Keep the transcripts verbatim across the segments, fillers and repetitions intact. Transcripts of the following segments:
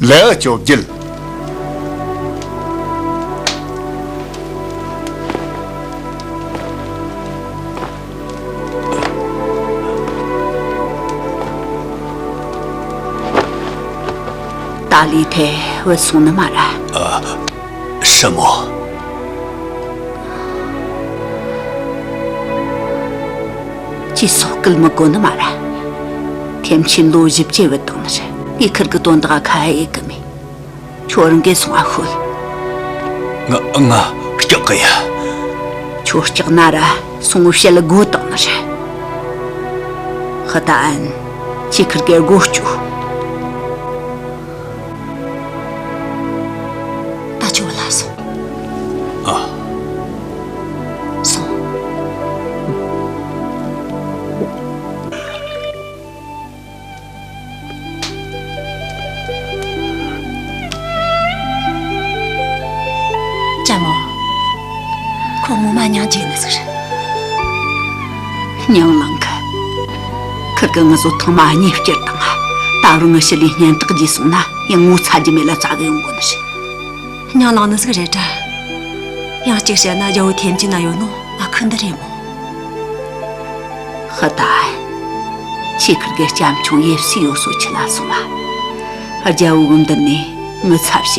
ལེའུ་བཅོ་བརྒྱད། ཏཱ་ལི་ཐའི་བུད་སོང་ནི་མ་རེད། ཨ། ཧྲི་མོ། ཁྱོས་སོག་སྐུལ་མི་དགོས་ནི་མ་རེད། ཐེམ་ཆེན་ལོ་བཞི་བཅུ་བུད་བཏང་ནི་རེད། ངས་ཁིར་གི་དོན་དག་ཁ་ཡེ་གི་མེད། ཁྱོད་རང་གིས་སོང་ང་ཤོད། ང་ང་སྐྲག་གི་ཡ། ཁྱོད་སྐྲག་ན་ར་སོང་ངོ་བཤད་དགོས་བཏང་ནི་རེད། ཧི་ཏ་ཨན། ཁྱོས་ཁིར་གི་སྒོ་བཅུག། ད་ཁྱོད་ལ་སོང་། ཨ། སོང་། ཅན་མོ། ཁོ་ངོ་མ་སྙིང་རྗེ་ནི་ཟིག་རེད། སྙིང་ལངས་གི། ཁིར་གིས་ང་ཚོ་ཐེངས་མ་གཉིས་བསྐྱུར་བཏང་། ད་རུང་ངི་ཞི་ལིའི་སྙན་གྲགས་རྒྱས་སོང་ན་ཡང་ངོ་ཚ་རྒྱུ་མེད་ལ་བཙལ་གི་ཡོང་དགོས་ནི་རེད། སྙིང་ལངས་ནི་ཟིག་རེད་དྲ། ཡང་གཅིག་བཤད་ན་རྒྱལ་བོ་ཐེམ་ཅིན་ན་ཡོད་ནོ་ཨ་ཁུ་འདི་རེད་མོ། ཧི་ཏ། ཁྱོས་ཁིར་གི་སྐྱབས་མཆོག་ཡེ་སུ་ཡོད་སོ་ཁྲིད་ལ་སོང་ང་། རྒྱལ་བོ་གི་མདུན་ནས་ངི་ཚབ་བྱས་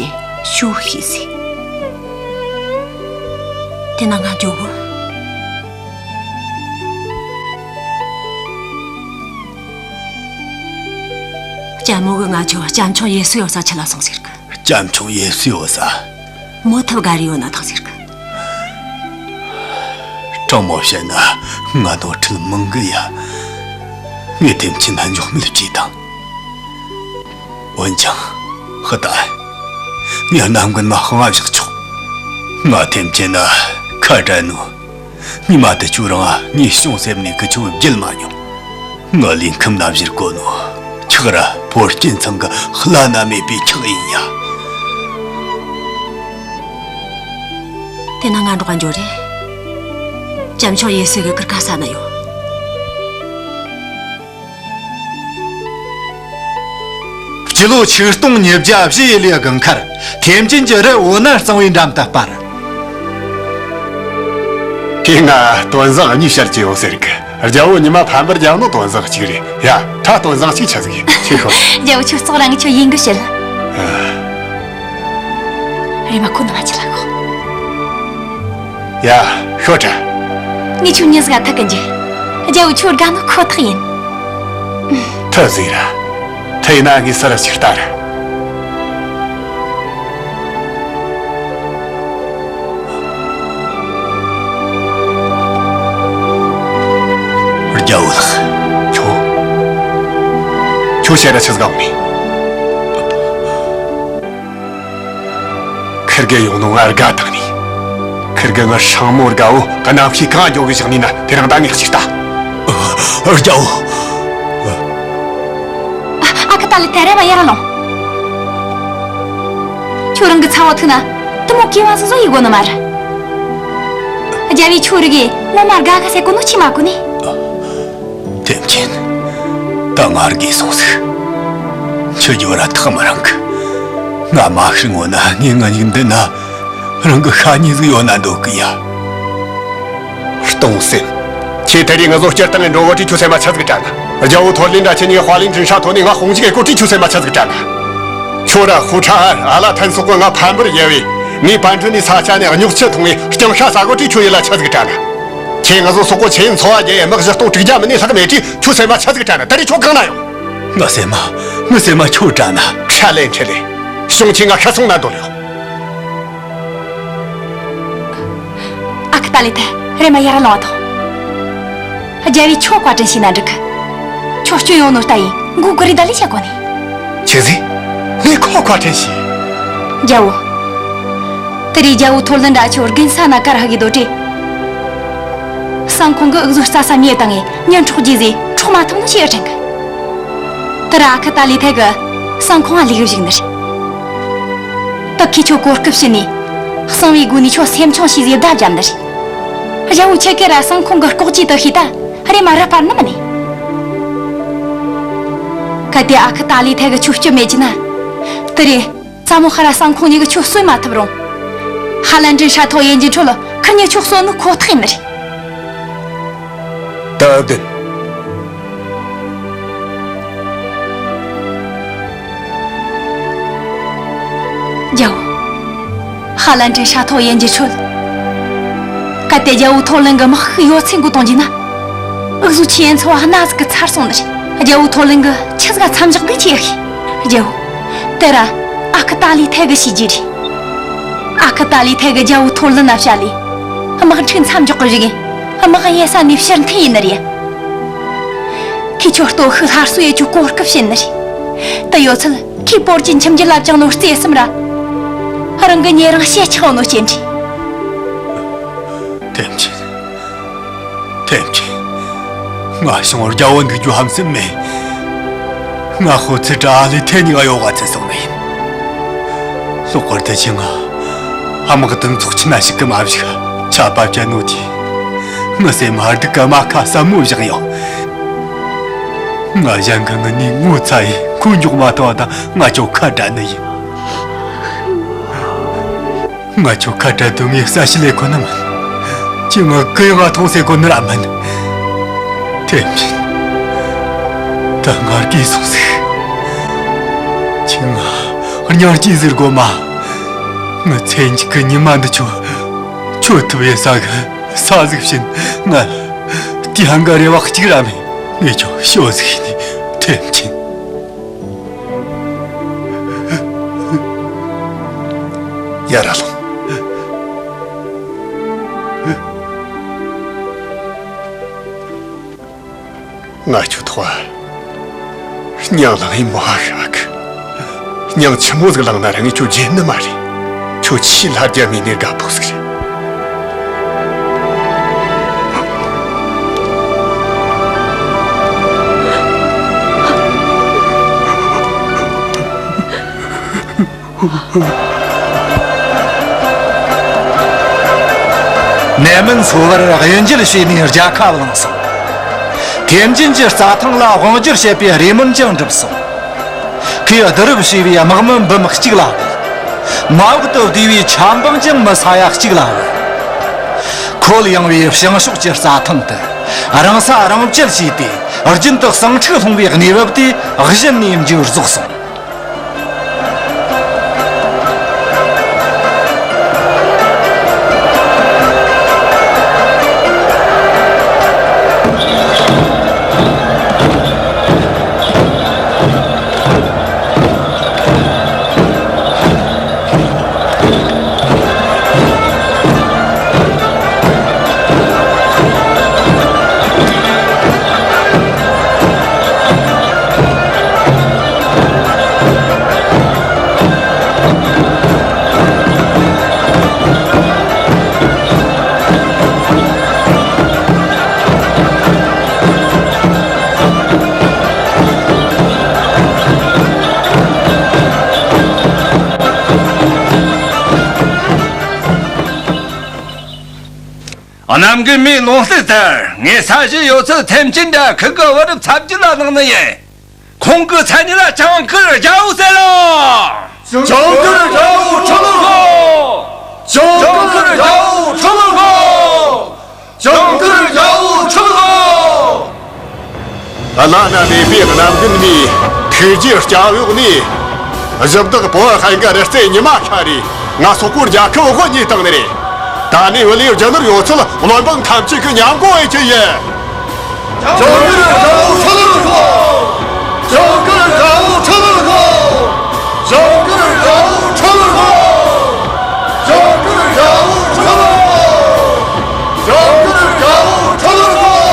ཞུ་ཤེས་ཟིག། དེ་ན་ང་འགྱོ་གོ། སྐྱབས་མོ་གིས་ང་ཁྱོད་སྐྱབས་མཆོག་ཡེ་སུ་ཡོད་ས་ཁྲིད་ལ་སོང་ཟེར་གི། སྐྱབས་མཆོག་ཡེ་སུ་ཡོད་ས། མོ་ཐབ་ག་རེ་ཡོད་ན་ཐང་ཟེར་གི། དྲང་མོ་བཤད་ན་ང་དོན་ཁྲིད་མང་གི་ཡ། ངས་ཐེམ་ཆེན་ན་འཇོག་མེད་བྲིས་དང་། འོན་ཀྱང་། ཧི་ཏ། ངས་གནམ་རྒན་མ་དཔང་ང་བཞག་ཆོག། ང་ཐེམ་ཆེན་ན་ཁ་བྲལ་ནོ། ཉི་མ་དེ་ཁྱོད་རང་ང་ངས་བྱུང་སེམས་ནས་ཁི་ཆོ་བརྒྱལ་མ་མྱོང་། ང་ལུས་ཁམས་ན་བཞུར་གོ་ནོ། ཁྱག་ར་ཕོ་སྐྱེས་ཚང་གི་བླ་ན་མེད་པའི་ཁྱག་ཡིན་ཡ། དེ་ན་ང་འགྲོགས་འགྱོ་རེ། སྐྱབས་མཆོག་ཡེ་སུ་གི་གུར་ཁ་ས་ན་ཡོད། སྤྱི་ལོ་ཆིག་སྟོང་ཉིས་བརྒྱ་བཞི་ཡི་ལོའི་དགུན་ཁར་ཐེམ་ཅིན་གྱི་རི་འོད་ནར་གཙང་བོའི་འགྲམ་དུ་སྤར། ཁྱེད་ང་དོན་བཟང་གཉིས་བཤད་ཀྱི་ཡོད་ཟེར་གི། རྒྱལ་བོ་ཉི་མ་ཕམ་པར་རྒྱབ་ནོ་དོན་བཟང་གཅིག་རེད་ཡ། ད་དོན་བཟང་གཅིག་ཆི་ཟིག་ཡིན་ཁྱེད་ཤོད། རྒྱལ་བོ་ཁྱོད་ཙོག་རང་གི་ཁྱོད་ཡིན་གི་བཤད། ཨ། རེམ་མ་ཁོ་ན་ལ་ཁྱེར་ལ་ཤོག། ཡ། ཤོད་དྲ། ངས་ཁྱོད་མྱི་ཟིག་ག་ཐུག་གི་འཇུག། རྒྱལ་བོ་ཁྱོད་དགའ་ནོ་ཁོ་ཐག་ཡིན། ཐུག་ཟིག་ར། ཐུག་ཡིན་ན་ངས་སུ་ར་ཞིག་ལྟ་ར། རྒྱལ་བོ་ལགས། ཁྱོད། ཁྱོད་བཤད་ར་ཆི་ཟིག་ག་འོང་ནི། ཁིར་གེ་ཡོང་ནོ་ང་དགའ་བཏང་ནི། ཁིར་གེ་ང་སྲང་མོ་དགའ་བོ་གནམ་གཤིས་གང་འགྱོ་གི་བཞག་ནི་ན་དེ་རིང་ད་ངས་གཅིག་ལྟ། རྒྱལ་བོ། ཨ་ཁུ་ཏཱ་ལི་ཐའི་རེམ་མ་ཡར་ལོངས། ཁྱོད་རང་གི་ཚ་བོ་ཐུག་ན་དུ་མོ་གི་བ་སོ་སོ་ཡི་གོ་ནི་མ་རེད། རྒྱལ་བོས་ཁྱོད་རིག་གི་ངོ་མ་དགའ་ག་ཟེ་གོ་ནོ་ཆི་མ་གོ་ནི། ཐེམ་ཆེན། ད་ང་རྒས་སོང་ཟིག། ཁྱོད་ཀྱི་བར་ཐག་མི་རིང་གི། ང་མ་ཤི་སྔོན་ན་ངས་ང་ཉིད་འདི་ན་རང་གི་ཤ་ཉེ་ཟིག་ཡོད་ན་འདོད་གི་ཡ། སྟོང་སེམས། ཁྱེད་དེ་རིང་ང་ཚོ་སྤྱིར་བཏང་ངས་འགྲོ་བོ་དྲིས་ཁྱོད་སེམས་མ་ཆ་ཟིག་དྲན་ན། རྒྱལ་བོ་ཐོར་ལིན་དྲ་ཁྱེད་གཉིས་དཔའ་ལིང་དྲིན་ཧྲ་ཐོ་ནས་ང་དཔུང་འཇུག་གི་སྐོར་དྲིས་ཁྱོད་སེམས་མ་ཆ་ཟིག་དྲན་ན། ཁྱོད་ར་ཧུ་ཁྲ་ཨར་ཨ་ལ་ཐན་སོག་གི་ང་ཕམ་པར་ཡལ་བས། ངས་པན་ཁྲུན་ནས་ས་ཆ་ནས་སྙོག་ཆུ་འཐུང་བས་རྐྱང་ཤ་ཟ་གོ་དྲིས་ཁྱོད་ཡིད་ལ་ཆ་ཟིག་དྲན་ན། ཁྱེད་ང་ཚོ་སོག་པོ་ཆེ་ཡིན་འཚོ་བ་རྒྱལ་ཡས་དམག་བཞི་སྟོང་དྲུག་བརྒྱ་མིན་ནས་ལྷག་མེད་དྲིས་ཁྱོད་སེམས་མ་ཆ་ཟིག་དྲན་ན། ད་རེས་ཁྱོད་གང་ན་ཡོད། ངའི་སེམས་མ། ངའི་སེམས་མ་ཁྱོད་དྲན་ན། ཁྲ་ལེ་ཁྲ་ལེ། གཞུང་ཁྱེད་ང་ཤ་སོང་ན་འདོད་ཡོད། ཨ་ཁུ་ཏཱ་ལི་ཐའི་རེམ་མ་ཡར་ལོངས་ཐོངས། རྒྱལ་བོས་ཁྱོད་བཀའ་དྲིན་ཤེས་ན་འགྲིག་གི། ཁྱོད་སྐྱོན་ཡོང་ནོ་ལྟ་ཡིན་མགོ་གུ་རི་ད་ལི་བྱ་གོ་ནི། ཆི་ཟིག། ངས་ཁོ་བཀའ་དྲིན་ཤེས། རྒྱལ་བོ། དེ་རིང་རྒྱལ་བོ་ཐོར་ལི་འདྲ་ཁྱོད་རྒན་ས་ན་དཀར་ཧ་གི་སྡོད་དྲེ། སང་ཁོང་གི་འུ་ཟོ་རྩ་ས་མྱེ་བཏང་ངས་ཉན་འཕྲོག་རྒྱུ་ཟེ་འཕྲོག་མ་ཐུབ་ནོ་ཞེས་དྲན་གི། དེ་ར་ཨ་ཁུ་ཏཱ་ལི་ཐའི་གི་སང་ཁོང་ང་ལི་གི་བཞུགས་ནི་རེད། དག་གིས་ཁྱོད་གོ་སྐབས་ཕྱི་ནས་གསང་བའི་སྒོ་ནས་ཁྱོད་སེམས་ཆུང་བྱས་ཟེ་བརྡ་བརྒྱབ་ནི་རེད། རྒྱལ་བོ་ཁྱེད་ཀྱིས་ར་སང་ཁོང་གི་ལྐོག་ཇུས་དག་ཤེས་ད་རེམ་མ་ར་སྤར་ནི་མིན་ནི། གལ་ཏེ་ཨ་ཁུ་ཏཱ་ལི་ཐའི་གིས་ཁྱོད་སྐྱོབ་མེད་རྒྱུ་ན། དེ་རེད། ཙ་མོ་ཧ་ར་ཟངས་ཁུང་གཉིས་ཀྱིས་ཁྱོད་གསོད་མ་ཐུབ་རུང་། ཧ་ལན་ཀྲིན་ཧྲ་ཐོག་ཡན་གྱི་ཁྲོད་ཁུར་ཉེ་ཁྱོད་གསོད་ནི་ཁོ་ཐག་ཡིན་ནི་རེད། ད་བདེན། རྒྱལ་བོ། ཧ་ལན་ཀྲིན་ཧྲ་ཐོག་ཡན་གྱི་ཁྲོད། གལ་ཏེ་རྒྱལ་བོ་ཐོར་ལེན་གྱི་དམག་ཤུགས་ཡོད་ཚད་འགུག་གཏོང་རྒྱུ་ན། འུ་ཟོ་ཆི་ཡན་ཚོ་བ་སྣ་ཟིག་གི་ཚར་སོང་ནི་རེད། རྒྱལ་བོ་ཐོར་ལེན་གྱིས་ཆི་ཟིག་མཚམས་འཇོག་དགོས་ཆི་ཡ་ཤེས། རྒྱལ་བོ། དེ་ར། ཨ་ཁུ་ཏཱ་ལི་ཐའི་གིས་ཤེས་རྒྱུ་རེད། ཨ་ཁུ་ཏཱ་ལི་ཐའི་གིས་རྒྱལ་བོ་ཐོར་ལེན་ན་བཤད་ལས། དམག་འཁྲུག་མཚམས་འཇོག་གི་བཞུགས་ཡིན། དམག་གཡུལ་ས་ནས་ཕྱིར་འཐེན་ཡིན་ནི་རེད། ཁོས་ཁྱོད་སྟོབས་ཤུགས་སླར་གསོ་ཡེད་རྒྱུའི་གོ་སྐབས་བྱིན་ནི་རེད། དེ་ཡོད་ཚད་ཁོས་བོར་གྱི་ཁྱིམ་རྒྱུད་ལ་བཅངས་ནོ་རྩེ་གསུམ་ར། རང་གི་ཉེ་རིང་ཞེ་ཆགས་ནོ་སྐྱེལ་འདྲ། ཐེམ་ཆེན། ཐེམ་ཆེན། ང་ཞང་རྒྱལ་བོ་འདུག་རྒྱུ་ཧམ་སེམས་མེད། ང་ཧོ་ཚེ་དྲ་ཨ་ལི་ཐེ་གཉིས་ཀ་ཡོག་ག་ཚེ་སོང་ནི་ཡིན། ལྷག་པར་དུ་ཁྱེད་ང་དམག་དང་ཚོགས་ཆེན་ན་ཞིག་གི་མ་བཞག་ཆད་པ་བཅད་ནོ་དེས། ངའི་སེམས་ཧར་སྡུག་གི་རྨ་ཁ་ཟབ་མོ་བཞག་ཡོད། ང་གཞན་གྱི་ངི་ནས་ངོ་ཚ་ཡི་ཁོ་མགྱོགས་མ་ཐུབ་པ་དང་ང་ཁྱོད་ཁ་བྲལ་ནི་ཡིན། ང་ཁྱོད་ཁ་བྲལ་དུས་ངས་གསལ་བཤད་ལས་ཁོ་ན་མིན། ཁྱེད་ང་གུ་ཡངས་མཐོང་སའི་གོ་ནི་ར་མིན། དེ་མིན། ད་ང་རྒས་སོང་ཟིག་ཁྱེད་ང་སྙིང་རྗེ་ཟེར་དགོ་མ། ངའི་ཚེ་མཇུག་གི་ཉི་མ་འདི་ཆོ་ཆོད་ཐུབ་ཡས་ས་གི་ས་ཟིག་བྱིན། ང་དེ་ཧང་གི་རེ་བ་གཅིག་ར་མེད། ངས་ཁྱོད་ཤོ་ཟིག་ནས་ཐེམ་ཆེན། ཡར་ར་ལོངས། ང་ཁྱོད་ཐོག་སྙིང་ལངས་ཡིན་མོ་ཧ་ཤ་གི། སྙིང་ཆི་མོ་ཟིག་ལངས་ན་ར་ངས་ཁྱོད་བརྗེད་ནི་མ་རེད། ཁྱོད་ཆེས་ལྷ་རྒྱ་མི་ནས་དགའ་ཕོག་ཟིག་རེད། ནད་སྨན་འཚོ་བར་གཡུལ་འགྱེད་བྱས་ནས་རྒྱལ་ཁ་བླངས་སོང་། ཐེམ་ཆེན་གྱི་རྩྭ་ཐང་ལ་དབང་བསྒྱུར་བྱེད་པའི་རེ་སྨོན་ཀྱང་འགྲུབ་སོང་། ཁོས་བསྡུ་རུབ་བྱས་པའི་དམག་མི་འབུམ་གཅིག་ལ་བོས། མ་འོག་ཏུ་བསྡུས་པའི་ཆབ་འབངས་ཀྱང་མི་ས་ཡ་གཅིག་ལ་བོས། ཁོད་ཡངས་པའི་བྱང་ཕྱོགས་ཀྱི་རྩྭ་ཐང་དུ་རང་ས་རང་བཅད་བྱས་ཏེ་རྒྱུན་དུ་ཟིང་འཁྲུག་སློང་བའི་གནས་བབ་དེ་གཞི་ནས་མཇུག་རྫོགས་སོང་། གནམ་རྒན་མའི་ལུང་བསྟན་ལྟར་ངས་ས་གཞི་ཡོད་ཚད་ཐེམ་ཆེན་དང་ཁུ་གི་བུ་རབས་ཚབ་ཅིག་ལ་གནང་ནི་ཡིན། ཁོང་གི་མཚན་ཉིད་ལ་ཇིང་གུར་རྒྱལ་པོ་ཟེར་རོ། ཇིང་གུར་རྒྱལ་པོ་ཁྲི་ལོར་ཤོག་ཇིང་གུར་རྒྱལ་པོ་ཁྲི་ལོར་ཤོག་ཇིང་གུར་རྒྱལ་པོ་ཁྲི་ལོར་ཤོག་བླ་ན་མེད་པའི་གནམ་རྒན་མའི་ཐུགས་རྗེའི་སྐྱབས་འོག་ནས། གཞི་བདག་བུ་ཧན་གི་རི་རྩེ་ཉི་མ་ཤར་རེ། ང་སོག་པོའི་རྒྱལ་ཁབ་དབུ་བརྙེས་བཏང་ནི་རེད། ད་ནས་བུ་ལས་རྒྱུ་ནོར་ཡོད་ཚད་བློན་འབངས་ཐམས་ཅད་ཀྱི་མཉམ་གོ་ཡེ་རྒྱུ་ཡིན། ཇིང་གུར་རྒྱལ་པོ་ཁྲི་ལོར་ཤོག་ཇིང་གུར་རྒྱལ་པོ་ཁྲི་ལོར་ཤོག་ཇིང་གུར་རྒྱལ་པོ་ཁྲི་ལོར་ཤོག་ཇིང་གུར་རྒྱལ་པོ་ཁྲི་ལོར་ཤོག་ཇིང་གུར་རྒྱལ་པོ་ཁྲི་ལོར་ཤོག་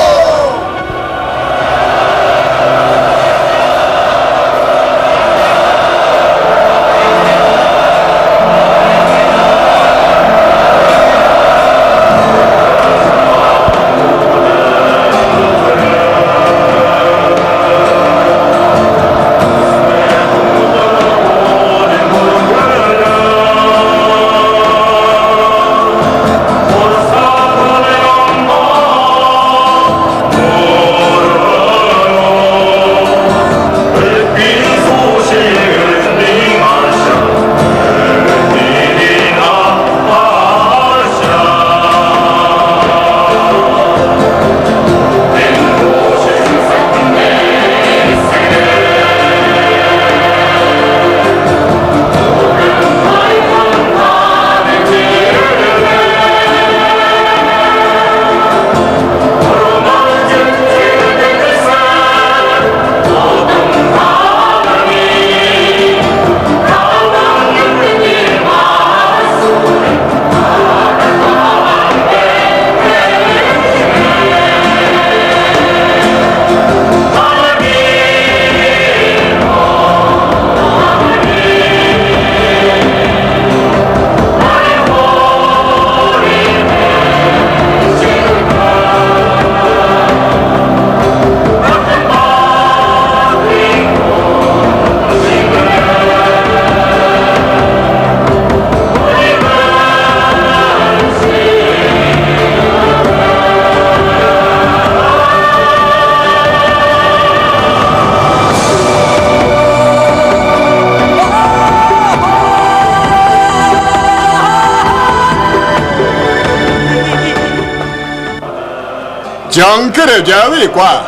ཇིང་གིར་རྒྱལ་བོའི་བཀའ།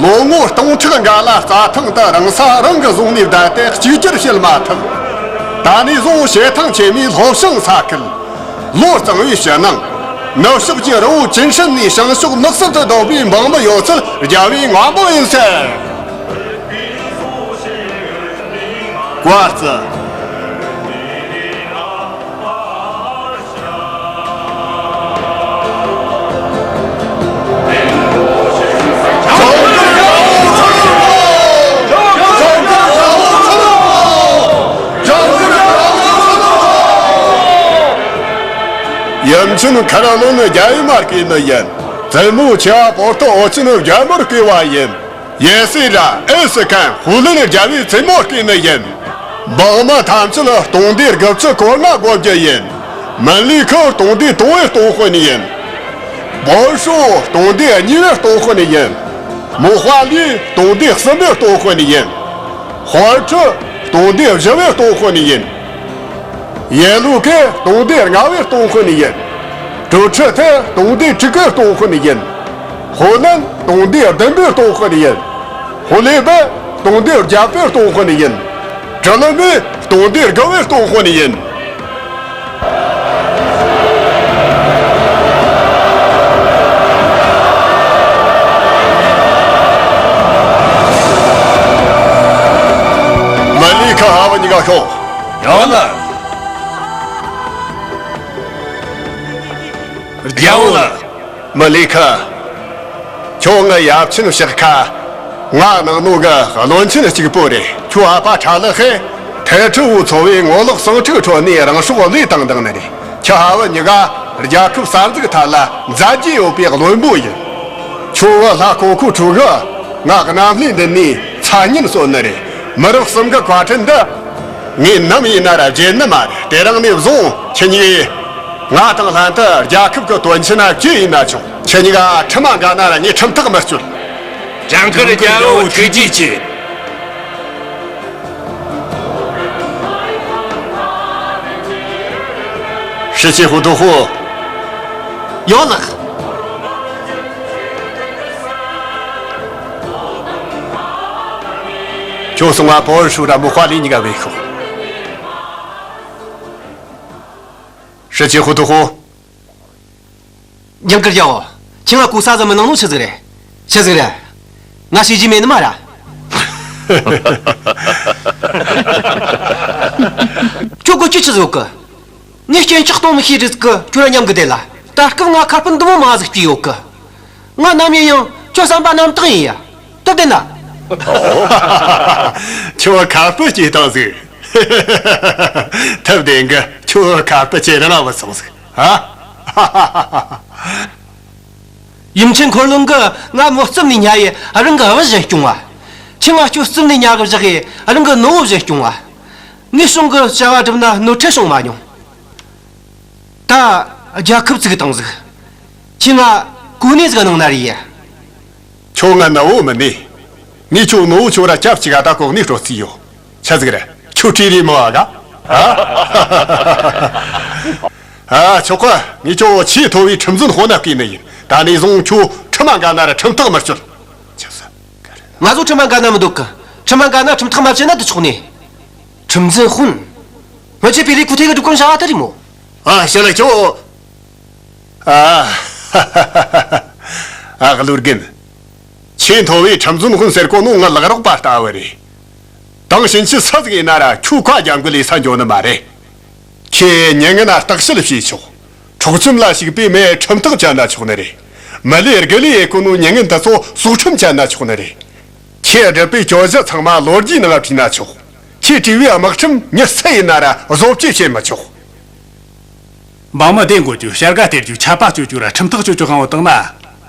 ལོ་ངོ་སྟོང་ཕྲག་འགའ་ལ་རྩྭ་ཐང་དུ་རང་ས་རང་གིས་བཟུང་ནས་བསྡད་དེ་གཅིག་གྱུར་བྱེད་མ་ཐུབ། ད་ནས་བཟུང་བྱེ་ཐང་ཆེན་མོའི་ལྷོ་བྱང་ས་ཁུལ། ལོ་གཙང་བོའི་ཕྱི་ནང་། ནུབ་ཕྱོགས་ཀྱི་རི་བོ་ཅིན་ཧྲན་ནས་བྱང་ཕྱོགས་ནགས་ཚལ་དུ་སྡོད་པའི་འབངས་མི་ཡོད་ཚད་རྒྱལ་བོའི་མངའ་འབངས་ཡིན་ཟེར། བཀའ་སྩལ། ཡུམ་ཆེན་མཁར་བློན་རྒྱལ་ཡུམ་མ་བསྐོས་ནི་ཡིན། བཙུན་མོ་ཆེ་བ་པོ་ཏི་ཨོ་ཆེན་རྒྱལ་མོར་བསྐོས་པ་ཡིན། ཡེ་སི་ར་ཨེ་སི་ཁན་ཧུ་ལུན་རྒྱལ་བོའི་བཙུན་མོ་བསྐོས་ནི་ཡིན། འབངས་མི་ཐམས་ཅད་སྟོང་སྡེ་དགུ་བཅུ་གོ་ལྔ་བགོ་རྒྱུ་ཡིན། མི་ལི་ཁུ་སྟོང་སྡེ་དུང་བས་གཏོང་དཔོན་ཡིན། བོ་ཧྲུ་སྟོང་སྡེ་གཉིས་པས་གཏོང་དཔོན་ཡིན། མོ་ཧྭ་ལི་སྟོང་སྡེ་གསུམ་པས་གཏོང་དཔོན་ཡིན། ཧོར་ཁྲི་སྟོང་སྡེ་བཞི་པས་གཏོང་དཔོན་ཡིན། ཡེ་ལུ་ཁེ་སྟོང་སྡེ་ལྔ་པས་གཏོང་དཔོན་ཡིན། ཀྲུའུ་ཁྲི་ཐེ་སྟོང་སྡེ་དྲུག་གིས་གཏོང་དཔོན་ཡིན། ཧུ་ལན་སྟོང་སྡེ་བདུན་པས་གཏོང་དཔོན་ཡིན། ཧུ་ལེ་བེ་སྟོང་སྡེ་བརྒྱད་པས་གཏོང་དཔོན་ཡིན། ཀྲི་ལི་མེ་སྟོང་སྡེ་དགུ་པས་གཏོང་དཔོན་ཡིན། མི་ལི་ཁ་ཧ་བ་གཉིས་ཀ་ཤོག་ཡང་ལ། རྒྱལ་བོ་ལ། མི་ལི་ཁ། ཁྱོད་ངའི་ཡབ་ཆེན་ཕྱག་ཁ། ང་ནང་ནོ་གི་བློན་ཆེན་གཅིག་པོ་རེད། ཁྱོད་ཨ་ཕ་ཁྲ་ལི་ཧེ། ཐེ་ཁྲི་བོ་ཚོ་བའི་ངོ་ལོག་ཟིང་འཁྲུག་ཁྲོད་ནས་རང་སྲོག་བློས་བཏང་བཏང་ནི་རེད། ཁྱི་ཧ་བ་གཉིས་ཀ་རྒྱལ་ཁབ་གསར་འཛུགས་ཐད་ལ་མཛད་རྗེས་ཡོད་པའི་བློན་པོ་ཡིན། ཁྱོད་བུ་ལྷ་ཁོ་ཁོ་ཁྲུ་གི་ང་གནམ་ལྷས་འདི་ནས་མཚན་སྙན་གསོལ་ནི་རེད། མི་རབས་གསུམ་གི་བཀའ་དྲིན་འདི་ངས་ནམ་ཡིན་ན་ར་བརྗེད་ནི་མ་རེད། དེ་རིང་ནས་བཟུང་ཁྱེད་གཉིས་ང་དང་ལྷན་དུ་རྒྱལ་ཁབ་ཀྱི་དོན་ཆེན་ན་ཅི་ཡིན་ན་ཆོག་ཁྱེད་གཉིས་ཀ་ཁྲིམས་མ་འགལ་ན་ར་ངས་ཁྲིམས་ཐག་མི་གཅོད། ཇིང་གིར་རྒྱལ་བོ་ཐུགས་རྗེ་ཆེ། ཧྲི་ཅི་ཧུ་ཏུ་ཧུ། ཡོད་ལགས། ཁྱོད་སོང་ང་བོ་ཧྲུ་ར་མུ་ཧྭ་ལི་གཉིས་ཀ་བོས་ཤོག་ཧྲི་ཅི་ཧུ་ཏུ་ཧུ། ཇིང་གིར་རྒྱལ་བོ། ཁྱེད་ང་གོ་ས་ཟིག་མི་གནང་ནོ་ཆི་ཟིག་རེད། ཆི་ཟིག་རེད། ང་ཤེས་ཀྱི་མེད་ནི་མ་ར། ཁྱོད་གོ་ཅི་ཆི་ཟིག་ཡོད་གི། ངས་སྐྱོན་ཆག་གཏོང་མི་ཤེས་རིགས་གི་ཁྱོད་ར་མཉམ་གི་བསྡད་ལ། ད་སྐབས་ང་ཁ་སྤུན་འདི་མོ་མང་ཟིག་སྐྱེས་ཡོད་གི། ང་ནམ་ཡིན་ཡང་ཁྱོད་བསམ་པ་རྣམ་དག་ཡིན་ཡ། ཐུབ་བསྡད་ན། ཁྱོད་ཁ་སྤུ་སྐྱེས་བཏང་ཟིག་ཐུབ་བསྡད་གི། ཁྱོད་ཁ་སྤུ་ཆེ་རང་བུད་སོང་ཟིག་ཧ། ཡུམ་ཆེན་འཁོར་ལོ་གིས་ང་མོ་རྩིབ་ནས་ཉལ་ཡེ་རང་གི་བུ་གཞན་སྐྱོང་བ། ཁྱེད་ང་ཁྱོད་རྩིབ་ནས་ཉལ་གི་བཞག་ཡེ་རང་གི་ནུ་བོ་གཞན་སྐྱོང་བ། ངས་གཞུང་གི་བྱ་བ་བསྒྲུབས་ན་ནོར་འཁྲུལ་བྱུང་མ་མྱོང་། ད་རྒྱལ་ཁབ་བཙུགས་བཏང་ཟིག་ཁྱེད་ང་གོ་གནས་ཟིག་གནང་ན་རེད་ཡ། ཁྱོད་ང་ནུ་བོ་མིན་ནི། ངས་ཁྱོད་ནུ་བོ་ཁྱོད་ར་སྐྱབས་གཅིག་ག་ད་གོ་གནས་སྤྲོད་རྩིས་ཡོད། ཆི་ཟིག་རེད། ཁྱོད་ཁྲིད་རེས་མི་བ་ག་ཨ། ཆོག་གི། ངས་ཁྱོད་ཆེས་མཐོ་བའི་ཁྲིམས་འཛིན་དཔོན་ན་བསྐོས་ནི་ཡིན། ད་ནས་བཟུང་ཁྱོད་ཁྲིམས་མ་འགལ་ན་ར་ཁྲིམས་ཐག་མི་གཅོད། ཆི་ཟིག་ང་ཚོ་ཁྲིམས་མ་འགལ་ན་མི་འདོད་གི། ཁྲིམས་མ་འགལ་ན་ཁྲིམས་ཐག་མ་བཅད་ན་དུ་ཆོག་ནི། ཁྲིམས་འཛིན་དཔོན། སྔོན་ཆད་པི་ལི་ཁུ་ཐེ་གི་སྒྲུབ་ཁང་བྱ་བ་དེ་རེད་མོ། ཨ་ཞེ་ལ་ཁྱོད། ཨ། ཨ་ཀླུ་རྒན། ཆེས་མཐོ་བའི་ཁྲིམས་འཛིན་དཔོན་ཟེར་གོ་ནོ་ང་ལག་རོགས་པ་ལྟ་བུ་རེད། དེང་ཕྱིན་ཆད་སུ་ཟིག་ཡིན་ན་ར་ཁྱོད་ཁ་རྒྱབ་འགུལ་ལས་ས་འགྱོ་ནི་མ་རེད། ཁྱེད་མྱི་ངན་ན་བརྟག་དཔྱད་བྱས་ཆོག་འཕྲོག་བཅོམ་ལ་ཞུགས་པའི་མིས་ཁྲིམས་ཐག་བཅད་ན་ཆོག་ནི་རེད། མི་ལས་དགུ་ལས་ཡེ་གོ་ནོ་མྱི་ངན་དེ་ཚོ་སྲོག་ཁྲིམས་བཅད་ན་ཆོག་ནི་རེད། ཁྱེད་སྒྲུབ་པའི་གྱོད་གཞི་ཚང་མ་ལོ་རྒྱུས་ནང་བྲིས་ན་ཆོག་ཁྱེད་བྲིས་པའི་དམག་ཁྲིམས་མྱི་སུ་ཡིན་ན་ར་བཟོ་བཅོས་བྱེད་མི་ཆོག་འབངས་མི་བདེ་འགོད་རྒྱུ། བྱ་དགའ་སྟེར་རྒྱུ། ཆད་པ་གཅོད་རྒྱུ་ར་ཁྲིམས་ཐག་གཅོད་རྒྱུ་གང་བོ་བཏང་ན།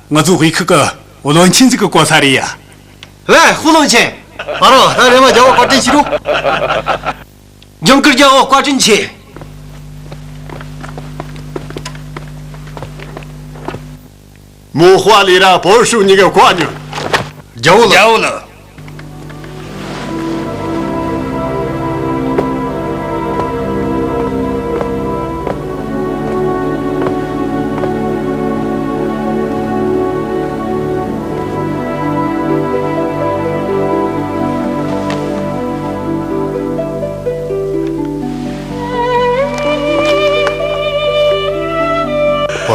ང་ཚོ་དབུས་ཁུལ་གི་བློན་ཆེན་ཟིག་གི་གོ་ས་རེད་ཡ། ཝེ་ཧུ་བློན་ཆེན། ཨ་རོ། ད་རེམ་མ་རྒྱལ་བོ་བཀའ་དྲིན་ཆེ་རུ། ཇིང་གིར་རྒྱལ་བོ་བཀའ་དྲིན་ཆེ། མོ་ཧྭ་ལི་ར་བོ་ཧྲུ་གཉིས་ཀྱི་བཀའ་ཉོན། རྒྱལ་བོ་ལགས། རྒྱལ་བོ་ལགས།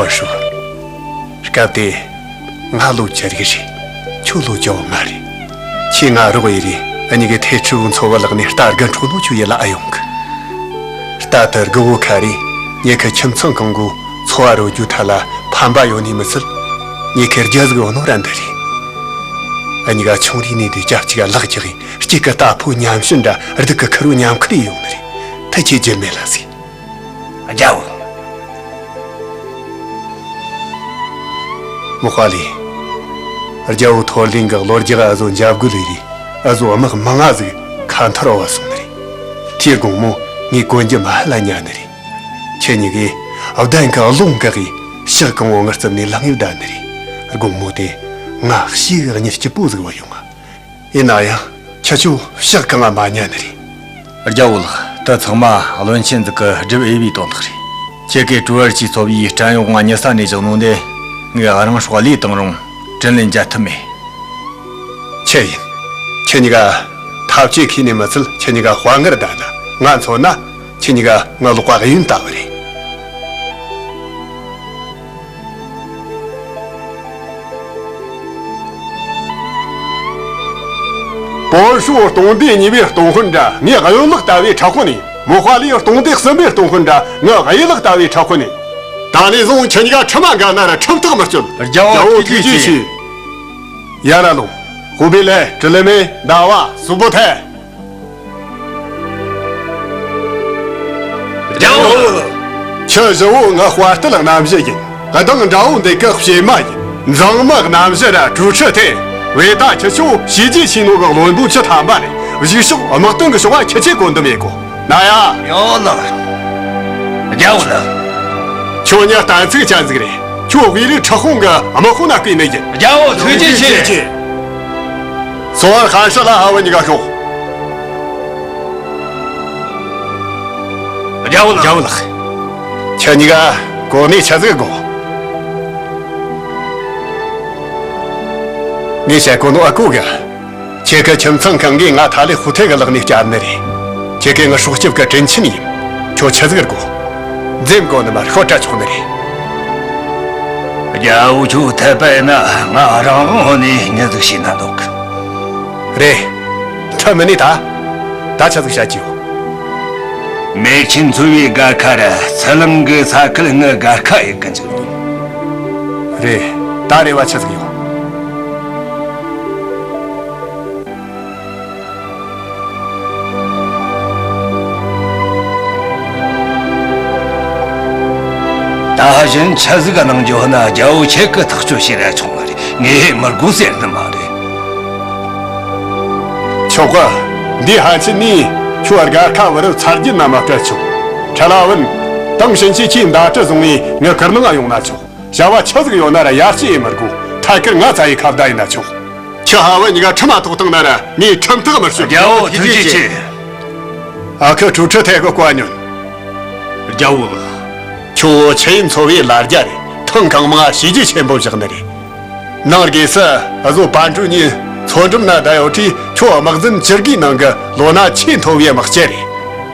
ཨ་ཧྲུ། སྐབས་དེ། ང་ལོ་བཅུ་རེ་རེད། ཁྱོད་ལོ་བཅོ་ལྔ་རེད། ཁྱེད་ང་རོགས་ཡེ་རེ་ཨ་ཉི་གི་ཐེ་ཁྲི་བོ་འཚོ་བ་ལག་ནས་རྟ་རྒན་འཕྲོག་ནོ་ཁྱོད་ཡེ་ལ་ཨ་ཡོང་གི། རྟ་དེ་རྒུ་བོ་ཁ་རེ་ཉེ་ཁ་ཁྱིམ་ཚང་གང་གོ་འཚོ་བ་རོལ་རྒྱུ་ཐ་ལ་ཕན་པ་ཡོད་ནི་མི་ཚད། ཉེ་ཁ་རྒྱ་ཟིག་ཡོད་ནོ་ར་འདི་རེད། ཨ་ཉི་ག་ཆུང་རིག་ནས་དེ་ཅག་གཅིག་ག་ལག་རྒྱག་གི་གཅིག་གི་རྟ་ཕོ་ཉམས་ཞིབ་འདྲ་སྡུག་གི་ཁུར་བོ་ཉམས་ཁུར་ཡོང་ནི་རེད། ཐ་ཁྱེད་རྒྱུ་མེད་ལ་ཟིག་རྒྱལ་བོ། མོ་ཧ་ལི། རྒྱལ་བོ་ཐོར་ལིང་གི་ལོ་རྒྱག་ཨ་ཟོ་འཇབ་རྒོལ་ལས་རེད། ཨ་ཟོ་དམག་མང་ང་ཟིག་ཁ་མཐར་བ་སོང་ནི་རེད། དེའི་དགོང་མོ་ངས་གོན་རྒྱུ་མ་ཧ་ལ་ཉལ་ནི་རེད། ཁྱེད་གཉིས་ཀས་བདེན་གི་རླུང་གི་གི་ཕྱག་གང་བོ་ངར་རྩིབ་ནས་ལངས་ཡོད་ད་ནི་རེད། དགོང་མོ་དེ་ང་ཤི་གི་གཉིད་སྐྱིད་པོ་ཟིག་བུད་ཡོང་ང་། ཡིན་ན་ཡང་ཁྱེད་ཆོ་ཕྱག་གང་ང་མ་ཉལ་ནི་རེད། རྒྱལ་བོ་ལགས། དེ་ཚང་མ་བློན་ཆེན་ཟིག་གི་སྒྲུབ་འོས་པའི་དོན་དག་རེད། ཁྱེད་ཀྱིས་གྲུ་བར་ཆས་ཚོ་བའི་བྲན་གཡོག་ང་མྱི་ས་ནས་བཞག་ནོ་འདི་ངས་རང་སྲོག་བློས་བཏང་རུང་དྲིན་ལན་འཇལ་ཐུབ་མེད། ཁྱེད་ཡིན། ཁྱེད་གཉིས་ཀ་ཐབས་ཇུས་ཁྱེར་ནས་མི་ཚད། ཁྱེད་གཉིས་ཀ་དཔའ་ངར་ལྡན་ན་ང་མཚོན་ན། ཁྱེད་གཉིས་ཀ་ང་ལོག་པ་གཡོན་ལྟ་བུ་རེད། པོ་ཧྲུའུ་སྟོང་སྡེ་གཉིས་པའི་སྟོང་དཔོན་འདྲ་ངས་གཡོན་ལག་ལྟ་བུའི་ཁྲག་དཔོན་ནས། མོ་ཧ་ལིའི་སྟོང་སྡེ་གསུམ་པའི་སྟོང་དཔོན་འདྲ་ངས་གཡས་ལག་ལྟ་བུའི་ཁྲག་དཔོན་ནས། ད་ནས་བཟུང་ཁྱེད་གཉིས་ཀ་ཁྲིམས་མ་འགལ་ན་ར་ཁྲིམས་ཐག་མི་གཅོད། རྒྱལ་བོ་ཐུགས་རྗེ་ཆེ། ཡར་ར་ལོངས། ཧུ་བེ་ལེ། ཀྲི་ལི་མེ། ཟླ་བ། སུ་པོ་ཐེ། རྒྱལ་བོ། ཁྱེད་བཞི་བོ་ངའི་དཔའ་རྟུལ་རྣམ་བཞི་ཡིན། གདངས་འདྲ་བོ་འདི་གི་བྱེ་མ་ཡིན། མཛངས་མི་རྣམ་བཞི་ར་གྲོས་ཁྲི་ཐེ། བེ་ད་ཁྱེད་ཆོ་བྱས་རྗེས་ཆེ་ནོ་གི་བློན་པོ་ཆུ་ཐམ་པ་རེད། གཞུག་ཕྱོགས་དམག་དོན་གི་ཕྱོགས་ཁྱེད་ཆོས་གོ་འདུམ་ཡེ་གོ། ན་ཡ། ཡོད་ལགས། རྒྱལ་བོ་ལགས། ཁྱོད་གཉིས་གཏན་ཚིགས་ཅན་ཟིག་རེད། ཁྱོད་དབུས་རིགས་ཁྲི་དཔོན་གི་དམག་དཔོན་ན་བསྐོས་ནི་ཡིན། རྒྱལ་བོ་ཐུགས་རྗེ་ཆེ། སོ་བར་ཧན་ཧྲི་ལ་ཧ་བུ་གཉིས་ཀ་ཤོག་རྒྱལ་བོ་ལགས། རྒྱལ་བོ་ལགས། ཁྱེད་གཉིས་ཀ་གོ་གནས་ཆི་ཟིག་དགོས། ངས་བཤད་གོ་ནོ་ཨ་ཁུ་གི། ཁྱེད་ཀྱི་ཁྱིམ་ཚང་གང་གིས་ང་ཐ་ལེ་ཧུ་ཐེ་གི་ལག་ནས་བསྐྱབས་ནི་རེད། ཁྱེད་ཀྱིས་ངའི་སྲོག་སྐྱོབ་ཀྱི་དྲིན་ཆེན་ཡིན། ཁྱོད་ཆི་ཟིག་དགོས། འཛེམ་དགོས་ནི་མ་རེད། ཤོད་དྲ་ཆོག་ནི་རེད། རྒྱལ་བོ་ཁྱོད་ཐད་པ་ཡིན་ན་ང་རང་དབང་ནས་མྱི་ཟིག་བྱས་ན་འདོད་གི། རེད། ཁྲི་མི་ནི་ད། ད་ཆི་ཟིག་བྱ་རྒྱུ་ཡོད། མེ་ཆེན་ཚོ་བའི་སྒར་ཁ་ར་ཚུར་ལང་གི་ས་ཁུལ་ངའི་སྒར་ཁ་ཡིན་གི་འཇུག་རེད། ད་རེ་བ་ཆི་ཟིག་ཡོད། ད་གཞན་ཆི་ཟིག་གནང་རྒྱུ་ན་རྒྱལ་བོ་ཁྱེད་ཀྱིས་ཐག་གཅོད་བྱས་ར་ཆོག་ནི་རེད། ངས་མི་དགོས་ཟེར་ནི་མ་རེད། ཆོག་གི། འདི་ཧན་ཆི་ནས་ཁྱོད་སྒར་ཁ་བུ་རུ་ཚར་རྒྱུ་ན་མ་སྤྲད་ཆོག་ཁྲ་ལ་བུན། དེང་ཕྱིན་ཆད་ཁྱེད་མདའ་གྲི་བཟུང་ནས་ངའི་ཁུར་ནང་ང་ཡོང་ན་ཆོག་བྱ་བ་ཆི་ཟིག་ཡོད་ན་ར་ཡར་ཞུ་ཡེ་མི་དགོས། ཐད་ཀར་ང་རྩ་ཡི་ཁ་བརྡ་ཡེ་ན་ཆོག་ཁྱོད་ཧ་བུ་གཉིས་ཀ་ཁྲིམས་མ་ཐོག་བཏང་ན་ར་ངས་ཁྲིམས་ཐག་མི་གཅོད། རྒྱལ་བོ་ཐུགས་རྗེ་ཆེ། ཨ་ཁུ་ཀྲུའུ་ཁྲི་ཐེ་གི་བཀའ་ཉོན། རྒྱལ་བོ་ལགས། ཁྱོད་ཆི་ཡིན་ཚོ་བའི་ལ་རྒྱ་རེད། ཐེངས་གང་མང་བྱས་རྗེས་ཆེན་པོ་བཞག་ནི་རེད། ནང་སྒོས་སུ་ཨ་ཟོ་པན་ཀྲུའུ་གཉིས་མཚོ་འགྲམ་ན་བསྡད་ཡོད་དུས་ཁྱོད་དམག་འཛིན་བཅུ་དགུའི་ནང་གི་ལོ་ན་ཆེས་མཐོ་བའི་དམག་སྤྱི་རེད།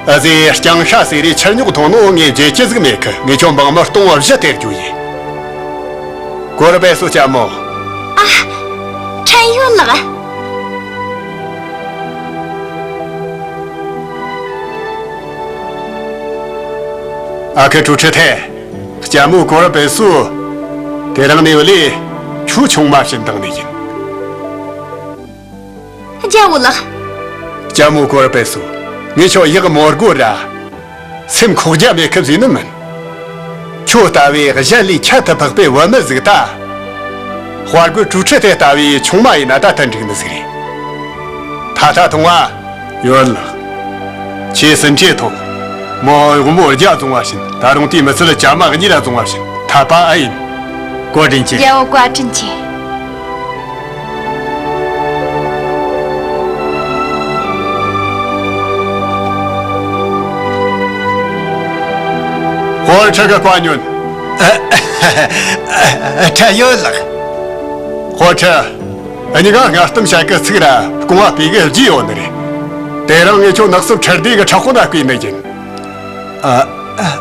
ཨ་ཟོས་རྐྱང་ཤ་ཟོས་རེ་ཆུ་རྙོག་ཐོན་ནོ་ངས་བརྗེད་རྒྱུ་ཟིག་མེད་གི། ངས་ཁྱོད་འབངས་མི་སྟོང་བ་བཞི་སྟེར་རྒྱུ་ཡིན། གོ་ར་པའི་སུ་ལྕམ་མོ། ཨ། ཕྲན་ཡོད་ལགས། ཨ་ཁུ་ཀྲུའུ་ཁྲི་ཐེ། ལྕམ་མོ་གོ་ར་པའི་སུ། དེ་རིང་ནས་བ་ལས་ཁྱོད་ཆུང་མ་བྱིན་བཏང་ནི་ཡིན། རྒྱལ་བོ་ལགས། ལྕམ་མོ་གོ་ར་པའི་སུ། ངས་ཁྱོད་ཡག་མོ་དགོས་ར། སེམས་ཁོག་རྒྱ་མེད་ཁུལ་བཟོས་ནི་མིན། ཁྱོད་ལྟ་བུའི་གཞན་ལས་ཁྱད་དུ་འཕགས་པའི་བུད་མེད་ཟིག་ད། དཔའ་རྒོད་ཀྲུའུ་ཁྲི་ཐེ་ལྟ་བུའི་ཆུང་མ་ཡིན་ན་ད་ཐུན་འགྲིག་ནི་ཟིག་རེད། ད་ལྟ་མཐོང་བ། ཡོད་ལགས། ཁྱེད་ཟིན་བྲིས་ཐོག་མོ་དབང་མོ་རྒྱ་བཙོང་བ་བཞིན། ད་རུང་དེའི་མི་ཚད་ལ་ཇ་མ་གཉིས་ར་བཙོང་བ་བཞིན། ཐ་པ་ཨ་ཡིན། བཀའ་དྲིན་ཆེ། རྒྱལ་བོ་བཀའ་དྲིན་ཆེ། ཧོར་ཁྲི་གི་བཀའ་ཉོན། ཨ། ཨ། ཨ། ཁྲི་ཡོད་ལགས། ཧོར་ཁྲི། ཨ་ནི་ང་སྔ་གཏམ་བཤད་གི་ཚིག་ར་རྐང་བ་སྤོས་གི་རྗེས་ཡོད་ནི་རེད། དེ་རིང་ངས་ཁྱོད་ནགས་སུབ་ཁྲི་སྡེ་གི་ཁྲི་དཔོན་ན་བསྐོས་ནི་ཡིན། ཨ། ཨ།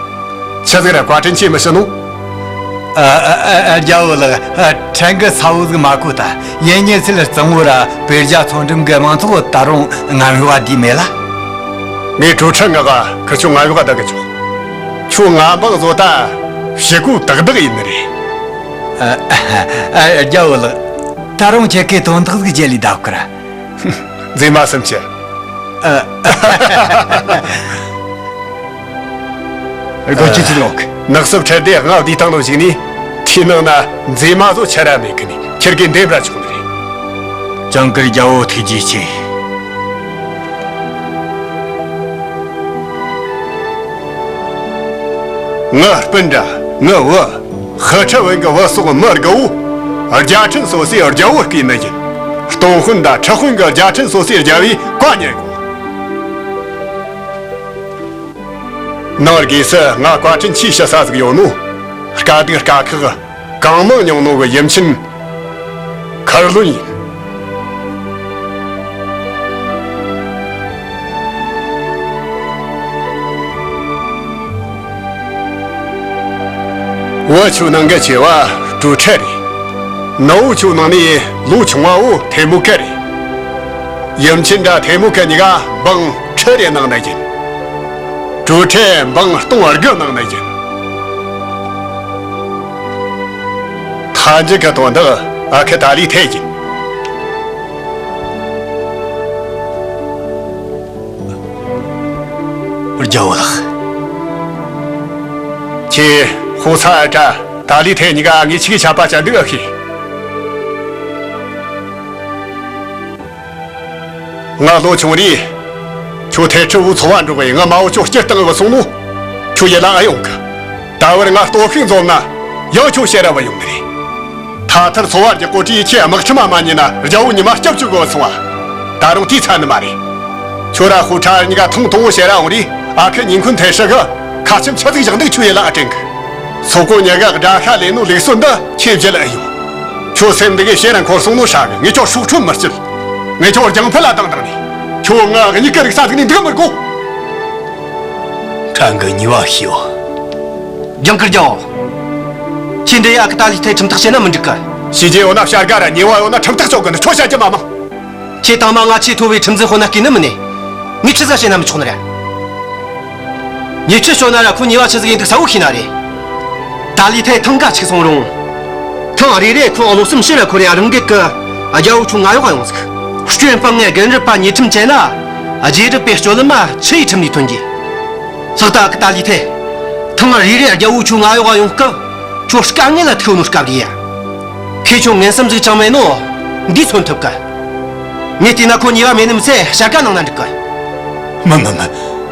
ཆི་ཟིག་ར་བཀའ་དྲིན་ཆེ་མི་ཤི་ནོ། ཨ། ཨ། ཨ། རྒྱལ་བོ་ལགས། ཨ། ཕྲན་གྱིས་གསལ་བོ་ཟིག་མ་གོ་ད། ཡིན་ཉེ་ཚེ་གཙང་བོ་ར་བེར་རྒྱ་ཚོང་འགྲེམས་གི་མང་ཚོགས་ད་རུང་ང་འོས་པ་དེ་མེད་ལ། ངས་གྲོས་ཁྲིད་མངགས་ག་ཁི་ཆོ་ང་འོས་པ་བདག་གི་ཆོག་ཁྱོད་ང་འབངས་བཟོ་ལྟ་ཕྱི་གོས་ཏག་ཏག་ཡིན་ནི་རེད། ཨ། ཨ། རྒྱལ་བོ་ལགས། ད་རུང་ཁྱེད་ཀྱིས་དོན་དག་ཟིག་བརྗེད་ལས་བསྡད་ཀི་ར། མཛེས་མ་སུམ་ཅུ། ཨ། སྒོ་ཁྱི་ཚིག་ལོག་ནགས་སུབ་ཁྲལ་དེ་ལྔ་བསྡུས་བཏང་ནོ་ཞིག་ནི། དེའི་ནང་ན་མཛེས་མ་བཟོ་ཆ་ར་མེད་གི་ནི་ཁྱེར་གི་འདེམས་ར་ཆོག་ནི་རེད། ཇིང་གིར་རྒྱལ་བོ་ཐུགས་རྗེ་ཆེ། ངའི་སྤུན་ཟླ། ངའི་བུ། ཧི་ཁྲི་བན་གི་བུ་སོགས་མི་དགུ་བོ། རྒྱལ་ཕྲན་སོ་སོའི་རྒྱལ་བོ་བསྐོས་ནི་ཡིན། སྟོང་དཔོན་དང་ཁྲི་དཔོན་གི་རྒྱལ་ཕྲན་སོ་སོའི་རྒྱལ་བོས་བཀའ་ཉན་དགོས། ནང་སྒོས་སུ་ང་བཀའ་དྲིན་ཆེ་ཞུ་ས་ཟིག་ཡོད་ནོ། དཀའ་སྡུག་དཀའ་ཁག་གང་མང་མྱོང་ནོ་གི་ཡུམ་ཆེན་མཁར་བློན་ཡིན། བུ་ཆོའི་ནང་གི་ཆེ་བ་ཀྲུའུ་ཁྲི་རེད། ནུ་བོ་ཆོའི་ནང་ནས་ལོ་ཆུང་བ་བོ་ཐེ་མུ་ཁི་རེད། ཡུམ་ཆེན་དང་ཐེ་མུ་ཁི་གཉིས་ཀ་འབངས་ཁྲི་རེ་ནང་ནས་ཡིན། ཀྲུའུ་ཁྲི་འབངས་སྟོང་དགུ་ནང་ནས་ཡིན། མཐའ་མཇུག་གི་དོན་དག་ཨ་ཁུ་ཏཱ་ལི་ཐེ་ཡིན། རྒྱལ་བོ་ལགས། ཁྱེད་ཧོ་ཚ་ཨ་ཏྲ་ཏཱ་ལི་ཐེ་གཉིས་ཀ་ངས་ཆི་གི་ཆད་པ་བཅད་འདུག་ཨ་ཁི། ང་ལོ་ཆུང་རིས། ཁྱོད་ཐེ་ཁྲི་བོའི་ཚོ་བ་འགྲོགས་པས་ང་མ་བོ་ཁྱོད་སྐྱིད་བཏང་བུད་སོང་ནོ། ཁྱོད་ཡིད་ལ་ཨེ་ཡོང་གི། ད་བར་ང་སྟོབས་ཤུགས་འཛོམས་ན། ཡང་ཁྱོད་ཕྱིར་ར་བུད་ཡོང་ནི་རེད། ཐ་ཐར་ཚོ་བ་རྒྱག་གོ་དུས་ཁྱེད་དམག་ཁྲིམས་མ་ཉན་ན་རྒྱལ་བོ་ཉི་མ་སྐྱབས་བཅོལ་དགོས་སོང་བ། ད་རུང་དེའི་ཚད་ནི་མ་རེད། ཁྱོད་ར་ཧུ་ཁྲ་གཉིས་ཀ་ཐེངས་དང་པོ་ཕྱིར་ར་འོང་རིས་ཨ་ཁུ་ཉིན་ཁུན་ཐེ་ཧྲི་གི་ཁ་ཆེམས་ཆི་ཟིག་བཞག་འདུག་ཁྱོད་ཡིད་ལ་ཨེ་དྲན་གི། སོག་པོ་ཉི་ག་དགྲ་ཤ་ལེན་ནོ་ལུགས་སྲོལ་འདི་ཁྱེད་བརྗེད་ལ་ཨེ་ཡོང་། ཁྱོད་སེམས་འདི་གའི་ཕྱིར་ར་འཁོར་སོང་ནོ་ཧྲ་གི། ངས་ཁྱོད་སྲོག་ཁྲིམས་མི་བརྩི། ངས་ཁྱོད་རྒྱང་ཕུད་ལ་བཏང་བཏང་ནས། ཁྱོད་ང་གཉིས་ཀ་རིག་ས་ཟིག་ནས་འདུག་མི་དགོས། ཕྲན་གྱིས་ཉེས་པ་ཞུས། ཇིང་གིར་རྒྱལ་བོ། ཁྱེད་འདྲ་ཡ་ཨ་ཁུ་ཏཱ་ལི་ཐེ་ཁྲིམས་ཐག་བཅད་ན་མི་འགྲིག་གི། བྱས་རྗེས་ཡོད་ན་བྱ་དགའ་ར། ཉེས་པ་ཡོད་ན་ཁྲིམས་ཐག་གཅོད་གི་ནི། ཁྱོད་བཤད་རྒྱུ་མ་མང་། ཁྱེད་དང་མ་ང་ཆེས་མཐོ་བའི་ཁྲིམས་འཛིན་དཔོན་ན་བསྐོས་ནི་མིན་ནས། ངས་ཆི་ཟིག་བྱས་ན་མི་ཆོག་ནི་རེད། ཉེས་ཆད་གཅོད་ན་ར་ཁོ་ཉེས་པ་ཆི་ཟིག་ཡིན་འདུག་གསལ་བོ་ཤེས་ན་རེད། ཏཱ་ལི་ཐེ་ཐེངས་འགའ་ཅིག་སོང་རུང་། ཐེངས་རེ་རེ་ཁོ་བློ་སེམས་ཕྱིར་ར་འཁོར་རེ་རང་འགུལ་གི་རྒྱལ་བོ་ཁྱོད་ང་འོས་པ་ཡོང་ཟིག། སྐྱོན་སྤངས་ངས་རྒན་རབས་པ་ཉེས་ཁྲིམས་བཅད་ན། རྗེས་རབས་པའི་སྤྱོད་ལམ་མ་ཆི་ཡི་ཁྲིམས་ནས་ཐོན་རྒྱུ། ལྷག་ཏུ་ཨ་ཁུ་ཏཱ་ལི་ཐེ། ཐེངས་རེ་རེ་རྒྱལ་བོ་ཁྱོད་ང་འོས་པ་ཡོང་སྐབས། ཁྱོད་དཀའ་ངལ་ལ་ཐུག་ནོ་སྐབས་རེད་ཡ། ཁོས་ཁྱོད་ངན་སེམས་ཟིག་བཅངས་མེད་ནོ། འདིས་མཚོན་ཐུབ་གི། ངས་བལྟས་ན་ཁོ་ཉེས་པ་མེད་ནི་མི་ཚད་བྱ་དགའ་གནང་ན་འགྲིག་གི། མིན་མིན་མིན།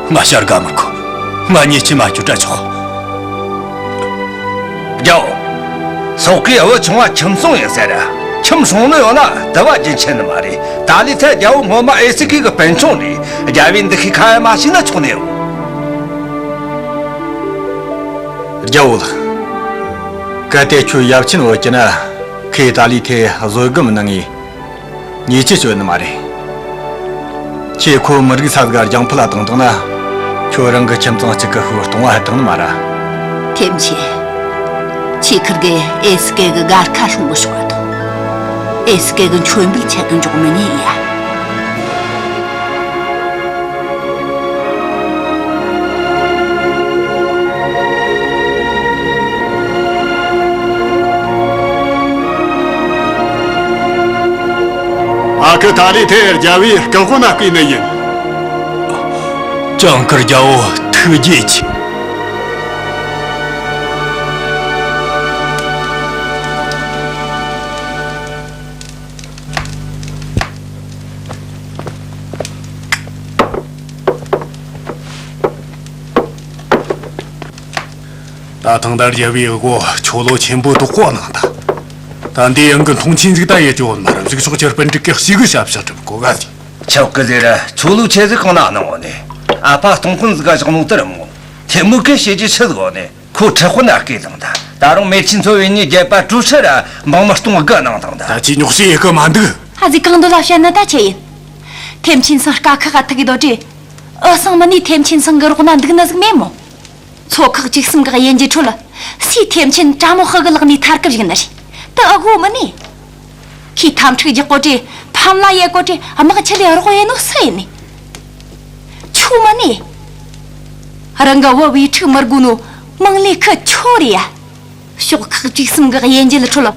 ང་བྱ་དགའ་མི་དགོས། ང་ཉེས་ཆད་མ་གཅོད་དྲ་ཆོག་རྒྱལ་བོ། སོག་གི་བུ་ཆུང་བ་ཁྱིམ་སྲུང་ཡིན་ཟེར། ཁྱིམ་སྲུང་ནི་ཡོད་ན་དུ་བ་རྒྱུན་ཆད་ནི་མ་རེད། ཏཱ་ལི་ཐེ་རྒྱལ་བོ་སྔོན་མ་ཨེ་སི་ཀི་གི་སྤུན་ཆུང་རེད། རྒྱལ་བོའི་འདུ་ཤེས་ཁ་ཡ་མ་ཞིག་ན་ཆོག་ནི་ཡོད། རྒྱལ་བོ་ལགས། གལ་ཏེ་ཁྱོད་ཡབ་ཆེན་བོ་གྱུར་ན། ཁོས་ཏཱ་ལི་ཐེ་བཟོད་སྒོམ་གནང་ངས་ཉེས་ཆད་གཅོད་ནི་མ་རེད། ཁྱེད་ཁོ་མི་རིག་ས་ཟིག་ག་རྒྱང་ཕུད་ལ་བཏང་བཏང་ན། ཁྱོད་རང་གི་ཁྱིམ་ཚང་གཅིག་གི་ཤུགས་གཏོང་བ་བཏང་ནི་མ་ར། ཐེམ་ཆེན། ཁྱེད་ཁིར་གེ་ཨེ་སི་ཀེ་གི་སྒར་ཁ་སྲུང་གི་ཤོག་པ་དང་། ཨེ་སི་ཀེ་གི་མཆོད་འབུལ་ཆད་གི་འཇོག་མི་ཉན་ཡ། ཨ་ཁུ་ཏཱ་ལི་ཐེ་རྒྱལ་བོའི་སྐུ་དབང་ན་བསྐོས་ནི་ཡིན། ཇིང་གིར་རྒྱལ་བོ་ཐུགས་རྗེ་ཆེ། ད་ཐེངས་ད་རྒྱལ་བོའི་འུ་གོ་ཆོ་ལོ་ཆེན་པོ་དོག་གོ་གནང་ད། ད་འདི་ཡང་གི་མཐོང་ཆེན་ཟིག་ད་ཡེ་ཅོ་མ་རབས་ཟིག་ཤོག་ཆེར་སྤུན་དྲུག་གི་གཤིས་གི་ཞབས་ཞབས་གྲུབ་གོ་ག་ཟིག་ཆོག་གི་ཟེར། ཆོ་ལོ་ཆེ་ཟིག་གང་ན་གནང་བ་ནི། ཨ་ཕ་སྟོང་ཁུན་ཟིག་ག་ཞག་ནོ་དེར་མོ། ཐེ་མུ་གི་བྱས་རྗེས་ཆི་ཟིག་བ་ནི། ཁོ་ཁྲི་དཔོན་ན་བསྐོས་བཏང་ད། ད་རུང་མེ་ཆི་ཚོ་བའི་ཉིན་རྒྱལ་པ་ཀྲུའུ་ཧྲི་ར་འབངས་མི་སྟོང་དགུ་གནང་བཏང་ད། ད་ཅི་ཉོག་བཤད་ཡེ་གི་མ་འདུག་ཧ་ཟི་གང་འདོད་ལ་བཤད་ན་ད་ཆི་ཡིན། ཐེམ་ཆེན་སང་དཀའ་ཁག་ག་ཐུག་གི་སྡོད་དྲི། འུ་སང་མི་ནི་ཐེམ་ཆེན་སང་གི་རོགས་ན་འདུག་ནི་ཟིག་མེད་མོ། ཚོ་ཁག་ཅིག་གསུམ་གི་དབྱེ་འབྱེད་ཁྲོད་ལ་ སུས་ཐེམ་ཆེན་དྲ་མོ་ཧི་གི་ལག་ནས་ཐར་གི་བཞག་ནི་རེད། དེ་ཨ་གོ་མིན་ནི། ཁོས་འཐབ་འཁྲུག་རྒྱག་གོ་དུས་ཕམ་ལ་ཡེ་གོ་དུས་དམག་ཆུ་ལས་རོགས་ཡེ་ནོ་སུ་ཡིན་ནི། ཁྱོད་མིན་ནི། རང་གི་བུ་བུའི་ཕྲུག་མི་དགོས་ནོ་མང་ལས་ཁུ་ཁྱོད་རེད་ཡ། ཕྱོགས་ཁག་བཅུ་གསུམ་གི་དབྱེ་འབྱེད་ཁྲོད་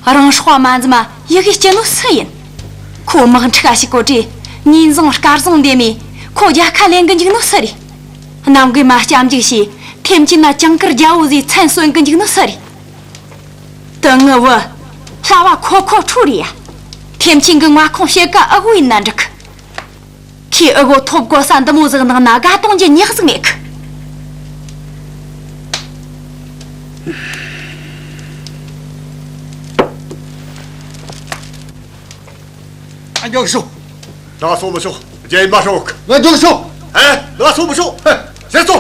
རང་སྲོག་མ་འཛེམ་ཡི་གེ་སྐྱི་ནོ་སུ་ཡིན། ཁོ་དམག་འཁྲུག་ཞིག་གོ་དུས་ཉིན་བཟང་སྐར་བཟང་འདེམས་མི་ཁོ་རྒྱལ་ཁ་ལེན་གི་འཇུག་ནོ་སུ་རེད། གནམ་གི་མ་སྐྱབས་འཇུག་བྱས་ཐེམ་ཆེན་ན་ཅང་ཀར་རྒྱལ་པོ་ཟིག་མཚན་གསོན་གི་འཇུག་ནོ་སུ་རེད། དེ་ངའི་བུ་བླ་བ་ཁོ་ཁོ་ཁྲུ་རེད་ཡ། ཐེམ་ཆེན་གི་མངའ་ཁོངས་ཕྱེད་ཀ་ཨ་གོ་ཡིན་ན་འགྲིག་གི། ཁོས་ཨ་གོ་ཐོབ་གོ་ས་འདི་མོ་ཟིག་ནང་ན་དགའ་གཏོང་རྒྱུ་ཉག་ཟིག་མེད་གི། ཨ། མགྱོགས་ཤོག་ད་སོ་མི་ཤོག་རྒྱལ་ཡིན་མ་ཤོག་ང་མགྱོགས་ཤོག་ཨེ། ད་སོ་མི་ཤོག་ཨེ། ཟེར་སོ།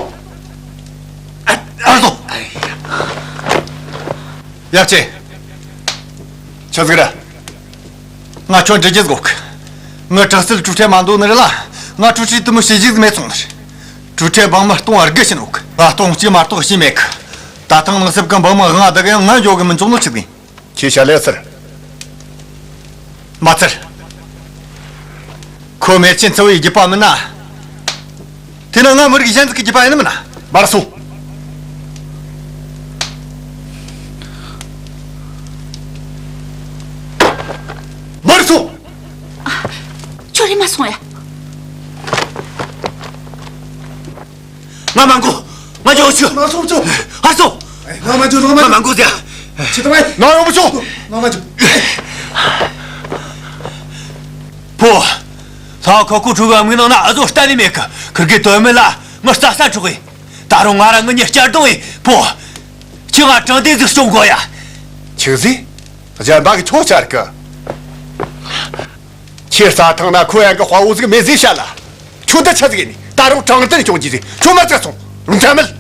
ཨ། ཨ་སོ། ཡབ་ཆེ། ཆི་ཟིག་རེད། ང་ཁྱོད་འདྲི་རྒྱུ་དགོས་གི། ངའི་དྲག་རྩལ་གྲུབ་འཕྲད་མ་འདུག་ནི་རེད་ལ། ང་གྲུབ་འཕྲད་དུ་མི་བྱེད་རྒྱུ་ཟིག་མེད་སོང་ནི་རེད། གྲུབ་འཕྲད་འབངས་མི་སྟོང་བར་དགུ་ཕྱིན་འོག་ང་སྟོང་གཅིག་མ་གཏོགས་ཤི་མེད་གི། ད་ཐེངས་ནག་སེབ་གི་འབངས་མི་ལྔ་བདག་ཡང་ང་འཇོག་གི་མི་འཇོག་ནོ་ཆི་ཟིག་ཡིན། ཁྱེད་བྱ་ལས་ཚར། མ་ཚར། ཁོ་མེར་ཆེན་ཚ་བོའི་རྒྱུད་པ་མིན་ན། དེ་ན་ང་མི་རིགས་གཞན་ཟིག་གི་རྒྱུད་པ་ཡིན་ནི་མིན་ན། འབར་སོང་། འབར་སོང་། ཁྱོད་རེམ་མ་སོང་ཡ། ང་མ་འགོ། ང་འགྱོ་ཆུ། ང་སོང་ཆུ། ཨ་སོ། ང་མ་འགྱོ། ང་མ་ང་མ་འགོ་ཟེར། ཆི་ཏ་བའི། ང་ཡོང་མི་ཆོག་ང་མ་འགྱོ། ཕོ། ལྷ་ཁོ་ཁོ་ཁྲུ་ག་མིག་ནང་ན་ཨ་ཟོ་ལྟ་ནི་མེད་གི། ཁིར་གི་དོན་མེད་ལ་ང་རྩ་ས་འཕྲོག་གི། ད་རུང་ང་ར་ངི་ཉི་བསྐྱར་གཏོང་ཡིན་ཕོ། ཁྱི་ང་དྲང་བདེན་ཟིག་སྐྱོང་དགོ་ཡ། ཆི་ཟིག་གཞན་པ་གི་ཁྱོ་ཆར་གི། ཁྱེད་རྩྭ་ཐང་ན་ཁོ་ཡང་གི་དཔའ་བོ་ཟིག་མེད་ཟེར་བཤད་ལ། ཁྱོད་འདི་ཆི་ཟིག་ཡིན་ནི། ད་རུང་དྲང་བདེན་སྐྱོང་རྒྱུ་ཟིག་ཁྱོད་མ་བཙལ་སོང་། རུང་ཚ་མེད།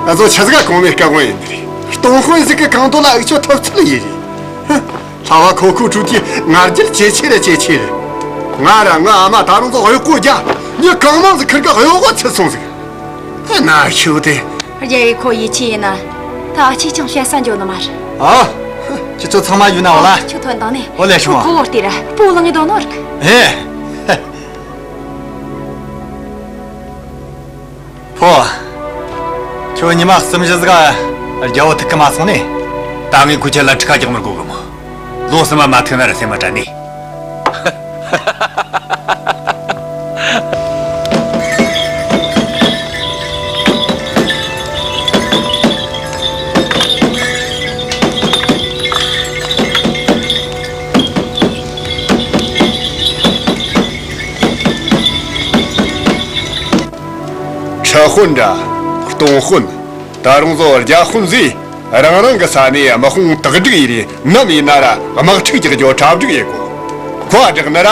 ཨ་ཚོ་ཆི་ཟིག་ག་གོང་མའི་སྐལ་བ་ཡིན་ནི་རེད། སྟོང་དཔོན་ཟིག་གི་གང་དོ་ལ་འུ་ཆོ་ཐུབ་ཚོད་ཡིན་རེད། ལྷ་བ་ཁོ་ཁོ་ཁྲུ་གི་ང་རྒྱལ་ཇེ་ཆེ་རེ་ཇེ་ཆེ་རེད། ང་ར་ངའི་ཨ་མ་ད་རུང་ཚོ་གཡོག་པོ་རྒྱ་མྱི་གང་མང་ཟིག་ཁིར་གི་གཡོག་པོ་ཚུད་སོང་ཟིག་ཨ་ན་ཤུགས་དེ། རྒྱལ་ཡི་ཁོ་ཡིད་ཆེས་ཡིན་ན། ད་ཨ་ཅེ་ཅང་བཤད་ས་འཇོག་ནི་མ་རེད། ཨ། ཁྱེད་ཚོ་ཚང་མ་ཡོད་ན་འོ་ལ། ཁྱོད་ཐོན་དང་ནི། འོ་ལེ་ཤོང་། ཁོ་བོ་ལྟོས་ར་སྤུ་ལངས་ངེ་དོ་ནོ་རིག་ཨེ། ཕོ། ཁྱོད་ཉི་མ་གསུམ་བཞི་ཟིག་ག་རྒྱལ་པོ་ཐུག་གི་མ་སོང་ནས། ད་ངས་ཁོ་ཁྱེད་ལ་ཁྲི་ཁ་རྒྱག་མི་དགོས་གི་མོ། ལོ་གསུམ་མ་མ་ཐུག་ན་ར་སེམས་མ་དྲན་ནས། ཁྲི་དཔོན་འདྲ། སྟོང་དཔོན། ད་རུང་ཚོ་རྒྱ་དཔོན་ཟིག་རང་རང་གི་ས་ནས་དམག་དཔུང་དག་སྒྲིག་ཡས་རེ་ནམ་ཡིན་ན་ར་དམག་འཁྲུག་རྒྱག་རྒྱུ་གྲ་སྒྲིག་ཡེད་དགོ། ཁོ་བསྒྲགས་ན་ར་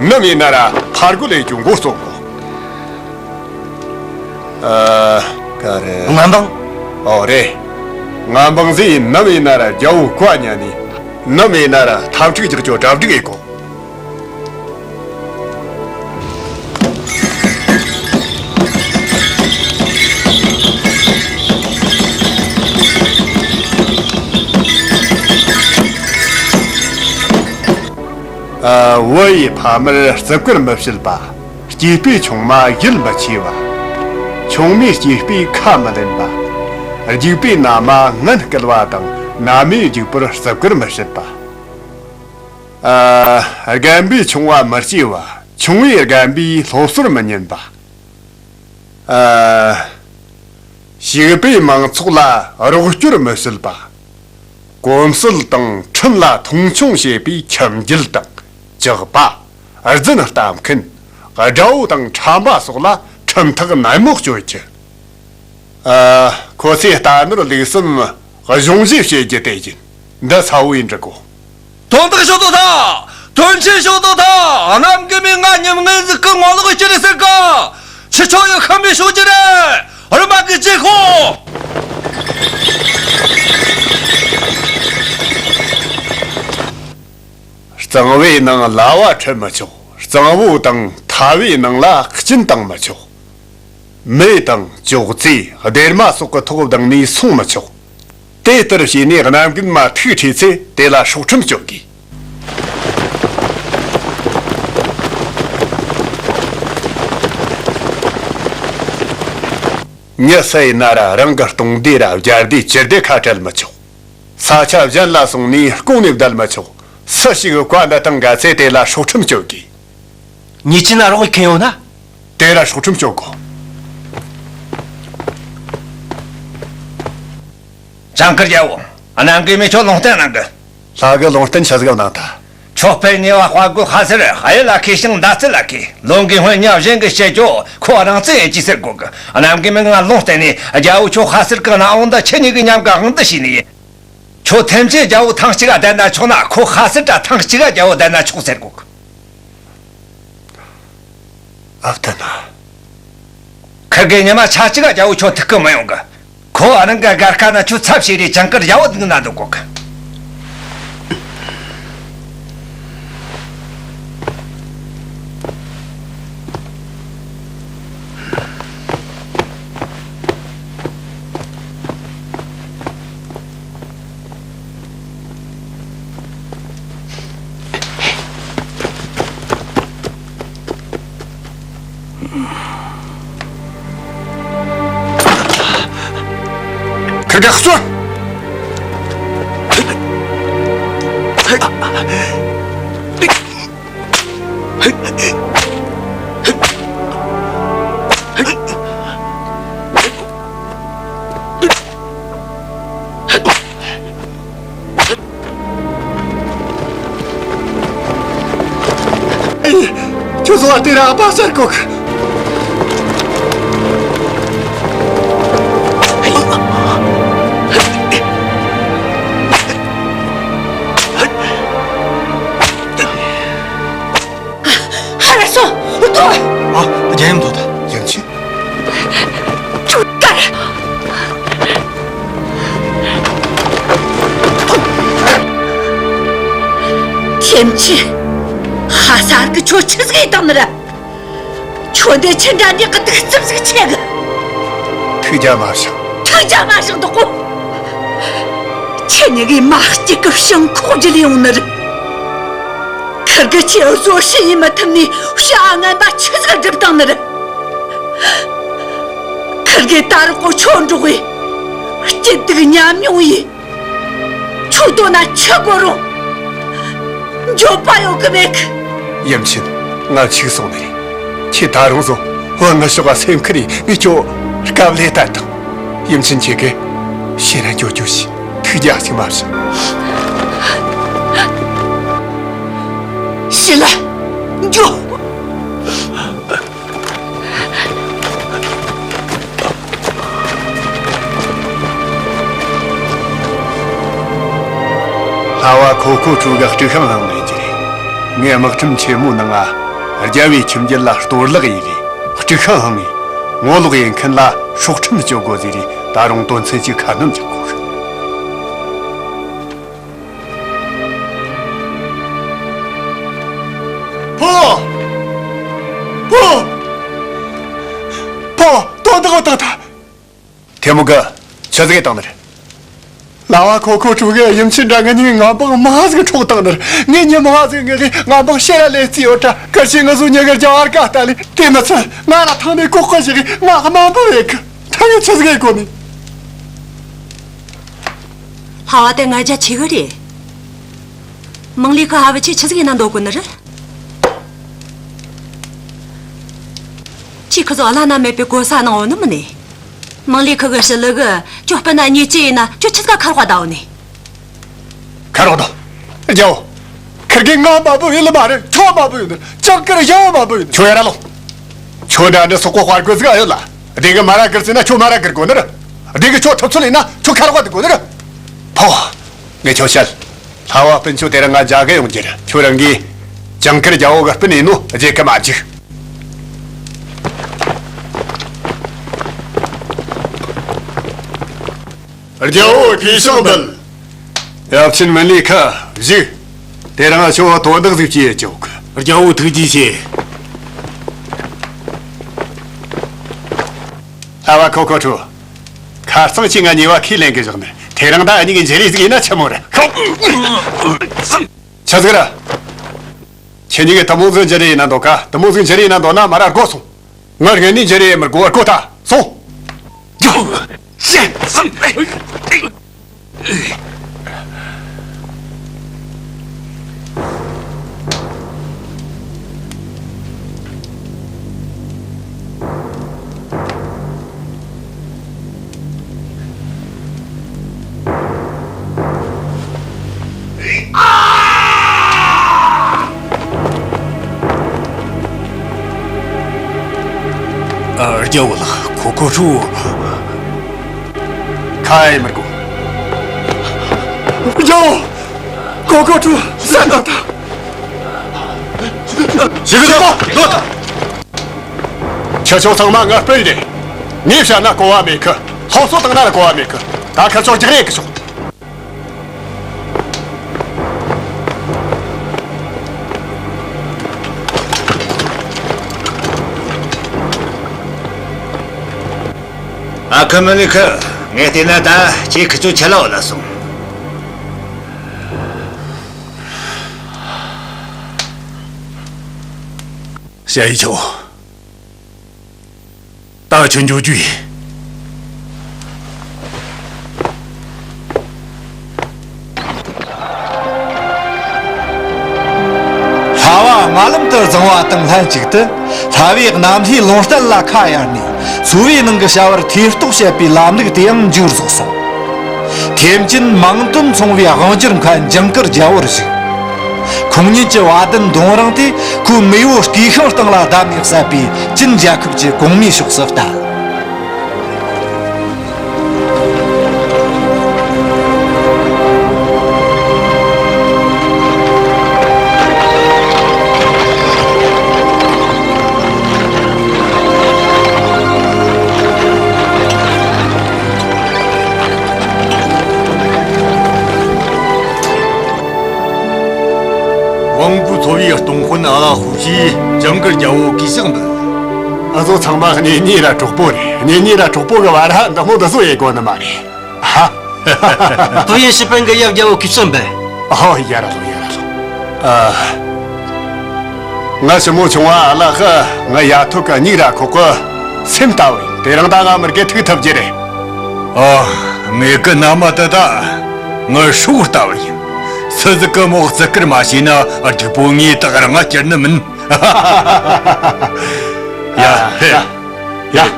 ནམ་ཡིན་ན་ར་ཕར་རྒོལ་ཡེད་རྒྱུ་འགོ་རྩོམ་དགོ། ཨ། ག་རེ། མངའ་འབངས། ཨོ་རེད། མངའ་འབངས་ཟིག་ནམ་ཡིན་ན་ར་རྒྱལ་པོ་བཀའ་ཉན་ནས་ནམ་ཡིན་ན་ར་འཐབ་འཁྲུག་རྒྱག་རྒྱུ་གྲ་སྒྲིག་ཡེད་དགོ། ཨ། བུ་ཡི་ཕ་མར་བརྩི་བཀུར་མི་བྱེད་པ། སྐྱེས་པའི་ཆུང་མ་ཡིད་མི་ཆེས་པ། ཆུང་མའི་སྐྱེས་པའི་ཁ་མི་ལེན་པ། རྒྱུག་པའི་མནའ་མ་ངན་སྐལ་བ་དང་མནའ་མའི་རྒྱུག་པར་བརྩི་བཀུར་མི་བྱེད་པ། ཨ། རྒན་པའི་ཆུང་བ་མི་གཅེས་པ། ཆུང་བས་རྒན་པའི་སློབ་གསོར་མི་ཉན་པ། ཨ། ཞིག་པའི་མང་ཚོགས་ལ་རོགས་སྐྱོར་མི་བྱེད་པ། གོམས་སྲོལ་དང་ཁྲིམས་ལ་མཐོང་ཆུང་བྱེད་པའི་ཁྱིམ་རྒྱུད་དང་ཇག་པ། རྫུན་གཏམ་མཁན། དགྲ་བོ་དང་ཁྲམ་པ་སོགས་ལ་ཁྲིམས་ཐག་ནན་མོ་གཅོད་རྒྱུ། ཨ། ཁོ་ཚོས་རྟ་ནོར་ལུག་གསུམ་གཞུང་བཞེས་བྱེད་རྒྱུ་དེ་ཡིན། འདི་ཚ་བོ་ཡིན་འགྲིག་གོ། དོན་དག་ཤོད་དོ་ཐ། དོན་ཆེན་ཤོད་དོ་ཐ། གནམ་གི་མི་ང་ཉམ་ངན་ཟིག་གི་ངོ་ལོག་སྐྱེ་རེ་ཟེར་ག་ཕྱི་ཕྱོགས་ཡོད་ཁམས་མི་ཤོད་ཀྱི་རེད། རི་མ་གི་རྗེ་ཁོ། གཙང་བོའི་ནང་ལྭ་བ་ཁྲིད་མི་ཆོག་གཙང་བོ་དང་མཐའ་བའི་ནང་ལ་གཅིན་བཏང་མི་ཆོག་མེ་དང་ཅོག་ཙེ། སྡེར་མ་སོགས་ཀྱི་ཐོག་བརྡུངས་ནས་སོང་མི་ཆོག་དེ་ལྟར་བྱས་ནས་གནམ་རྒན་མ་ཐུག་འཕྲད་ཚེ་དེ་ལ་སྲོག་ཁྲིམས་གཅོད་དགོས། མྱི་བསད་ན་ར་རང་གི་སྟོང་སྡེ་ར་བརྒྱ་སྡེ་བཅུ་སྡེ་ཁ་བྲལ་མི་ཆོག་ས་ཆ་གཞན་ལ་སོང་ནས་ལྐོག་ནས་བསྡད་མི་ཆོག་སུ་ཞིག་བཀའ་འདི་བཏང་ག་ཚེ་དེ་ལ་སྲོག་ཁྲིམས་གཅོད་དགོས། ཉེས་ཅན་ལ་རོགས་མཁན་ཡོད་ན། དེ་ལ་སྲོག་ཁྲིམས་གཅོད་དགོས། ཇིང་གིར་རྒྱལ་པོ། གནམ་གི་མི་ཁྱོད་ལུང་བསྟན་གནང་གི། ལྷ་གི་ལུང་བསྟན་ཆི་ཟིག་གནང་ཐལ། ཁྱོད་དཔེ་ཉེ་བ་དཔའ་རྒོད་ཁ་སེར་གཡུལ་ལ་ཁེལ་ཞིང་མདའ་རྩེ་ལ་ཁེལ། ལོ་འགའི་སྔོན་ཉ་གཞན་གི་བཤད་རྒྱུ་ཁོ་རང་བཙན་ཡིན་ཅི་ཟེར་གོ་གི། གནམ་གི་མི་ང་ལུང་བསྟན་ནས་རྒྱལ་པོ་ཁྱོད་ཁ་སེར་གི་ན་འོང་ད་ཁྱེད་གཉིས་གི་མཉམ་གི་དབང་དུ་བྱས་ནས། ཁྱོད་ཐེམ་ཆེན་རྒྱལ་པོ་ཐེངས་གཅིག་ག་བསྡད་ན་ཆོག་ན་ཁོ་ཁ་སེར་ད་ཐེངས་གཅིག་ག་རྒྱལ་པོ་བསྡད་ན་ཆོག་ཟེར་གོ་གི། ཨ་བསྟན་ན། ཁིར་གེ་ཉི་མ་ཆ་གཅིག་ག་རྒྱལ་པོ་ཁྱོད་ཐུག་གི་མི་ཡོང་གི། ཁོ་རང་གི་སྒར་ཁ་ན་ཁྱོད་ཚབ་བྱས་རེ་ཇིང་གིར་རྒྱལ་པོ་འདུག་ན་འདུག་གོ་གི། ཁིར་གེ་གསོན། ཁྱོད་ཚོ་བ་དེ་ར་ཨ་ཕ་ཟེར་གོ་གི། ཧ་ར་སོང་། ལྟོས། ཨ། རྒྱལ་ཡུམ་ཐོབ་ཐལ། ཡུམ་ཆེན། ཁྱོད་ཀར། ཐེམ་ཆེན། ཧ་སར་གི་ཁྱོད་ཆི་ཟིག་ཡེ་བཏང་ནི་ར། ཁྱོད་འདི་ཆི་འདྲ་འདྲ་གི་གདུག་རྩུབ་ཟིག་ཆེ་གི། ཐུགས་རྒྱལ་མ་བཞེངས། ཐུགས་རྒྱལ་མ་བཞེངས་འདུག་གོ། ཁྱེད་གཉིས་ཀའི་མ་གཅིག་གི་ཞིང་ཁོག་བརྒྱུད་ཡོང་ནི་རེད། ཁིར་གི་ཁྱེད་བཟོ་ཤེས་ཡིན་མི་ཐུབ་ནས་བྱ་ངན་པ་ཆི་ཟིག་སྒྲུབ་བཏང་ནི་རེད། ཁིར་གི་ད་རག་གོ་ཆོ་འགྲོགས་ཡིན། སྐྱིད་སྡུག་མཉམ་མྱོང་ཡིན། ཆུ་དོ་ན་ཆུ་གོ་རུང་འགྱོད་པ་ཡོད་གི་མེད་གི། ཡུམ་ཆེན། ང་འཆུག་སོང་ནི་རེད། ཁྱེད་ད་རུང་བཟོ་བུ་ངི་ཤོག་ག་སེམས་ཁུར་ཡིན། ངས་ཁྱོད་སྐབས་ལས་ལྟ་དང་། ཡུམ་ཆེན་ཁྱེད་ཀྱིས་ཤེས་ར་འགྱོ་རྒྱུ་ཞིག་ཐུགས་རྒྱལ་ཞིག་མ་བྱུང་། ཤི་ལ་འགྱོ། ལྷ་བ་ཁོ་ཁོ་ཁྲུ་ག་དཀྲུག་ཤིང་ལྷང་ལེན་གྱི་རེད། ངས་དམག་ཁྲིམས་ཆེན་མོ་ནང་ང་རྒྱལ་བའི་ཁྱིམ་རྒྱུད་ལ་གཏོར་བརླག་ཡིན་རེད། དཀྲུག་ཤིང་ལྷང་ངེ་ངོ་ལོག་ཡིན་མཁན་ལ་སྲོག་ཁྲིམས་གཅོད་དགོས་ཟེར་རེད། ད་རུང་དོན་ཚན་གཅིག་ཁ་སྣོན་རྒྱག་དགོས། ཕོ། ཕོ། ཕོ། དོན་དག་བཏང་ཐལ། ཐེ་མུ་གི། ཆི་ཟིག་བཏང་ནི་རེད། ལ་བ་ཁོ་ཁོ་ཁྲུ་གི་ཡུམ་ཆེན་དྲ་ངེད་གཉིས་ངན་པ་མང་ཟིག་འཕྲོག་བཏང་ནི་རེད། ངེད་གཉིས་མང་ཟིག་ངེད་གི་ངན་པ་ཕྱིར་ར་ལས་རྩིས་ཡོད་དྲ། གལ་སྲིད་ངི་ཟུ་ཉི་གི་རྒྱ་བར་ཀ་ལྟ་ལས་དེ་མི་ཚད་ང་ར་ཐང་ནས་ལྐོག་གི་ཞིག་ང་དམའ་འབེབས་ཡེད་གི། ད་ངས་ཆི་ཟིག་ཡེད་དགོས་ནི། ལྷ་བ་དེ་ང་རྒྱ་ཆེ་གི་རེད། མང་ལི་ཁི་ཧ་བི་ཆེ་ཆི་ཟིག་ཡིན་ན་འདོད་གོ་ནི་རེད། ཁྱེད་ཁི་ཚོ་བླ་ན་མེད་པའི་གོ་ས་གནང་འོ་ནི་མིན་ནི། མང་ལི་ཁི་གི་ཞི་ལི་གི་ཁྱོད་སྤུན་ན་ཉེ་ཅི་ཡིན་ན་ཁྱོད་ཆི་ཟིག་ཁ་རོག་བདའ་འོ་ནི། ཁ་རོག་དང་། རྒྱལ་བོ། ཁིར་གི་ང་མ་བུ་ཡིན་ལ་མ་རེད། ཁྱོད་མ་བུ་ཡིན་ནི། ཅང་ཀིར་ཡང་མ་བུ་ཡིན་ནི། ཁྱོད་ཡར་ལོངས། ཁྱོད་འདྲ་འདྲ་སོག་པོ་དཔའ་རྒོད་ཟིག་ཨ་ཡོད་ལ། སྡེ་གི་མ་ར་གིར་ཟིན་ན་ཁྱོད་མ་ར་གིར་དགོས་ནི་རེད། སྡེ་གི་ཁྱོད་ཐུབ་ཚོད་ཡིན་ན་ཁྱོད་ཁ་རོག་བདེ་དགོས་ནི་རེད། ཕོ། ངས་ཁྱོད་བཤད། ལྷ་བ་སྤུན་ཆོ་དེ་རིང་ང་རྒྱ་གི་ཡོང་རྒྱུ་རེད། ཁྱོད་རང་གིས་ཇིང་གིར་རྒྱལ་བོ་གི་སྤུན་ཡིན་ནོ་བརྗེད་གི་མ་འཇུག། རྒྱལ་བོ་གིས་ཤིང་འབུལ། ཡབ་ཆེན་མིན་ལི་ཁ་བཞུགས། དེ་རིང་ཁྱོད་དོན་དག་ཟིག་བྱས་ཡོད་ཅོག་རྒྱལ་བོ་ཐུགས་རྗེ་ཆེ། ཨ་བ་ཁོ་ཁོ་ཁྲོ། ཁ་རྩང་ཆེ་ང་ཉེས་པ་ཁས་ལེན་གི་བཞག་ནས་དེ་རིང་ད་ཨ་ཉི་གི་འཇིགས་རེ་ཟིག་ཡིན་ན་ཆི་མོ་རེད། ཆི་ཟིག་ར། ཁྱེད་གཉིས་ཀྱི་དུ་མོ་ཟིག་འཇིགས་རེ་ཡིན་ན་འདོད་ཀ་དུ་མོ་ཟིག་འཇིགས་རེ་ཡིན་ན་འདོད་ན་མ་ར་སྒོ་སོང་། ང་ངན་ནི་འཇིགས་རེ་ཡིན་མི་དགོས་པར་གོ་ད་སོང་། ཨ། རྒྱལ་བོ་ལགས། ཁོ་ཁོ་ཧྲུ། ཁ་ཡེ་མི་དགོས། རྒྱལ་བོ། ཁོ་ཁོ་ཧྲུ་བསད་ད་ད། ཞི་བའི་ཚོགས་པ་སྡོད། ཁྱེད་ཚོ་ཚང་མ་ངའི་སྤུན་རེད། ངས་བཤད་ན་གོ་བ་མེད་གི། སློབ་གསོ་བཏང་ན་གོ་བ་མེད་གི། ད་ཁྱེད་ཚོ་རྒྱག་རེས་གི་ཆོག་ཨ་ཁུ་མི་ལི་ཁུ། ངས་བལྟས་ན་ད་ཁྱེད་ཁི་ཆོ་ཆ་ལ་འོ་ལ་སོང་། ཞ་ཡི་ཆོ། ད་ཁྱོད་འགྱོ་རྒྱུ་ཡིན། ལྷ་བ་རྨ་ལམ་དུ་བརྫངས་པ་དང་ལྷན་ཅིག་ཏུ་ལྷ་བས་གནམ་ལྷའི་ལུང་བསྟན་ལ་ཁ་གཡར་ནས་འཚོ་བའི་ནང་གི་བྱ་བར་ཐེ་གཏོགས་བྱེད་པའི་ལམ་ལུགས་དེའང་མཇུག་རྫོགས་སོང་། ཐེམ་ཅིན་མིང་དོན་མཚུངས་པའི་དབང་སྒྱུར་མཁན་ཇིང་གུར་རྒྱལ་བོར་བཞུགས། ཁོང་ཉིད་ཀྱི་བ་དན་མདུང་རིང་དེ་ཁོའི་མེས་པོ་སྐྱེས་ཤིང་སྟེང་ལ་བརྡབས་ནས་བསད་པའི་ཅིན་རྒྱལ་ཁབ་ཀྱི་གོང་མའི་ཕྱོགས་སུ་བསྟན། དབང་པོའི་འཚོ་བའི་སྟོང་དཔོན་ཨ་ལ་ཧུ་ཞིས་ཇིང་གུར་རྒྱལ་བོ་གུས་ཕྱག་འབུལ། ཨ་ཚོ་ཚང་མ་གཉེན་ཉེ་ར་གྲོགས་པོ་རེད། གཉེན་ཉེ་ར་གྲོགས་པོ་གི་བར་ཧ་འདི་མོ་འདི་ཚོ་ཡེ་གོ་ནི་མ་རེད། ཧ། ཏུའུ་ཡན་ཞི་པན་གི་ཡབ་རྒྱལ་བོ་གུས་ཕྱག་འབུལ། ཨོ་ཡ་ར་ལོ་ཡ་ར་ལོ། ཨ། ང་ཞི་མོ་ཆུང་བ་ཨ་ལ་ཧ་ང་ཡ་ཐོད་ཀ་སྙིགས་ར་ཁོག་གི་སེམས་ལྟ་བུ་ཡིན། དེ་རིང་ད་ང་མི་རྒས་ཐུག་ཐུབ་རྒྱུ་རེད། ཨོ། ངེད་ཀྱི་མནའ་མ་དེ་ད་ངའི་སྲོག་ལྟ་བུ་ཡིན། སུ་ཟིག་གི་མོག་བརྩི་བཀུར་མ་བྱས་ན་སྡིག་པོ་ངའི་ཐག་རིང་ང་སྐྱུར་ནི་མིན། ཡ་ཧེ། ཡ།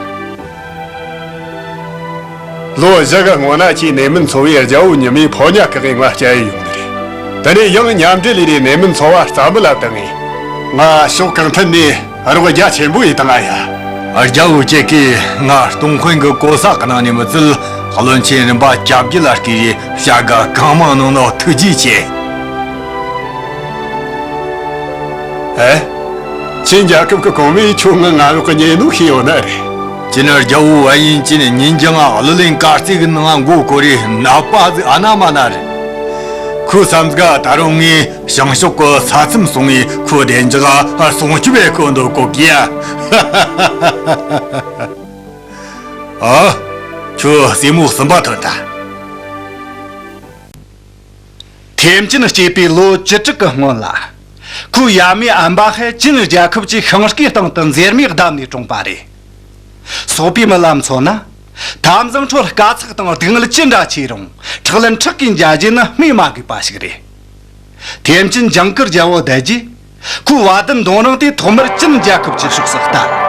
ལོ་བཞི་གི་སྔོན་ན་ཁྱེད་ནེ་མིན་ཚོ་བའི་རྒྱལ་བོ་ཉི་མའི་ཕོ་ཉ་བཀག་གིས་ང་བསྐྱལ་ཡོང་ནི་རེད། དེ་ནས་ཡང་མཉམ་འབྲེལ་ལས་རེ་ནེ་མིན་ཚོ་བ་རྩ་མེད་ལ་བཏང་ངས། ང་ཕྱོགས་གང་ཐད་ནས་རོགས་རྒྱ་ཆེན་པོ་ཡིས་བཏང་ང་ཡ། རྒྱལ་བོ་ཁྱེད་ཀྱིས་ང་སྟོང་དཔོན་གྱི་གོ་ས་གནང་ནས་མི་ཚད་བློན་ཆེན་རིམ་པ་བཅོ་བརྒྱད་ལ་བསྐོས་རེ་བྱ་དགའ་གང་མང་གནང་ནོ་ཐུགས་རྗེ་ཆེ། ཨེ། ཅིན་རྒྱལ་ཁབ་ཀྱི་གོང་མས་ཁྱོད་ང་མངའ་འོག་གི་ཉེ་ནོ་ཤེས་ཡོད་ནི་རེད། ཅིན་རྒྱལ་བོ་ཨན་ཡིན་ཅིན་ཉིན་རྒྱུན་ང་གླུ་ལེན་དཀར་རྩེ་གི་ནང་མགོ་སྐོར་རེ་ནད་པ་ཟིག་ཨ་ན་མ་ན་རེད། ཁོའི་བསམ་ག་ད་རུང་ངས་བྱང་ཕྱོགས་ཀྱི་ས་མཚམས་སྲུང་བའི་ཁོའི་བདེ་འཇགས་སྲུང་སྐྱོབ་བྱེད་དགོས་འདུག་གོ་གི་ཡ། ཨ། ཁྱོད་སྲས་མོ་གསུམ་པ་ཐོན་ཐལ། ཐེམ་ཅིན་སྐྱེས་པའི་ལོ་བཅུ་དྲུག་གི་སྔོན་ལ། ཁོའི་ཡབ་མེས་ཨན་པ་ཧེ་ཅིན་རྒྱལ་ཁབ་ཀྱི་ཤིང་རྐུའི་སྟེང་དུ་མཛེར་མས་བརྡབས་ནས་གྲོངས་པ་རེད། སོག་པོའི་མི་ལ་མཚོན་ན། ད་བཟང་འཕྲོད་དཀའ་ཚེགས་དང་སྡུག་བསྔལ་ཅི་འདྲ་ཆེ་རུང་ཁྲག་ལན་ཁྲག་གིས་འཇལ་རྒྱུ་ནི་སྨོས་མ་དགོས་པ་ཞིག་རེད། ཐེམ་ཅིན་ཇིང་གུར་རྒྱལ་བོ་བསྡད་རྗེས། ཁོའི་བ་དན་མདུང་རིང་དེ་ཐོག་མར་ཅིན་རྒྱལ་ཁབ་ཀྱི་ཕྱོགས་སུ་བསྟན།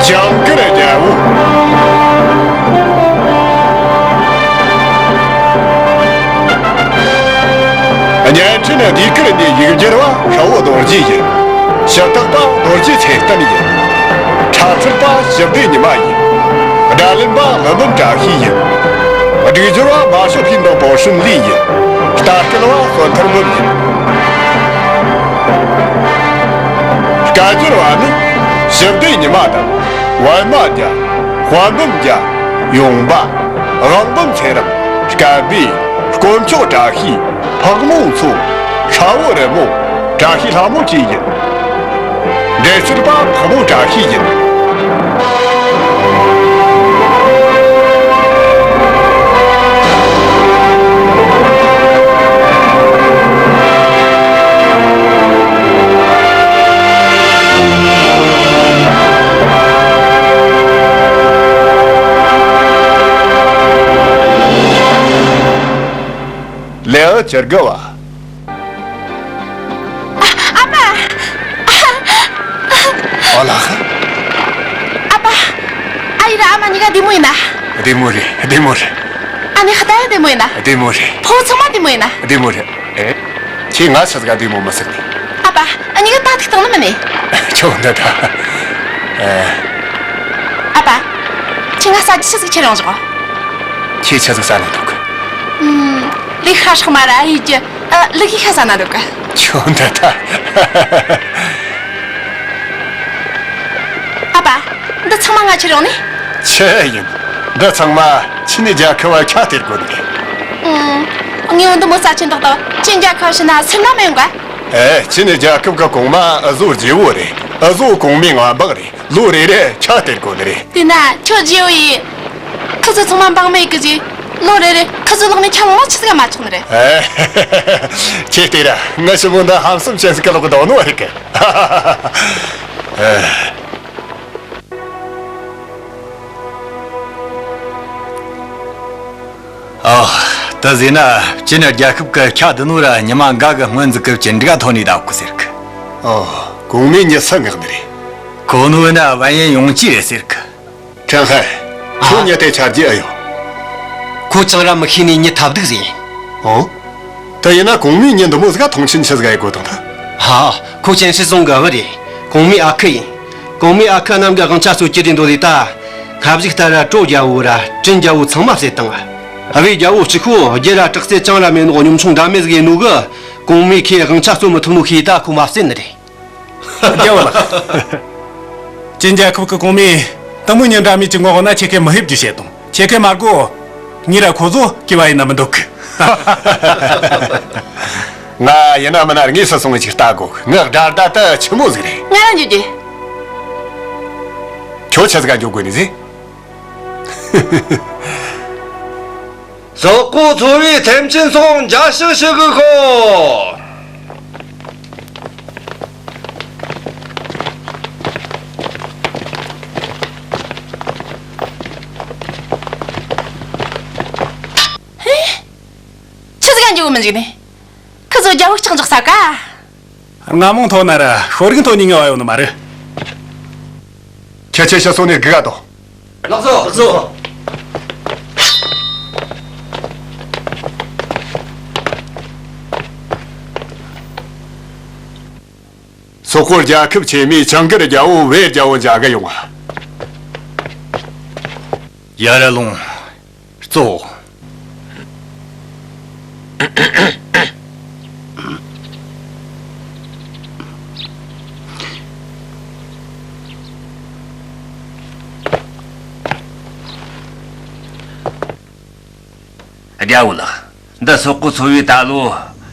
ཇིང་གུར་རྒྱལ་བོ། བརྙན་འཕྲིན་ཟློས་གར་ནས་ཡིག་སྒྱུར་བ་ཤ་བོ་རྡོ་རྗེ་ཡིན། ཞུ་དག་པ་རྡོ་རྗེ་ཚེ་བརྟན་ཡིན། འཁྲབ་ཁྲིད་པ་ཞི་བདེ་ཉི་མ་ཡིན། སྒྲ་ལེན་པ་ཀླུ་འབུམ་བཀྲ་ཤིས་ཡིན། སྒྲིག་སྦྱོར་བ་མ་ཤོ་ཕིན་དང་པོ་ཧྲིན་ལི་ཡིན། ལྟ་སྐུལ་བ་བསོད་ཐར་འབུམ་ཡིན། སྐད་སྒྱུར་བ་ནི་ཞི་བདེ་ཉི་མ་དང་། པད་མ་རྒྱལ། དཔལ་འབུམ་རྒྱལ། ཡོང་འབའ། དབང་འབུམ་ཚེ་རིང་། སྐལ་བྷེ། དཀོན་མཆོག་བཀྲ་ཤིས། ཕག་མོ་མཚོ། ཤ་བོ་རི་མོ། བཀྲ་ཤིས་ལྷ་མོ་བཅས་ཡིན། འགྲེལ་བཤད་པ་ཕག་མོ་བཀྲ་ཤིས་ཡིན། ལེའུ་བཅུ་དགུ་བ། ཨ་ཨ་ཕ། ཨོ་ལགས། ཨ་ཕ། ཨ་ཡེ་ར་ཨ་མ་གཉིས་ཀ་བདེ་མོ་ཡིན་ན། བདེ་མོ་རེད། བདེ་མོ་རེད། ཨ་ནེ་ཁ་ཏ་ཡང་བདེ་མོ་ཡིན་ན། བདེ་མོ་རེད། ཕོ་ཚང་མ་བདེ་མོ་ཡིན་ན། བདེ་མོ་རེད། ཨེ། ཁྱེད་ང་ཆི་ཟིག་ག་བདེ་མོ་མི་ཟེར་ནི། ཨ་ཕ། ཨ་གཉིས་ཀ་ད་ཐུག་བཏང་ནི་མིན་ནི། ཁྱོད་འདི་ད། ཨེ། ཨ་ཕ། ཁྱེད་ང་ཟ་རྒྱུ་ཆི་ཟིག་ཁྱེར་ཡོང་བཞག་ཁྱེད་ཆི་ཟིག་ཟ་ན་འདོད་གི། ཨུམ། ལུག་ཤ་ཧྲག་མ་ར་ཡིས་རྒྱུ། ཨ། ལུག་གི་ཤ་ཟ་ན་འདོད་གི། ཁྱོད་འདི་ད། ཨ་ཕ། འདི་ཚང་མ་ང་ཁྱེར་ཡོང་ནི། ཆི་ཡིན། འདི་ཚང་མ་ཆི་ནི་རྒྱལ་ཁབ་བ་ཁ་སྟེར་དགོས་ནི་རེད། ཨུམ། དངོས་པོ་འདི་མོ་རྩ་ཆེན་འདུག་དང་ཆི་རྒྱལ་ཁབ་ཕྱི་ན་སེམས་ན་མི་ཡོང་ག་ཨེ། ཆི་ནི་རྒྱལ་ཁབ་གི་གོང་མ་འུ་ཟོ་རྗེ་བོ་རེད། འུ་ཟོ་གོང་མའི་མངའ་འབངས་རེད། ལོ་རེ་རེ་ཁ་སྟེར་དགོས་ནི་རེད། དེ་ན་ཁྱོད་རྗེ་བོ་ཡིན། ཁི་ཚོ་ཚང་མ་འབངས་མེད་གི་ཅི། ལོ་རེ་རེ་ཁི་ཚོ་ལག་ནས་ཁྱང་མོ་ཆི་ཟིག་མ་ཆོག་ནི་རེད། ཨེ། ཁྱེད་ལྟོས་ར། ང་ཞི་མོ་འདི་ཧམ་སེམས་ཅན་ཟིག་གི་ལོག་གི་འདུག་ནོ་རེད་གི། ཨེ། ཨ། ད་ཟེར་ན་ཅི་ནི་རྒྱལ་ཁབ་གི་ཁ་བདེ་ནོ་ར་ཉི་མ་འགའ་གི་སྔོན་ཟིག་གི་ཅི་འདྲ་ཐོན་ནི་ད་གོ་ཟེར་གི། ཨོ། གོང་མའི་མྱི་སུ་མངགས་ནི་རེད། གོ་ནོ་ན་བན་ཡན་ཡོང་ཅི་རེད་ཟེར་གི། ཁྲེན་ཧའེ། ཁྱོད་ཨ། མྱི་དེ་ཆ་རྒྱུས་ཨེ་ཡོད། ཁོ་ཅང་ར་མི་ཤེས་ནི་མྱི་ཐབས་སྡུག་ཟིག་ཡིན། ཨོ། དེ་ཡིན་ན་གོང་མའི་མྱི་འདི་མོ་ཟིག་ག་མཐོང་ཆེན་ཆི་ཟིག་ཡེ་དགོས་དང་ད། ཧ། ཁོ་ཅན་ཧྲི་ཙུང་གི་བུ་རེད། གོང་མའི་ཨ་ཁུ་ཡིན། གོང་མའི་ཨ་ཁུ་རྣམས་ཀྱི་དབང་ཆ་རྩོད་ཀྱི་རེད་འདོད་ལས་ད། ཁ་བཞིག་ལྟར་ར་ཀྲོ་རྒྱལ་བོ་ར་ཀྲིན་རྒྱལ་བོ་ཚང་མ་བསད་བཏང་ང་། ཨ་བའི་རྒྱལ་བོ་གཅིག་ཁོ་རྒྱུ་ར་དྲག་རྩལ་ཅང་ར་མེད་ནོ་གཉོམ་ཆུང་འདྲ་མེད་ཟིག་ཡིན་ནོ་གི། གོང་མའི་ཁའི་དབང་ཆ་རྩོད་མི་ཐུབ་ནོ་ཤེས་ད་ཁོ་མ་བསད་ནི་རེད། རྒྱལ་བོ་ལགས། ཅིན་རྒྱལ་ཁབ་ཀྱི་གོང་མས་དེ་མོ་ཉིན་འདྲ་མིན་གྱི་ངོ་ན་ཁྱེད་ཀས་མི་ཕེབས་རྒྱུ་བཤད་དང་ཁྱེད་ཀས་མ་དགོ། ངས་ར་ཁོ་ཚོ་སྐྱེ་བ་ཡིན་ན་མི་འདོད་གི། ང་ཡིན་ན་མིན་ན་དངོས་སུ་སོང་ཅིག་ལྟ་དགོ། ངའི་དགྲ་ཟླ་དེ་ཆི་མོ་ཟིག་རེད། ང་རང་འཇུག་རྒྱུ། ཁྱོད་ཆི་ཟིག་ག་འཇུག་དགོས་ནི་ཟིག་སོག་པོ་ཚོ་བའི་ཐེམ་ཆེན་སོགས་མཇལ་ཕྱག་ཞུ་གི་ཤོག་ཧེ། ཆི་ཟིག་ག་འཇུག་མི་འཇུག་ནི། ཁི་ཚོ་རྒྱལ་བོ་ལྕགས་འཇོག་ས་ག་སྔ་མོང་ཐོག་ན་ར་ཤོ་རིག་ཐོག་ནས་ངེས་བ་ཡོད་ནི་མ་རེད། ཁྱེད་ཆོས་ཤི་སོང་ནས་སྒུག་ག་དོ། ལགས་སོ། ལགས་སོ། སོག་པོ་རྒྱལ་ཁབ་ཆེན་མོས་ཅང་གིར་རྒྱལ་བོ་ཝེ་རྒྱལ་བོ་མཇལ་གི་ཡོང་ང་། ཡར་ལོངས། གཙོ། རྒྱལ་བོ་ལགས། འདི་སོག་པོ་ཚོ་བའི་ད་ལོ་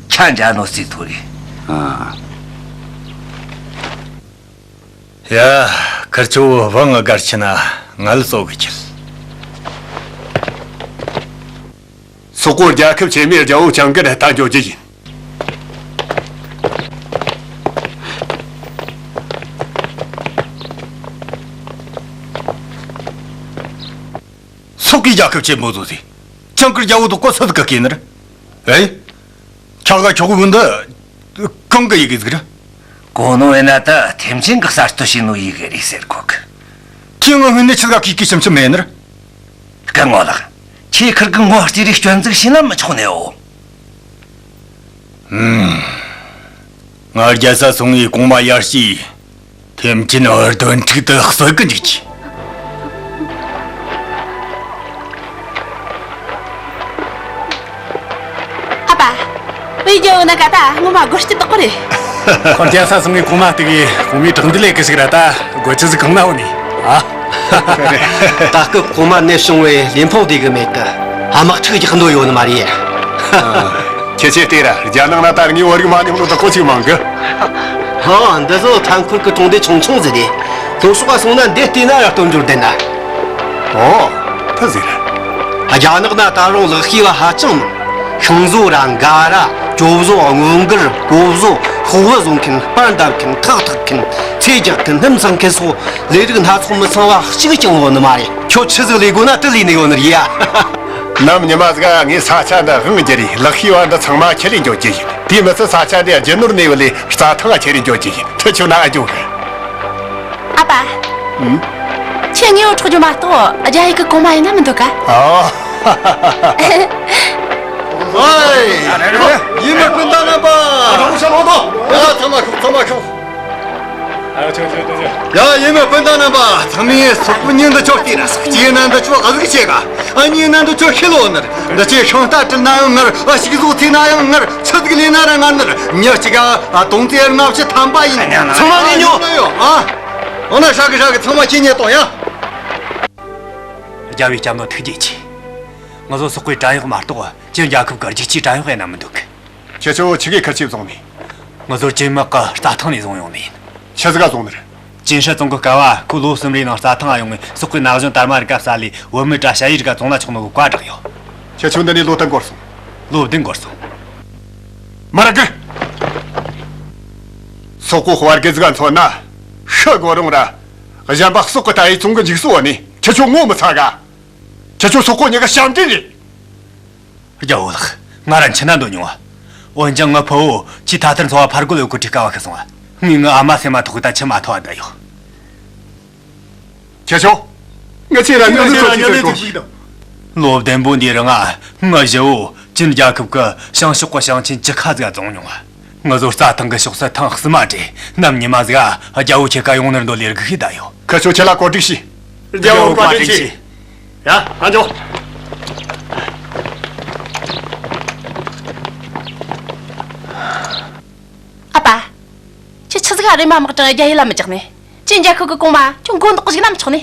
ཁ་འཇལ་ནོ་རྩིས་ཐོ་རེད། ཨ། ཡ། ཁིར་ཆོ་བང་ང་སྒར་ཆི་ན་ང་ལ་གཙོ་གི་ཁྱེར། སོག་པོ་རྒྱལ་ཁབ་ཆེན་མོའི་རྒྱལ་བོ་ཅང་གིར་ལྟ་འགྱོ་རྒྱུ་ཡིན། སོག་གི་རྒྱལ་ཁབ་ཆེན་མོ་བཟོ་ཟིག་ཅང་གིར་རྒྱལ་བོ་དུ་གོ་སོད་གི་ཀི་ནར། ཨེ། ཁྱག་ག་ཁྱོག་བུ་འདི་གང་གི་ཡི་གེ་ཟིག་རེད། གོ་ནོ་ཡིན་ན་ད་ཐེམ་ཆེན་གི་གསར་གཏོད་བྱས་ནོ་ཡི་གེ་རེད་ཟེར་གོ་གི། ཁྱེད་ང་སྔོན་ནས་ཆི་ག་གི་གི་ཆམ་ཆམ་མེད་ནར། སྐུ་ངོ་ལགས། ཁྱེད་ཁིར་གི་ངོ་རྩིས་རིག་སྐྱོན་འཛུགས་བྱས་ན་མི་ཆོག་ནས་འོ། ཨུམ། ང་རྒྱལ་ས་སོང་ངས་གོང་མ་ཡར་ཞུས། ཐེམ་ཅིན་འུར་འདོན་འཁྲུག་ཏུ་གསོད་གི་འཇུག་གྱིས། ཨ་ཕ། བའི་རྒྱལ་བོ་ན་ག་ད་ངོ་མ་སྒོ་སྐྱི་དོག་པོ་རེད། ཁོ་རྒྱལ་ས་སོང་ངས་གོང་མ་དེ་གིས་གོང་མའི་དྲང་བདེན་ལས་ཀི་ཞིག་ར་ད་སྒོ་ཆི་ཟིག་གང་ན་འོ་ནི། ཨ། ད་སྐབས་གོང་མ་ནས་བྱུང་བའི་ལས་ཕུང་དེ་གི་མེད་དུ་དམག་འཁྲུག་རྒྱག་འདོད་ཡོད་ནི་མ་རེད། ཁྱེད་ཆོས་བལྟས་ར་རྒྱ་ནག་ན་ད་ངའི་བོད་རིགས་མ་ཉམས་ལོ་དག་གོ་ཅིག་མང་གི། ཧ། འདི་ཚོ་མཐའ་འཁོར་གི་གྲོང་སྡེ་ཆུང་ཆུང་ཟིག་རེད། ལྷོ་ཕྱོགས་ག་སོང་ན་འདི་བལྟས་ན་ར་སྟོབས་འབྱོར་ལྡན་ན། ཨོ། ད་ཟེར། རྒྱ་ནག་ན་ད་རུང་ལག་ཤེས་པ་ཧ་ཅང་མང་། ཤིང་བཟོ་ར་འགའ་ར་ཇོ་བཟོ་དངུལ་མགུར་གོ་བཟོ་ཤོག་བུ་བཟོ་མཁན་པར་འདེབས་མཁན་ཁག་འཐག་མཁན་ཚེ་རྒྱག་མཁན་སྣུམ་ཚང་མཁན་སོགས་ལས་རིགས་སྣ་ཚོགས་མི་ཚང་བ་གཅིག་ཀྱང་ཡོད་ནི་མ་རེད། ཁྱོད་ཆི་ཟིག་ལས་དགོས་ན་དེ་ལས་ནི་ཡོད་ནི་རེད་ཡ། ནམ་ཉི་མ་ཟིག་ངས་ས་ཆ་འདི་དབང་བསྒྱུར་རེ་ལག་ཤེས་པ་འདི་ཚང་མ་ཁྱེར་རེ་འགྱོ་རྒྱུ་ཡིན། དེས་མི་ཚད་ས་ཆ་འདི་རྒྱུ་ནོར་གནས་བུ་ལས་རྩྭ་ཐང་ང་ཁྱེར་རེ་འགྱོ་རྒྱུ་ཡིན། ཁྱོད་ཆོ་ན་ཨ་ཇོ་གི། ཨ་ཕ། ཨུམ། ཁྱེད་ངའི་འུ་ཚོགས་རྒྱུ་མ་གཏོགས་རྒྱ་ཡིག་གི་གོང་མ་ཡིན་ན་མི་འདུག་ག། ཨོ། ཨོ། ཡིན་མི་སྤུན་ཟླ་རྣམ་པ། ཨ། ཚང་མ་ཤོག་ཚང་མ་ཤོག་ཡ། ཡིན་མི་སྤུན་ཟླ་རྣམ་པ། ཚང་མས་སོག་པོ་ཉིན་འདི་ཆོ་བལྟས་ན་སྐྱེས་ན་འདི་ཆོ་ག་ཟིག་བྱེད་ག། ཨ། ཉིན་ན་འདི་ཆོ་ཤི་ལོ་ནར། འདི་ཆོས་ཤིང་རྟ་དྲུད་ན་ཡང་ངར། ཨ། ཤིག་བཟོ་ཐེ་ན་ཡང་ངར། ཆུ་ཟིག་ལས་ན་ར་ང་ནར། མྱི་གཅིག་ག་དོང་ཙེ་ལྔ་བཅུ་ཐམ་པ་ཡིན། ཚང་མ་ངས་ཉོ། ཨ། འོ་ན་ཧྲ་གི་ཧྲ་གི་ཚང་མ་ཁྱེད་ཉེ་གཏོང་ཡ། རྒྱལ་བའི་སྐྱབས་གནང་ཐུགས་རྗེ་ཆེ། ང་ཚོ་སོག་པོའི་བྲན་གཡོག་མ་གཏོགས་ཅིན་རྒྱལ་ཁབ་ཀྱི་རྒྱུག་ཆས་བྲན་གཡོག་ཡིན་ན་མི་འདུག། ཁྱེད་ཚོ་ཆི་གི་ཁུར་ཆེ་བཟུང་ནས། ང་ཚོར་ཅིན་དམག་གི་རྩྭ་ཐང་ནས་བཟུང་ཡོང་ནས་ཡིན། ཆི་ཟིག་ག་བཟུང་ནི་རེད། ཅིན་ཧྲི་ཙུང་གི་སྐལ་བ་ཁོ་ལོ་གསུམ་རེའི་ནང་རྩྭ་ཐང་ང་ཡོང་ངས་སོག་པོའི་ན་གཞོན་དར་མ་རིགས་ཀ་བསད་ལས་བུད་མེད་དྲ་ཞ་ཡི་རིགས་ཀ་བཙོང་ན་ཆོག་ནོ་གི་བཀའ་བསྒྲགས་ཡོད། ཁྱེད་ཚོ་འདི་ནས་ལོ་དུ་འགོར་སོང་། ལོ་བདུན་འགོར་སོང་། མ་ར་གི། སོག་པོ་དཔའ་རྒད་ཟིག་ག་མཚོན་ན་ཤི་དགོས་རུང་ར། གཞན་པ་སོག་གི་ད་ཡི་ཙུང་གི་འཇིགས་སུ་བོ་ནི་ཁྱེད་ཚོ་ངོ་མི་ཚ་ག། ཁྱེད་ཚོ་སོག་པོ་ཉི་ག་ཞབས་འདྲེན་རེད། རྒྱལ་བོ་ལགས། ང་ར་འཆི་ན་འདོད་མྱོང་བ། འོན་ཀྱང་ངའི་ཕུ་བོ་ཁྱི་ཐ་ཐར་འཚོ་བ་ཕར་རྒོལ་ཡོད་གི་དྲི་དཀའ་བ་ཁི་སོང་བ། ངས་ངའི་ཨ་མ་སེམས་མ་ཐོག་གི་ད་ཆི་མ་ཐོ་བ་བསྡད་ཡོད། ཁྱེད་ཚོ། ངི་ཆེ་ར་ཉོ་ནི་ཚོ་ཆེ་ཚོ། ལོ་བདུན་པོ་འདི་རིང་ང་ངའི་ཞི་བོ་ཅིན་རྒྱལ་ཁབ་ཀྱི་བྱང་ཕྱོགས་ཀྱི་ཞིང་ཆེན་བཅུ་ཁ་ཟིག་བཙོང་མྱོང་བ། ང་ཚོ་རྩྭ་ཐང་གི་ཕྱོགས་སུ་ཐེངས་གསུམ་མ་བྲེས། ནམ་ཉི་མ་ཟིག་ག་རྒྱལ་བོ་ཁྱེད་ཀ་ཡོང་ནར་འདོད་ལས་རིགས་ཤིག་བསྡད་ཡོད། ཁི་ཆོ་ཁྱེད་ལ་གོ་སྒྲིག་བྱོས། རྒྱལ་བོ་བཀའ་དྲིན་ཆེ། ཡ། ང་འགྱོ། ཨ་ཕ། ཁྱེད་ཆི་ཟིག་ག་རེམ་མ་དམག་དྲངས་རྒྱ་ཡིག་ལ་མི་རྒྱག་ནི། ཅིན་རྒྱལ་ཁབ་ཀྱི་གོང་མ་ཁྱོད་མགོ་འདོགས་བཞག་ན་མི་ཆོག་ནི།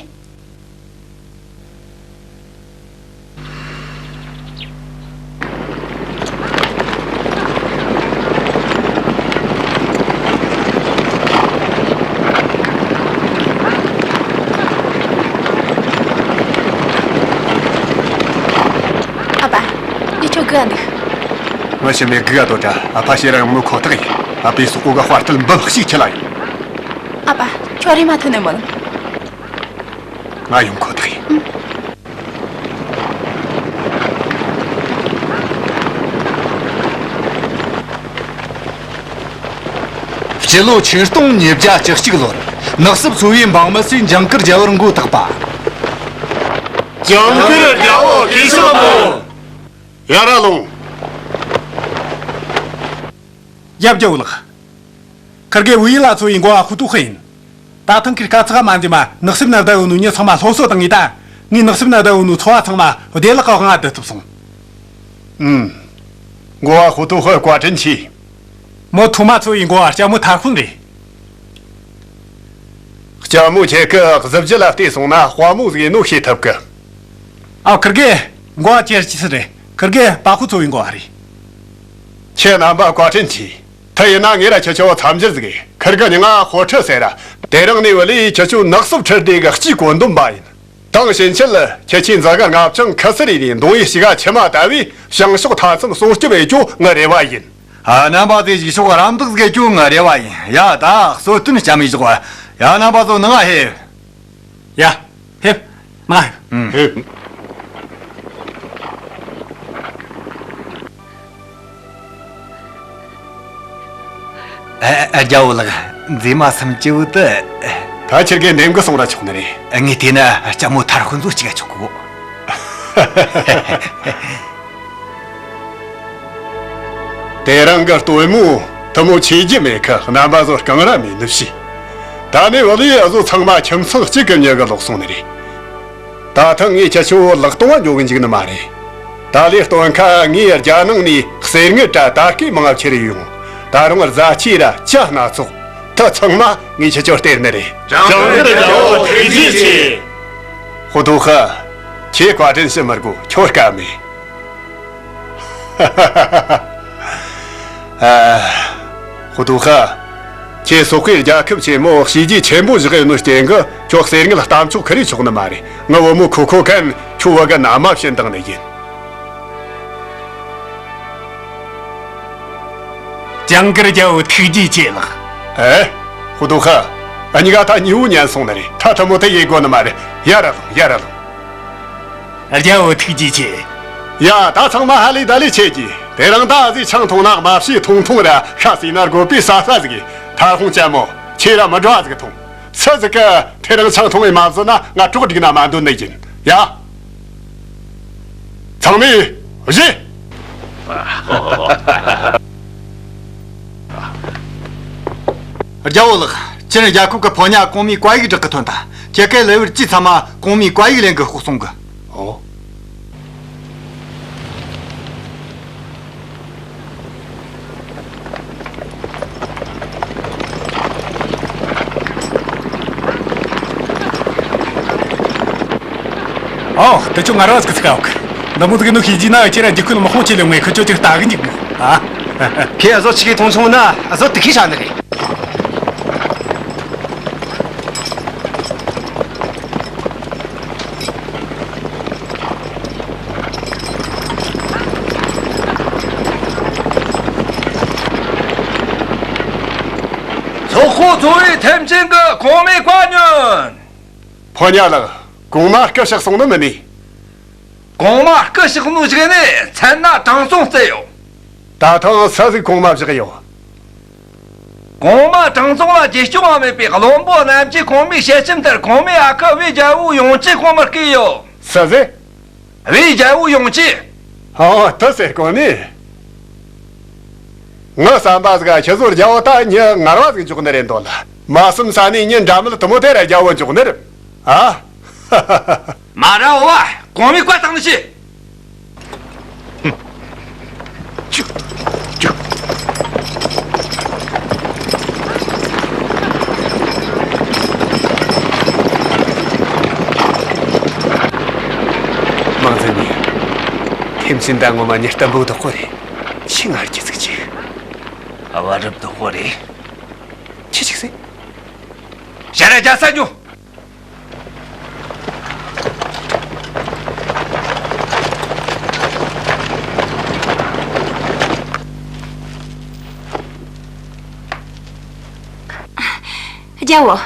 ཨ་ཕ། འདི་ཁྱོད་སྒུག་འདུག། ང་ཞི་མོ་སྒུག་འདུག་དྲ། ཨ་ཕ་ཞེ་རང་ངོ་ཁོ་ཐག་ཡིན། ཨ་ཕའི་སོག་པོ་གི་དཔའ་རྟུལ་འབུམ་གཅིག་ཁྱེར་ལ་ཡོང་། ཨ་ཕ། ཁྱོད་རེམ་མ་ཐོན་ནས་མོལ། ང་ཡོང་ཁོ་ཐག་ཡིན། སྤྱི་ལོ་ཆིག་སྟོང་ཉིས་བརྒྱ་བཅུ་གཅིག་ལོར་ནགས་སྲུབ་ཚོ་བའི་འབངས་མི་ཚོས་ཇིང་གུར་རྒྱལ་བར་མགོ་བཏགས་པ། ཇིང་གུར་རྒྱལ་བོ་གུས་ཕྱག་འབུལ། ཡར་ལོངས། ཡབ་རྒྱལ་བོ་ལགས། ཁིར་གེ་ཝུའུ་ཡི་ལ་ཚོ་ཡི་འགོ་བ་ཧུ་ཏུ་ཧི་ཡིན། ད་ཐེངས་ཁིར་དཀའ་ཚེགས་མ་འཛེམ་མ་ནགས་སྲུབ་ན་བསྡད་ཡོད་ནོ་མྱི་ཚང་མ་སློབ་གསོ་བཏང་ངས་ད། ངས་ནགས་སྲུབ་ན་བསྡད་ཡོད་ནོ་ཚོ་བ་ཚང་མ་བདེ་ལེགས་ཀྱི་དབང་ང་བསྡུ་ཐུབ་སོང་། ཨུམ། འགོ་བ་ཧུ་ཏུ་ཧི་བཀའ་དྲིན་ཆེ། མོ་ཐུ་མ་ཚོ་ཡི་འགོ་བ་ལྕམ་མོ་ཐར་ཧུན་རེད། ལྕམ་མོ་ཁྱེད་ཀྱི་གཟི་བརྗིད་ལ་བལྟས་སོང་ན་དཔའ་མོ་ཟིག་ཡིན་ནོ་ཤེས་ཐུབ་གི། ཨ། ཁིར་གེ་འགོ་བ་ཅེར་ཅི་སི་རེད། ཁིར་གེ་པ་ཧུ་ཚོ་བའི་འགོ་བ་རེད། ཁྱེད་རྣམ་པ་བཀའ་དྲིན་ཆེ། དེ་ཡིན་ན་ངས་ར་ཁྱེད་ཆོ་འཚམས་འདྲི་ཟིག་གི། ཁིར་གི་མྱིང་ང་ཧོ་ཁྲི་ཟེར་ར། དེ་རིང་ནས་བུ་ལས་ཁྱེད་ཆོ་ནགས་སྲུབ་ཁྲི་སྡེ་གི་སྤྱིའི་བཀོད་འདོམས་པ་ཡིན། དེང་ཕྱིན་ཆད་ཁྱེད་ཆོའི་འཛིན་གྲྭ་ལྔ་བཅུ་ཁ་སི་རེ་ནས་མདུང་ཡི་ཞི་ག་ཆི་མ་ལྟ་བུའི་བྱང་ཕྱོགས་མཐའ་མཚམས་སྲུང་སྐྱོབ་བྱེད་རྒྱུ་ངའི་རེ་བ་ཡིན། ཨ། རྣམ་པ་ཚོས་ཞིག་ཕྱོགས་རམ་འདེགས་ཟིག་བྱེད་རྒྱུ་ངའི་རེ་བ་ཡིན། ཡ། ད་གསོལ་སྟོན་བྱ་མི་ཞོག། ཡ། རྣམ་པ་ཚོ་ནང་ང་ཕེབས། ཡ། ཕེབས། མ། ཕེབས། ཨ། ཨ། རྒྱལ་བོ་ལགས། མཛེས་མ་སུམ་ཅུ་བོ་དེ། ད་ཁྱེད་ཀྱིས་འདེམས་གི་སོང་ར་ཆོག་ནི་རེད། ངས་བལྟས་ན་ལྕམ་མོ་ཐར་ཧུན་ཚོ་གཅིག་ག་ཆོག་གོ། དེ་རིང་གི་སྟོན་མོ་ དེ་མོ་ཆེ་རྒྱུ་མེད་ཁི། རྣམ་པ་ཚོ་རྐང་ར་མེད་ནི་ཤི། ད་ནི་བུ་ལི་ཨ་ཟོ་ཚང་མ་ཁྱིམ་ཚང་གཅིག་གི་མྱི་གི་ལོག་སོང་ནི་རེད། ད་ཐེངས་ངས་ཁྱེད་ཆོ་ལག་སྟོང་བ་འཇོག་གི་འཇུག་ནི་མ་རེད། ད་ལོའི་སྟོན་ཁ་ངས་རྒྱ་ནང་ནས་གསེར་དངུལ་དྲ་དར་སྐུད་མང་ང་ཁྱེར་ཡོང་། ད་རུང་རྫ་ཆས་ར་ཇ་སྣ་ཚོགས་དེ་ཚང་མ་ངས་ཁྱེད་ཆོ་སྟེར་ནི་རེད། བྱང་ཤར་རྒྱལ་པོ་ཐུགས་རྗེ་ཆེ། ཧུ་ཏུ་ཧ། ཁྱེད་བཀའ་དྲིན་ཞུ་མི་དགོས། ཁྱོད་དཀའ་མེད། ཨ། ཧུ་ཏུ་ཧ། ཁྱེད་སོག་པོའི་རྒྱལ་ཁབ་ཆེན་མོ་བྱས་རྗེས་ཆེན་པོ་བཞག་ཡོད་ནོ་རྐྱེན་གི་ཁྱོད་གསེར་དངུལ་གཏམ་ཆོག་ཁུར་རེ་ཆོག་ནི་མ་རེད། ངའི་བུ་མོ་ཁུ་ཁོ་ཁན་ཁྱོད་བུ་གི་མནའ་མ་བྱིན་བཏང་ནི་ཡིན། ཇང་གིར་རྒྱལ་བོ་ཐུགས་རྗེ་ཆེ་ལགས། ཨེ། ཧུ་ཏུ་ཧ། ཨ་ཉི་ག་ད་ཉི་བོ་ཉན་སོང་ནི་རེད། ད་ཐུ་མོ་དེ་ཡེ་དགོས་ནི་མ་རེད། ཡར་ལོངས། ཡར་ལོངས། རྒྱལ་བོ་ཐུགས་རྗེ་ཆེ། ཡ། ད་ཚང་མ་ཧ་ལས་ད་ལས་ཆེ་གི། དེ་རིང་ད་ཨ་ཟི་ཆང་འཐུང་ན་མ་བྱས་ཐུང་ཐུང་ར་ཤ་ཟོས་ན་དགོས་པའི་ས་ས་ཟིག་གི། ཐར་ཧོང་ཅན་མོ་ཁྱེད་ར་མི་འགྲོ་ཨ་ཟིག་འཐུང་། སུ་ཟིག་གི་དེ་རིང་ཆང་འཐུང་བའི་མ་བཟོད་ན་ང་གྲོགས་སྒྲིག་ན་མ་འདོད་ནི་ཡིན། ཡ། ཚང་མས་བཞེས། རྒྱལ་བོ་ལགས། ཅིན་རྒྱལ་ཁབ་ཀྱི་ཕོ་ཉ་གོང་མའི་བཀའ་ཡིག་བསྒྲགས་ཀྱི་ཐོན་ཐལ། ཁྱེད་ཀའི་ལས་བུར་ཅི་ཚང་མ་གོང་མའི་བཀའ་ཡིག་ལེན་གི་ཤོག་གསུང་གི། ཨོ། ཨོ། དེ་ཆོ་ངར་བ་ཟིག་ཚིག་ཨོ། འདི་མོ་ཟིག་ནོ་ཤེས་ཀྱི་ན་ཁྱེད་ར་རྒྱུག་ཁུལ་མི་ཁོང་ཆེ་ལེ་ངས་ཁི་ཆོ་ཅིག་ལྟ་གི་འཇུག་གི། ཨ། ཁྱེད་ཨ་ཟོ་ཆི་གི་མཐོང་སོང་ན་ཨ་ཟོ་དེ་ཁི་ཤ་ནི་རེད། ཚོགས་ཁོ་ཚོ་བའི་ཐེམ་ཆེན་གི་གོང་མའི་བཀའ་ཉོན། ཕོ་ཉ་ལགས། གོང་མ་སྐུ་གཤེགས་སོང་ནི་མིན་ནི། གོང་མ་སྐུ་གཤེགས་ནོ་ཞིག་ནི་མཚན་ན་དྲང་སྲོང་བརྩད་ཡོད། ད་ཐེངས་སུ་ཟིག་གོང་མ་བཞག་ཡོད། གོང་མ་དྲང་སྲོང་ལ་རྗེས་སྐྱོང་བ་མེད་པའི་བློན་པོ་རྣམས་ཀྱིས་གོང་མའི་ཞལ་ཆེམས་ལྟར་གོང་མའི་ཨ་ཁུ་བའི་རྒྱལ་པོ་ཡོང་ཅི་གོང་མར་བསྐོས་ཡོད། སུ་ཟིག་བའི་རྒྱལ་པོ་ཡོང་ཅི། ཧང་། དེ་ཟེར་གོ་ནི། ངའི་བསམ་པ་ཟིག་ཁྱེད་ཚོར་རྒྱལ་པོ་ད་མྱི་ངར་བ་ཟིག་འཇོག་ནི་རེད་འདོད་ལ། མ་བསམ་ས་ནས་མྱི་འདྲ་མིན་དེ་མོ་དེ་ར་རྒྱལ་པོ་འཇོག་ནི་རེད། ཨ། མ་ར་འོ་བ། གོང་མའི་བཀའ་བཏང་ནི་ཤི། མང་ཚེ་ནི། ཐེམ་ཆེན་ད་ངོ་མ་ཉི་སྟན་པོ་དོག་པོ་རེད། ཤི་ང་རྒྱུ་ཚིག་ཅིག་ཨ་བ་རབ་དོག་པོ་རེད། ཁྱི་ཅིག་སེ། ཞ་ར་རྒྱ་ས་ཉོ། རྒྱལ་བོ།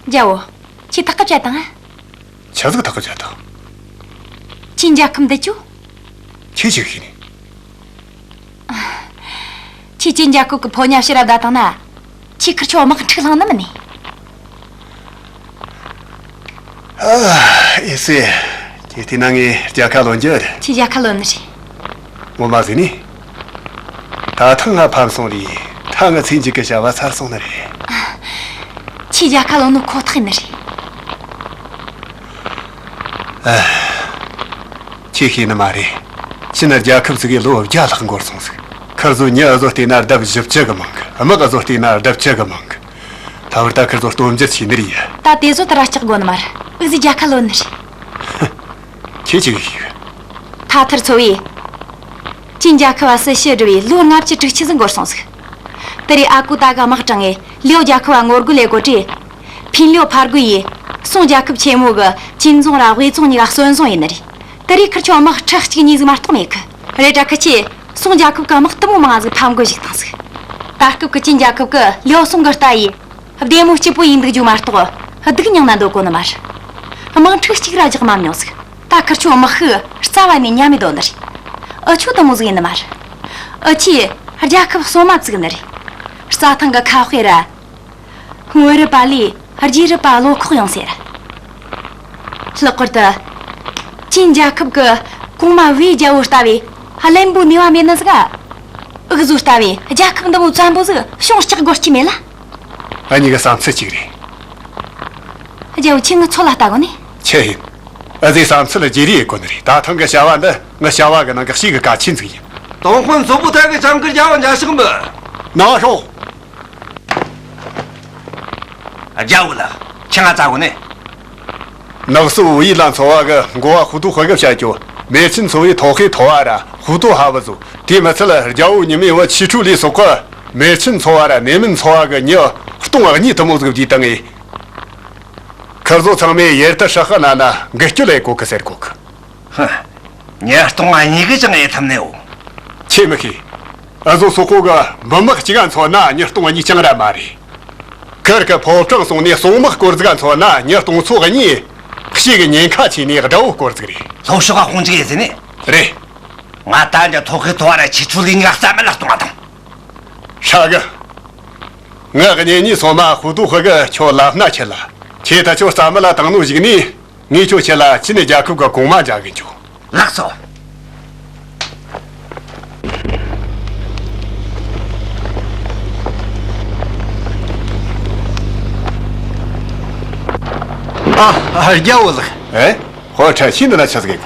རྒྱལ་བོ། ཁྱེད་ཐག་གི་བཅད་དང་། ཆི་ཟིག་ཐག་གི་བཅད་དང་། ཁྱེད་འཇའ་ཁམ་འདི་ཆོ། ཁྱེད་ཅིག་ཤེས་ནི། ཁྱེད་ཀྱིས་འཇའ་ཁབ་ཀྱི་ཕོ་ཉ་ཕྱིར་བདག་བཏང་ན། ཁྱེད་ཁིར་ཆོ་དམག་འཁྲུག་བསླངས་ནི་མིན་ནི། ཨེ་སེ། ཁྱེད་བལྟས་ན་ངས་རྒྱལ་ཁ་ལོན་རྒྱུ་རེད། ཁྱེད་རྒྱལ་ཁ་ལོན་ནི་རེད། ངོ་མ་ཟིན་ནི། ད་ཐེངས་ང་ཕམ་སོང་རེད། ད་ང་ཚེ་མཇུག་གི་བྱ་བ་ཚར་སོང་ནི་རེད། ཁྱེད་རྒྱལ་ཁ་ལོན་ནི་ཁོ་ཐག་ཡིན་ནི་རེད། ཨ། ཁྱེད་ཤེས་ནི་མ་རེད། ཕྱི་ནས་རྒྱལ་ཁབ་ཟིག་གི་ལོ་བརྒྱ་ལྷག་འགོར་སོང་ཟིག་ཁིར་ཚོ་མྱི་ཨ་ཟོ་བལྟས་ན་ལྡབ་བཞི་བཅུ་གི་མང་གི་དམག་ཨ་ཟོ་བལྟས་ན་ལྡབ་བཅུ་གི་མང་གི་ད་བར་ད་ཁིར་ཚོ་སྟོབས་འབྱོར་ཆེ་ནི་རེད། ད་དེ་ཚོ་ད་ར་སྐྲག་དགོས་ནི་མ་རེད། འུ་ཟོས་རྒྱལ་ཁ་ལོན་ནི་རེད། ཁྱེད་ཅིག་ཤེས། ཐ་ཐར་ཚོ་བས། ཅིན་རྒྱལ་ཁབ་བ་སྲི་ཞུ་བསྒྲུབས་པའི་ལོ་ལྔ་བཅུ་དྲུག་ཅུ་ཟིག་འགོར་སོང་ཟིག་དེ་རིང་ཨ་ཀུ་ད་ག་དམག་དྲངས་ངས་ལིའོ་རྒྱལ་ཁབ་བ་ངོ་རྒོལ་ལས་གོ་དྲིས། ཕིན་ལིའོ་ཕར་རྒོལ་ཡིས། སུང་རྒྱལ་ཁབ་ཆེན་མོ་གི་ཅིན་རྫོང་ར་ཝེ་རྫོང་གཉིས་ཀ་གསོན་བཟུང་ཡིན་ནི་རེད། དེ་རིང་ཁིར་ཆོ་དམག་ཁྲི་གཅིག་གཉིས་ཟིག་མ་གཏོགས་མེད་གི་རེད་དྲ་ཁི་ཆེ། སུང་རྒྱལ་ཁབ་གི་དམག་དུ་མོ་མང་ཟིག་ཕམ་རྒོལ་ཞིག་བཏང་ཟིག་ད་སྐབས་ཀྱི་ཅིན་རྒྱལ་ཁབ་གི་ལིའོ་སུང་གི་རྟ་ཡིས། བདེ་མོ་སྐྱིད་པོ་ཡིན་འདུག་རྒྱུ་མ་གཏོགས། སྡུག་མྱངས་ན་འདོད་གོ་ནི་མ་རེད། དམག་འཁྲུག་གཅིག་ར་རྒྱག་མ་མྱོང་ཟིག་ད་ཁིར་ཆོ་དམག་ཤུགས་རྩ་བ་ནས་ཉམས་མེད་དོ་ནི་རེད། འུ་ཆོ་དུ་མོ་ཟིག་ཡིན་ནི་མ་རེད། འུ་ཆོས་རྒྱལ་ཁབ་གསོ་མ་བཙུགས་ནི་རེད། རྩྭ་ཐང་གི་ཁ་དཔེ་ར། བོད་རིག་པ་ལས་རྒྱའི་རིག་པ་བློ་ཁོག་ཡངས་ཟེར། ལྷག་པར་དུ། ཅིན་རྒྱལ་ཁབ་ཀྱི་གོང་མ་ཝེ་རྒྱལ་པོ་ལྟ་བུའི་བླུན་པོ་ནུས་པ་མེད་ནི་ཟིག་འུ་ཟོ་ལྟ་བུའི་རྒྱལ་ཁབ་འདི་མོ་བཙན་པོ་ཟིག་གཞུང་ལྕགས་སྒོར་གྱི་མེད་ལ། ཨ་ཉི་གི་བསམ་ཚུལ་གཅིག་རེད། རྒྱལ་པོ་ཁྱེད་ངི་ཚོ་ལ་ལྟ་གོ་ནི། ཆི་ཡིན། ཨ་ཟོའི་བསམ་ཚུལ་བརྗེ་རེས་ཡེད་གོ་ནི་རེད། ད་ཐེངས་གི་བྱ་བ་འདི་ངི་བྱ་བ་གི་ནང་གི་ཞིག་གི་གལ་ཆེན་ཟིག་ཡིན། ཏོང་ཧྥུན་མཚོ་པོ་ཐད་གི་ལྕམ་སྐུ་རྒྱལ་པོ་མཇལ་ཕྱག་འབུལ། ནང་ཤོག་རྒྱལ་པོ་ལགས། ཁྱེད་ང་བཙལ་གོ་ནི། ནགས་སུ་བོད་ཡིག་ལ་འཚོ་བ་གི་འགོ་བ་ཧུ་ཏུ་ཧུ་གི་བཤད་རྒྱུ། མེ་ཆེན་འཚོ་བའི་ཐོག་ཁའི་ཐོ་བ་ར་ཧུ་ཏུ་ཧ་བུ་ཟོ། དེ་མི་ཚད་རྒྱལ་པོ་ཉི་མའི་བུ་ཆི་ཁྲུ་ལི་སོགས་ཀྱི་མེ་ཆེན་འཚོ་བ་ར་ནེ་མིན་འཚོ་བ་གི་མྱི་སྟོང་གཉིས་དུ་མོ་ཟིག་བསྡུས་བཏང་ངས། ཁིར་ཟོ་ཚང་མས་ཡེར་ཏི་ཧྲི་ཧི་ན་ན་འགུལ་སྐྱོད་ལས་གོ་གི་ཟེར་གོ་གི། ཧ། ཉ་སྟོང་བ་གཉིས་གི་ཅང་ཡེ་ཐམ་ནེའོ། ཁྱེད་མི་ཤེས། ཨ་ཟོ་སོག་པོ་གི་འབུམ་དམག་གཅིག་ག་མཚོན་ན་ཉ་སྟོང་གཉིས་ཅང་ར་མ་རེད། ཁིར་གི་ཕོ་བྲང་སོང་ནས་སྲུང་དམག་སྐོར་ཟིག་ག་མཚོན་ན་ཉ་སྟོང་ཚོ་གཉིས། ཤེད་གི་ཉེན་ཁ་ཆེ་ནས་དགྲ་བོ་སྐོར་ཟིག་རེད། ལྷོ་ཕྱོགས་ག་ཁོང་ཅིག་ཡེ་ཟེར་ནས། རེད། ང་ད་འདི་ཐོག་གི་ཐོ་བ་ར་ཆི་ཁྲུ་ལི་གཉིས་ཀ་རྩ་མེད་ལ་གཏོང་བ་དང་། ཧྲ་གི། ངའི་གཉེན་ཉེ་སོ་མ་ཧུ་ཏུ་ཧུ་གི་ཁྱོད་ལབ་ན་ཁྱེད་ལ། ཁྱེད་ད་ཁྱོད་རྩ་མེད་ལ་བཏང་ནོ་ཞིག་ནས། ངས་ཁྱོད་ཁྱེད་ལ་ཅི་ནས་རྒྱལ་ཁབ་ཀྱི་གོང་མ་མཇལ་གི་འཇུག་ལགས་སོ། ཨ། རྒྱལ་བོ་ལགས། ཨེ། ཧོ་ཁྲ་ཤིན་འདི་ན་ཆ་ཟིག་གི།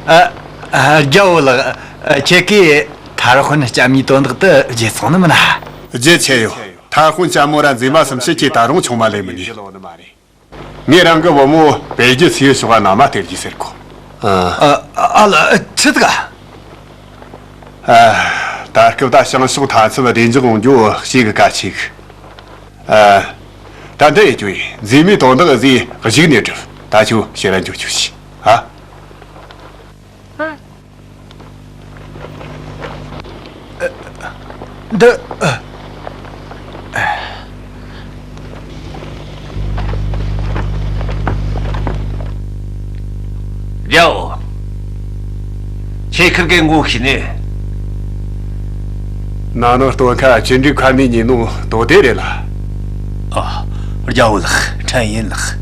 ཨ། རྒྱལ་བོ་ལགས། ཁྱེད་ཀྱིས་ཐར་དཔོན་ལྕམ་མོའི་དོན་དག་ཏུ་བརྗེད་སོང་ནི་མིན་ན། བརྗེད་ཆེ་ཡོད། ཐར་དཔོན་ལྕམ་མོ་ར་མཛེས་མ་སུམ་ཤེད་ཀྱིས་ད་རུང་ཆུང་མ་ལས་མི་ཉེ། ངས་རང་གི་བུ་མོ་བེ་རྒྱུ་ཚེའུ་ཞོགས་ན་མ་སྟེར་རྒྱུ་ཟེར་གོ། ཨ། ཨ་ལ་ཆི་ཟིག་ག་ཨ། ད་སྐབས་ད་བྱང་ཕྱོགས་མཐའ་མཚམས་བདེ་འཇགས་ཡོང་རྒྱུ་ཞེ་གི་གལ་ཆེ་གི། ཨ། ད་འདི་ཡེ་རྒྱུ་ཡིན། མཛེས་མའི་དོན་དག་ཟིག་གཞུག་ནས་སྒྲུབ། ད་ཁྱོད་ཕྱིར་ར་འགྱོ་རྒྱུ་ཞིག་ཨ། འདི། རྒྱལ་བོ། ཁྱེད་ཁིར་གེ་ངོ་ཤེས་ནི། ན་ནིང་སྟོན་ཁ་བཅུ་དྲུག་ཁ་ནས་ཉིན་ནོ་དོ་དེ་རེད་ལ། ཨ། རྒྱལ་བོ་ལགས། ཕྲན་ཡིན་ལགས།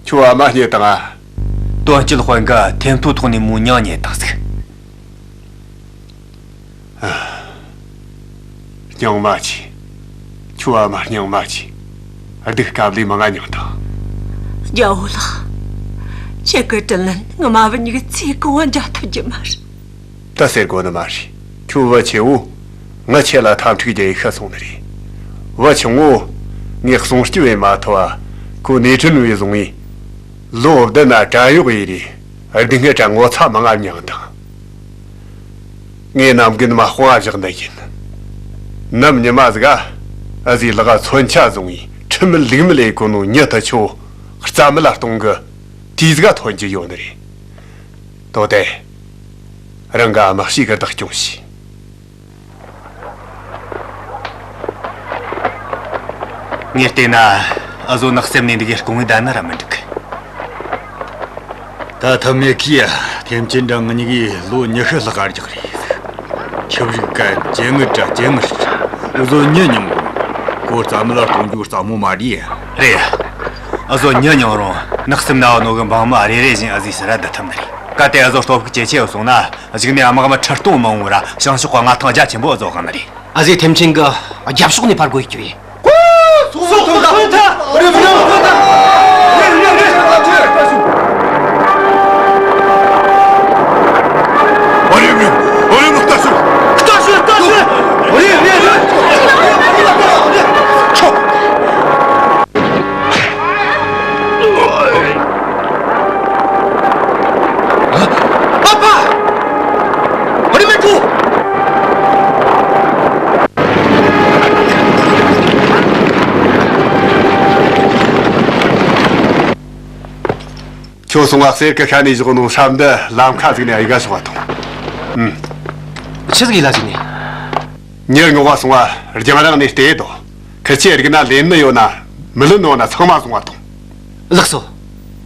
ཁྱོད་ཨ་མ་རྙེད་དང་ཨ། དོན་སྤྱི་དཔོན་ག་ཐེམ་ཐོ་ཐོག་ནས་མོ་མྱིང་རྙེད་དང་ཟིག་སྙིང་མ་ཆི། ཁྱོད་ཨ་མ་སྙིང་མ་ཆི། སྡུག་སྐབས་ལས་མང་ང་མྱངས་དང་། རྒྱལ་བོ་ལགས། ཁྱེད་ཀྱི་དྲིན་ལན་ངི་མ་བུ་གཉིས་ཀྱི་ཚེ་གང་བ་འཇལ་ཐུབ་རྒྱུ་མ་རེད། ད་ཟེར་དགོས་ནི་མ་རེད། ཁྱོད་བུ་ཆེ་བོ། ང་ཁྱེད་ལ་འཐབ་འཁྲུག་རྒྱག་ཡི་ཤི་སོང་ནི་རེད། བུ་ཆུང་ངོ་། ངས་གསུང་སྐྱོ་བས་མ་ཐུབ་བ། ཁོ་ནས་ཁྲིན་བས་བཟུང་ངས། ལོ་བདུན་ན་བྲན་གཡོག་ཡི་རེད། སྡུག་བསྔལ་དྲ་ངོ་ཚ་མང་ང་མྱངས་དང་། ངས་ནམ་རྒྱུན་མ་དཔུང་བ་བཞག་འདི་ཡིན། ནམ་ཉི་མ་ཟིག་ག་ཨ་ཟིའི་ལག་མཚོན་ཆ་བཟུང་ངས་ཁྲིམས་མེད་ལུགས་མེད་ལས་གོ་ནོ་མྱི་ད་ཁྱོད་རྩ་མེད་ལ་གཏོང་གི། དུས་ཟིག་ག་ཐོན་རྒྱུ་ཡོད་ནི་རེད། དོ་དེ། རང་ག་དམག་ཤེས་གི་བདག་སྐྱོང་བྱས། ངས་བལྟས་ན། ཨ་ཟོ་ནག་སེམས་ནས་འདི་གའི་སྐུ་ངོས་བསྡད་ན་ར་མི་འགྲིག་ད་ཐ་མེ་ཁིས་ཐེམ་ཆེན་འདྲ་ངི་གཉིས་ཀྱིས་ལོ་ཉི་ཤུ་ལྷག་ག་རྒྱག་རེད། ཁྱི་རིགས་ཀ་ཇེ་ངུ་དྲ་ཇེ་ངུ་རེད། ཨུ་ཟོ་མྱི་ཉུང་གོ་ཙམ་ལ་གཏོང་རྒྱུ་ཙམ་མོ་མ་རེད། རེད། ཨུ་ཟོ་མྱི་ཉུང་རུང་ནག་སེམས་ན་བ་ནོ་གི་འབངས་མི་རེ་རེ་བཞིན་ཨ་ཟིའི་ཕྱི་ར་བསྡུ་ཐུབ་ནི་རེད། གལ་ཏེ་ཨུ་ཟོ་སྟོབས་ཤུགས་ཇེ་ཆེ་བ་སོང་ན། གཞུག་ནས་དམག་མི་ཁྲི་སྟོང་མ་འོང་ར་བྱང་ཕྱོགས་གི་མངའ་ཐང་རྒྱ་ཆེན་པོ་བཟོ་དགོས་ནི་རེད། ཨ་ཟེ་ཐེམ་ཆེན་གི་རྒྱབ་ཕྱོགས་ནས་ཕར་རྒོལ་རྒྱུ་ཡིན། ཁྱོད་སོང་ང་གསེར་གི་ཤ་ནས་བཞག་ནོ་ཧྲམ་འདི་ལམ་ཁ་ཟིག་ནས་ཨི་ག་ཤོག་བ་ཐོང་། ཨུམ། ཆི་ཟིག་ཡིན་ལ་ཟིག་ནས། ཉེར་ངོ་བ་སོང་བ་རྒྱང་རིང་ནས་བལྟས་དོ། ཁི་ཆེ་རིག་ན་ལེན་ནི་ཡོད་ན་མི་ལེན་ནི་ཡོད་ན་ཚང་མ་བཟུང་བ་ཐོང་། ལགས་སོ།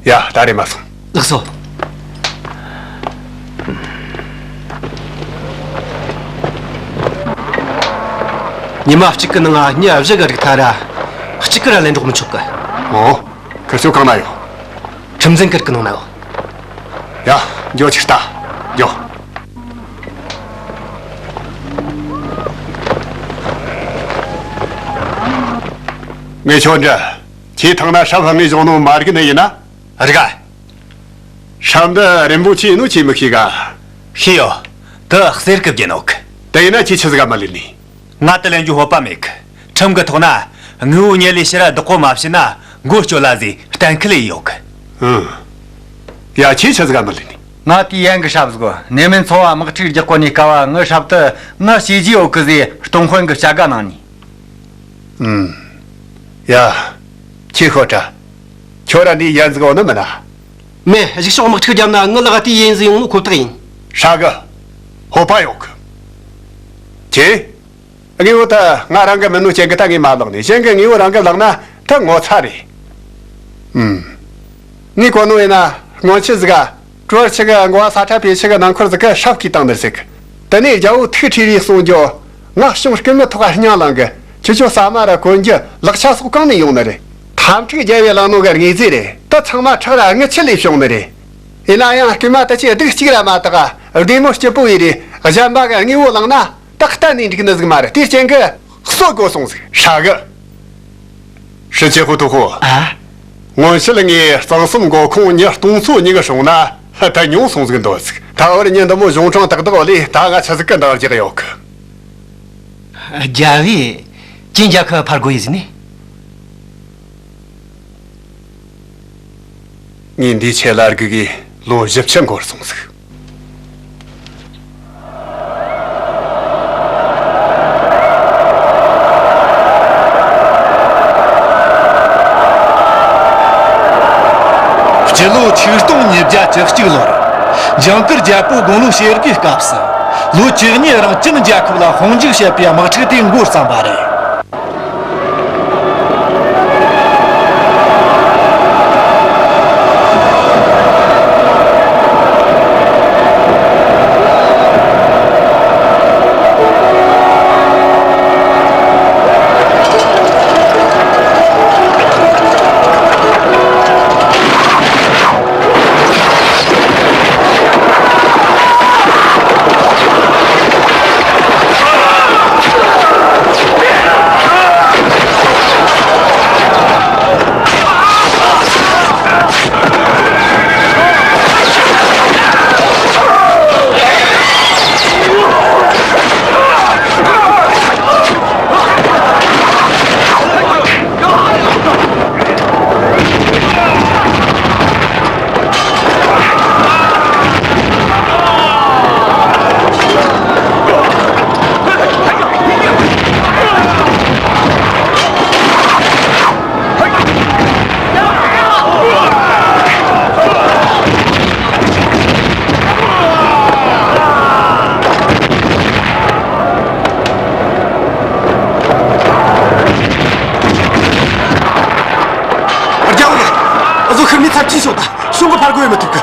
ཡ་ད་རེ་མ་སོང་། ལགས་སོ། ཉི་མ་གཅིག་གི་ནང་ང་མྱི་བཞི་གི་རིགས་ཐ་ར་གཅིག་གི་ར་ལེན་འགྲོ་མི་ཆོག་གི། ཨོ། ཁི་ཚོ་གང་ན་ཡོད། ཁྲིམས་འཛིན་ཁུལ་གི་ནང་ན་ཡོད། ཡ། འགྱོ་ཆི་ལྟ། འགྱོ། ངས་ཁྱོད་འདྲི། ཁྱེད་ཐང་ན་ཧྲབ་ངས་བཟུང་ནོ་མ་རིག་ནི་ཡིན་ན། རིག་ག། ཧྲབ་འདི་རིན་པོ་ཆེ་ཡིན་ནོ་ཁྱེད་མི་ཤེས་ག། ཤེས་ཡོད། དེ་གསེར་གི་བརྒྱན་ནོ་གི། དེ་ཡིན་ན་ཁྱེད་ཆི་ཟིག་ག་མི་ལེན་ནི། ང་དེ་ལེན་རྒྱུ་སྤོབས་པ་མེད་གི། ཁྲིམས་གི་ཐོག་ན་དངོས་པོ་ཉེ་ལས་ཕྱིར་ར་བདག་པོ་མ་བྱས་ན་མགོ་གཅོད་ལ་ཟེ་གཏན་འཁེལ་ཡས་ཡོད་གི། ཨང་། ཡ། ཁྱེད་ཆི་ཟིག་ག་མི་ལེན་ནི། ང་དེའི་ཡན་གི་ཧྲབ་ཟིག་གོ། གནས་མིན་ཚོ་བ་དམག་འཁྲུག་རྒྱག་གོ་ནི་སྐབས་ང་ཧྲབ་དེ་ང་བྱས་རྗེས་ཡོད་གི་ཟེ་སྟོང་དཔོན་གི་བྱ་དགའ་གནང་ནི། ཨུམ། ཡ། ཁྱེད་ཤོད་དྲ། ཁྱོད་ར་འདི་ཡན་ཟིག་འོ་ནི་མིན་ན། མེད། གཞུག་ཕྱོགས་དམག་འཁྲུག་བརྒྱབ་ན་ངི་ལག་དེའི་ཡན་ཟིག་ཡོང་ནོ་ཁོ་ཐག་ཡིན། ཧྲ་གི། ཧོ་པ་ཡོད་གི། ཁྱེད། དངོས་པོ་ད་ང་རང་གི་མིན་ནོ་ཅན་གི་ད་ངས་མ་བླངས་ནས་གཞན་གི་དངོས་པོ་རང་གི་བླངས་ན་ད་ངོ་ཚ་རེད། ཨུམ། ངས་གོ་ནོ་ཡིན་ན་སྔོན་ཆད་ཟིག་ག། ཀྲོར་ཆི་གི་འགོ་བ་ས་ཁྲ་པེ་ཆི་གི་ནང་འཁོར་ཟིག་གི་ཧྲབ་གིས་བཏང་ནི་ཟིག། དེ་ནས་རྒྱལ་པོ་ཐུགས་ཁྲོས་རེ་གསུང་རྒྱུ། ང་གཤོང་སྐུད་མི་ཐོག་ག་སྙིང་ལངས་གི། ཁྱེད་ཆོ་ཟ་མ་ར་གོན་རྒྱུ་ལག་ཆ་སོགས་གང་ནས་ཡོང་ནི་རེད། འཐབ་འཁྲུག་རྒྱལ་བས་བླངས་ནོ་གི་དངོས་རྫས་རེད། ད་ཚང་མ་ཁྲག་ར་རྔུལ་ཆུ་ལས་བྱུང་ནི་རེད། ཡིན་ན་ཡང་རྐུན་མ་དེ་ཆོས་སྡུག་གཅིག་ར་མ་དག་ག། བདེ་མོ་སྐྱིད་པོ་ཡིན་རེད། གཞན་པ་གི་དངོས་པོ་བླངས་ན། ད་གཏན་ནས་འགྲིག་ནི་ཟིག་མ་རེད། དེའི་རྐྱེན་གྱིས་གསོད་དགོས་སོང་ཟིག། ཧྲ་གི། ཧྲི་ཅེ་ཧུ་ཏུ་ཧུ། ཨ། སྔོན་ཆད་ངས་གཙང་གསུམ་འགོ་ཁུངས་མྱི་སྟོང་ཚོ་གཉིས་ཀྱི་སྲུང་ན་ད་ཉུང་སོང་ཟིག་འདུག་ཟིག། ད་བར་མྱི་འདི་མོ་གཞུང་དྲང་ཏག་ཏག་ལས་ད་ང་ཆི་ཟིག་གི་འདང་རྒྱག་ཡོད་གི། རྒྱལ་བོས་ཅིན་རྒྱལ་ཁབ་ཕར་རྒོལ་ཡས་ཟིན་ནས། ངས་འདིའི་ཆེད་ལ་སྒུག་གི་ལོ་བཞི་བཅུ་འགོར་སོང་ཟིག། སྤྱི་ལོ་ཆིག་སྟོང་ཉིས་བརྒྱ་བཅུ་གཅིག་ལོར་ཇིང་གིར་རྒྱལ་པོ་དགུང་ལོ་བྱེ་བགོའི་སྐབས་སུ་ལོ་བཅུ་གཉིས་རིང་ཅིན་རྒྱལ་ཁབ་ལ་དཔུང་འཇུག་བྱེད་པའི་དམག་འཁྲུག་དེ་འགོ་བརྩམས་པ་རེད། རྒྱལ་བོ་ལགས། འུ་ཚོ་ཤི་རྨས་ཚབས་ཆེན་བྱུང་ད། གཞུང་གི་ཕར་རྒོལ་མི་ཐུབ་གི།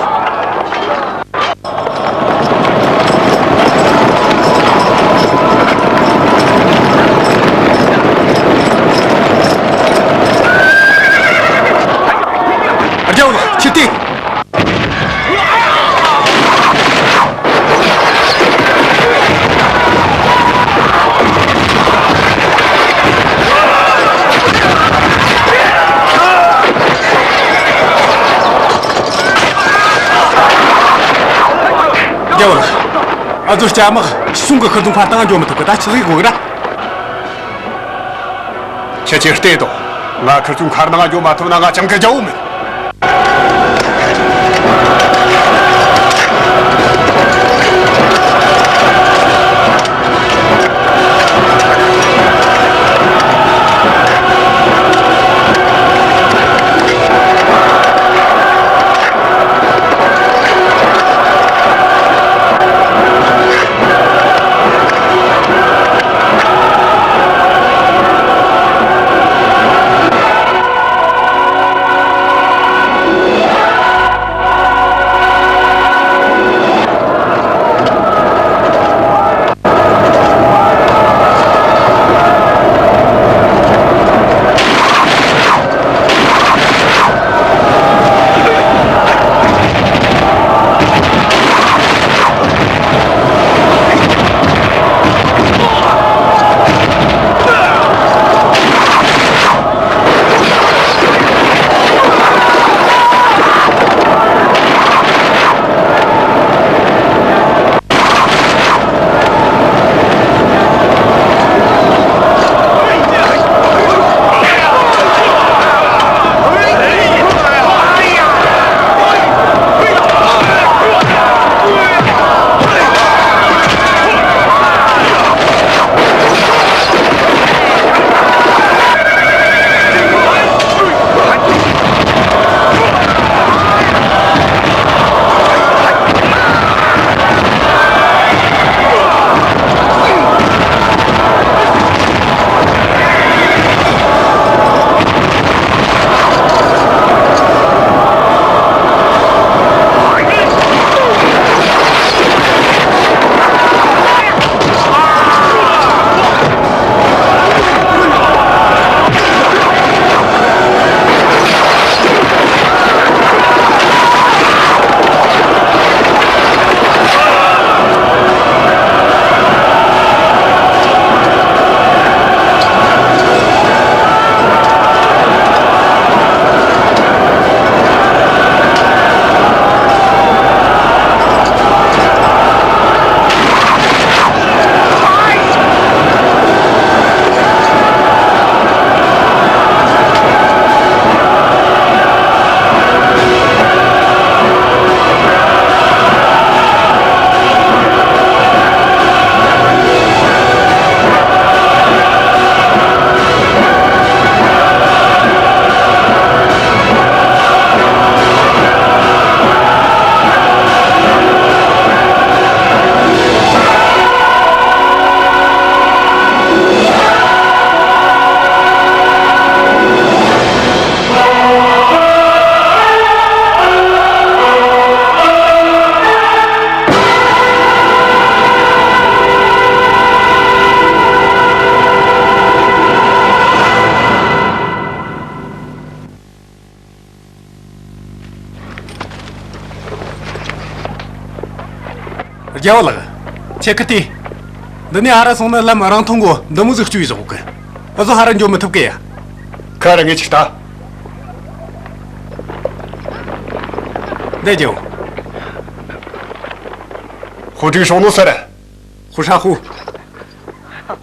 རྒྱལ་བོ་ལགས། ཁྱེར་ཏེ། རྒྱལ་བོ་ལགས། ཨ་ཛོ་སྐྱ་དམག་གཞུང་གི་ཁུར་དུང་ཕར་བཏང་འགྱོ་མི་ཐུབ་གི། ད་ཆི་ཟིག་དགོས་གི་ར། ཁྱེད་ཀྱིས་བལྟས་དང་། ང་ཁུར་ཚོའི་མཁར་ནང་འགྱོ་མ་ཐུབ་ན་ང་ཅང་གི་རྒྱལ་བོ་མིན། རྒྱལ་བོ་ལགས། ཁྱེད་ཀྱི་དེ། འདི་ནས་ཨ་ར་སོང་ན་ལམ་རིང་ཐུང་གོ་འདི་མོ་ཟིག་བཅུག་བཞག་གི། ཨ་ཟོ་ཧ་ར་འགྱོ་མི་ཐུབ་གི་ཡ། ཁ་ར་ངས་ཅིག་ལྟ། འདི་རྒྱལ་བོ། ཧུ་ཀྲུའུ་ཧྲོང་ནོ་ས་ར། ཧུ་ཧྲ་ཧུ།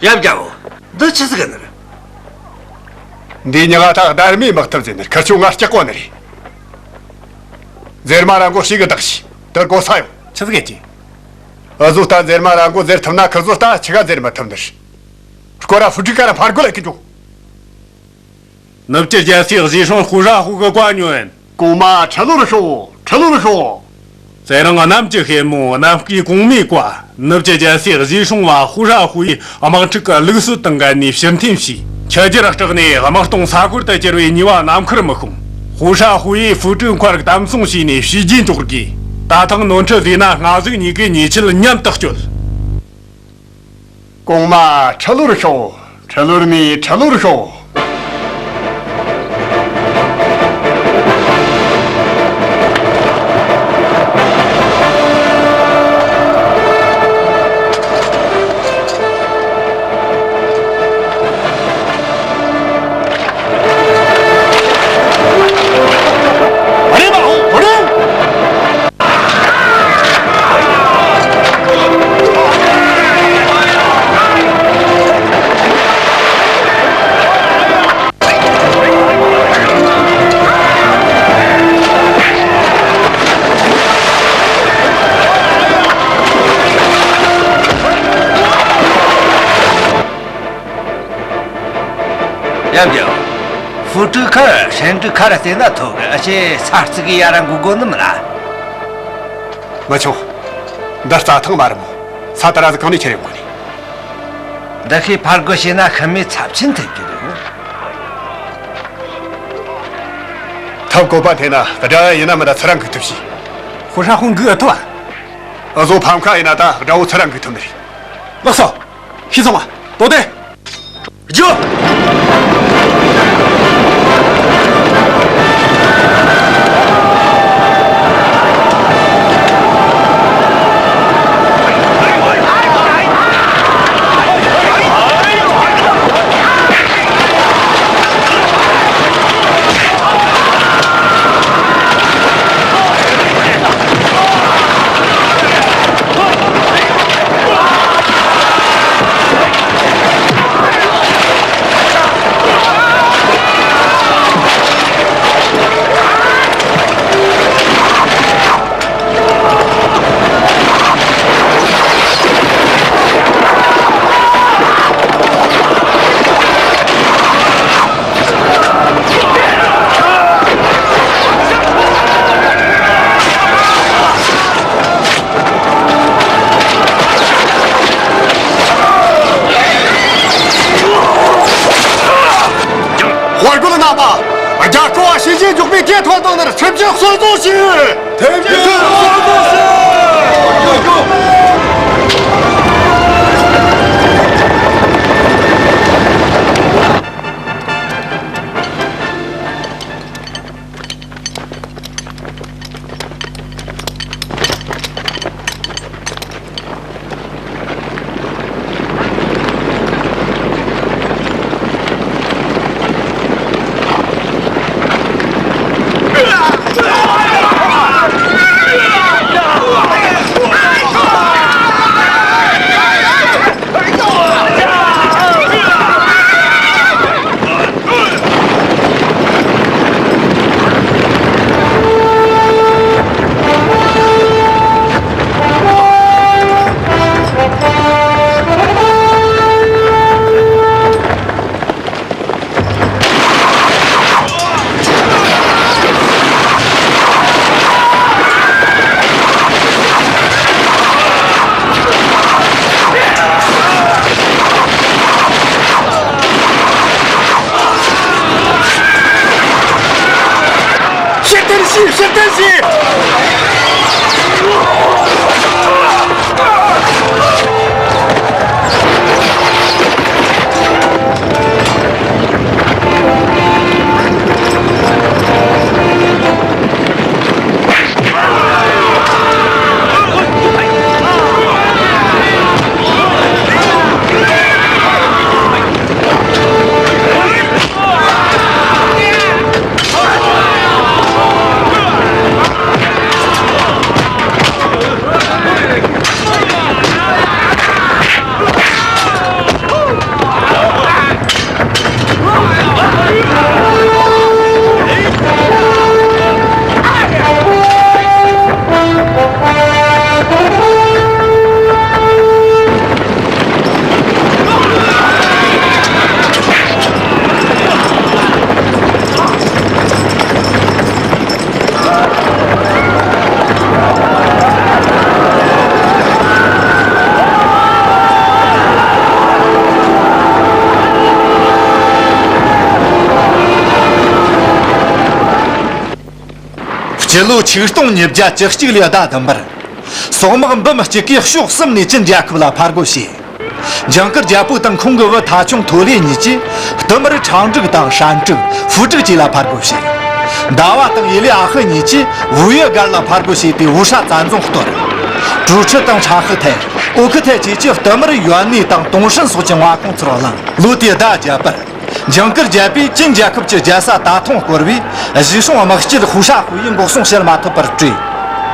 ཡབ་རྒྱལ་བོ། འདི་ཆི་ཟིག་གི་ནི་རེད། འདི་ཉི་ང་ཐག་སྡར་མའི་དམག་འཐབ་ཟེར་ནི་ཁ་ཆུ་ང་སྐྱག་གོ་ནི་རེད། ཛེར་མ་ར་མགོ་ཞིག་གི་བདག་ཤི་དེར་གོ་ས་ཡོང་། ཆི་ཟིག་གི་ཅི། ཨ་ཟོ་ལྟ་ཛེར་མ་ར་མགོ་ཛེར་ཐུབ་ན་ཁི་ཟོ་ལྟ་ཆི་ག་ཛེར་མི་ཐུབ་ནི་རེད། སྐོར་ར་ཧྥུ་ཀྲི་ཀ་ར་ཕར་རྒོལ་ལ་ཁི་འཇུག་ནུབ་ཀྱི་རྒྱལ་སྲས་གཞིས་སྲུང་ཧུ་ཧྲ་ཧུ་གི་བཀའ་ཉོན། གོང་མ་ཁྲི་ལོར་ཤོག་ཁྲི་ལོར་ཤོག་ཚེ་རིང་གནམ་གྱི་ཤེལ་མོ་གནམ་བསྐོས་གོང་མའི་བཀའ། ནུབ་ཀྱི་རྒྱལ་སྲས་གཞིས་སྲུང་བ་ཧུ་ཧྲ་ཧུ་ཡིས་དམག་འཁྲུག་གི་ལུགས་སྲོལ་དང་འགལ་ནས་ཕྱིར་འཐེན་བྱས། ཁྱི་རྒྱུད་སྐྲག་ནས་དམག་སྟོང་ས་སྒོར་དུ་གྱུར་བའི་ཉེས་པ་ནམ་མཁར་མི་ཤོང་། ཧུ་ཧྲ་ཧུ་ཡིས་ཧྥུ་ཀྲུའུ་མཁར་གཏམ་བཟང་བྱས་ནས་བྱས་རྗེས་འཇོག་དགོས། ད་ཐེངས་ནོར་འཁྲུལ་བཟོས་ན་སྔ་གཞུག་གཉིས་ཀའི་ཉེས་ཆད་མཉམ་དུ་གཅོད། གོང་མ་ཁྲི་ལོར་ཤོག་ཁྲི་ལོར་ནས་ཁྲི་ལོར་ཤོག་ཡབ་རྒྱལ། ཧྥུ་ཀྲུའུ་མཁར་ཧྲན་ཀྲུའུ་མཁར་བལྟས་ན་ཐོབ་གི། ཨ་ཅེ་ས་རྩི་གི་ཡ་ར་འགུག་དགོ་ནི་མིན་ལ། མི་ཆོག་འདི་རྩྭ་ཐང་མ་རེད་མོ། ས་ཏ་ར་ཟིག་གང་ནས་ཁྱེར་ཡོང་གི་རེད། འདི་ཤེས་ཕར་རྒོལ་བྱས་ན་ཤི་རྨས་ཚབས་ཆེན་ཐེབས་རྒྱུ་རེད། ཐབས་བཀོད་པ་འཐེན་ན་དགྲ་ཡིན་ན་མིན་ན་ཚུར་ར་འགུག་ཐུབ་ཤེས། ཧུ་ཧྲ་ཧུ་འགུག་ཨེ་ཐུབ་ཨ། འུ་ཚོ་ཕམ་ཁ་ཡིན་ན་ད་དགྲ་བོ་ཚུར་ར་འགུག་ཐུབ་ནི་རེད། ལགས་སོ། ཤེས་སོང་ང་། དོ་དེ། རྒྱུགས། དཔའ་རྒོད་རྣམ་པ། རྒྱལ་ཁབ་བ་ཞི་བདེ་འཇོག་པའི་གྲོས་ཐོག་ཏང་ནར་ཁྲིམས་གཅོད་གསོ་སྐྱོང་བྱེད། ཁྲིམས་གཅོད་གསོ་སྐྱོང་བྱེད། ཕྱིར་འཐེན་བྱེད། ཕྱིར་འཐེན་བྱེད། སྤྱི་ལོ་ཆིག་སྟོང་ཉིས་བརྒྱ་བཅུ་གཅིག་ལོའི་ཟླ་བདུན་པར། སོག་དམག་འབུམ་གཅིག་གིས་ཕྱོགས་གསུམ་ནས་ཅིན་རྒྱལ་ཁབ་ལ་ཕར་རྒོལ་བྱས། ཇིང་གུར་རྒྱལ་པོ་དང་ཁོང་གི་བུ་ཐ་ཆུང་ཐོ་ལེ་གཉིས་ཀྱིས་བསྟུད་མར་ཁྲང་ཀྲིག་དང་ཧྲན་ཀྲིག་ཧྥུ་ཀྲིག་བཅས་ལ་ཕར་རྒོལ་བྱས། ཟླ་བ་དང་ཡེ་ལེ་ཨ་ཧི་གཉིས་ཀྱིས་ཝུ་ཡུ་སྒར་ལ་ཕར་རྒོལ་བྱས་ཏེ་ཝུ་ཧྲ་བཙན་རྫོང་གཏོར། ཀྲུའུ་ཁྲི་དང་ཁྲ་ཧི་ཐན། ཨོ་ཁི་ཐན་བཅས་ཀྱིས་བསྟུད་མར་ཡོན་ནེ་དང་ཏུང་ཧྲན་སོགས་ཀྱི་མངའ་ཁོངས་ཚུར་བླངས། ལོ་དེའི་ཟླ་བརྒྱད་པར། ཇིང་གུར་རྒྱལ་པོས་ཅིན་རྒྱལ་ཁབ་ཀྱི་རྒྱལ་ས་ཏ་ཐོང་བསྐོར་བས། གཞིས་སྲུང་དམག་སྤྱི་ཧུ་ཧྲ་ཧུའེ་ཡིས་འགོག་སྲུང་བྱེད་མ་ཐུབ་པར་བྲོས།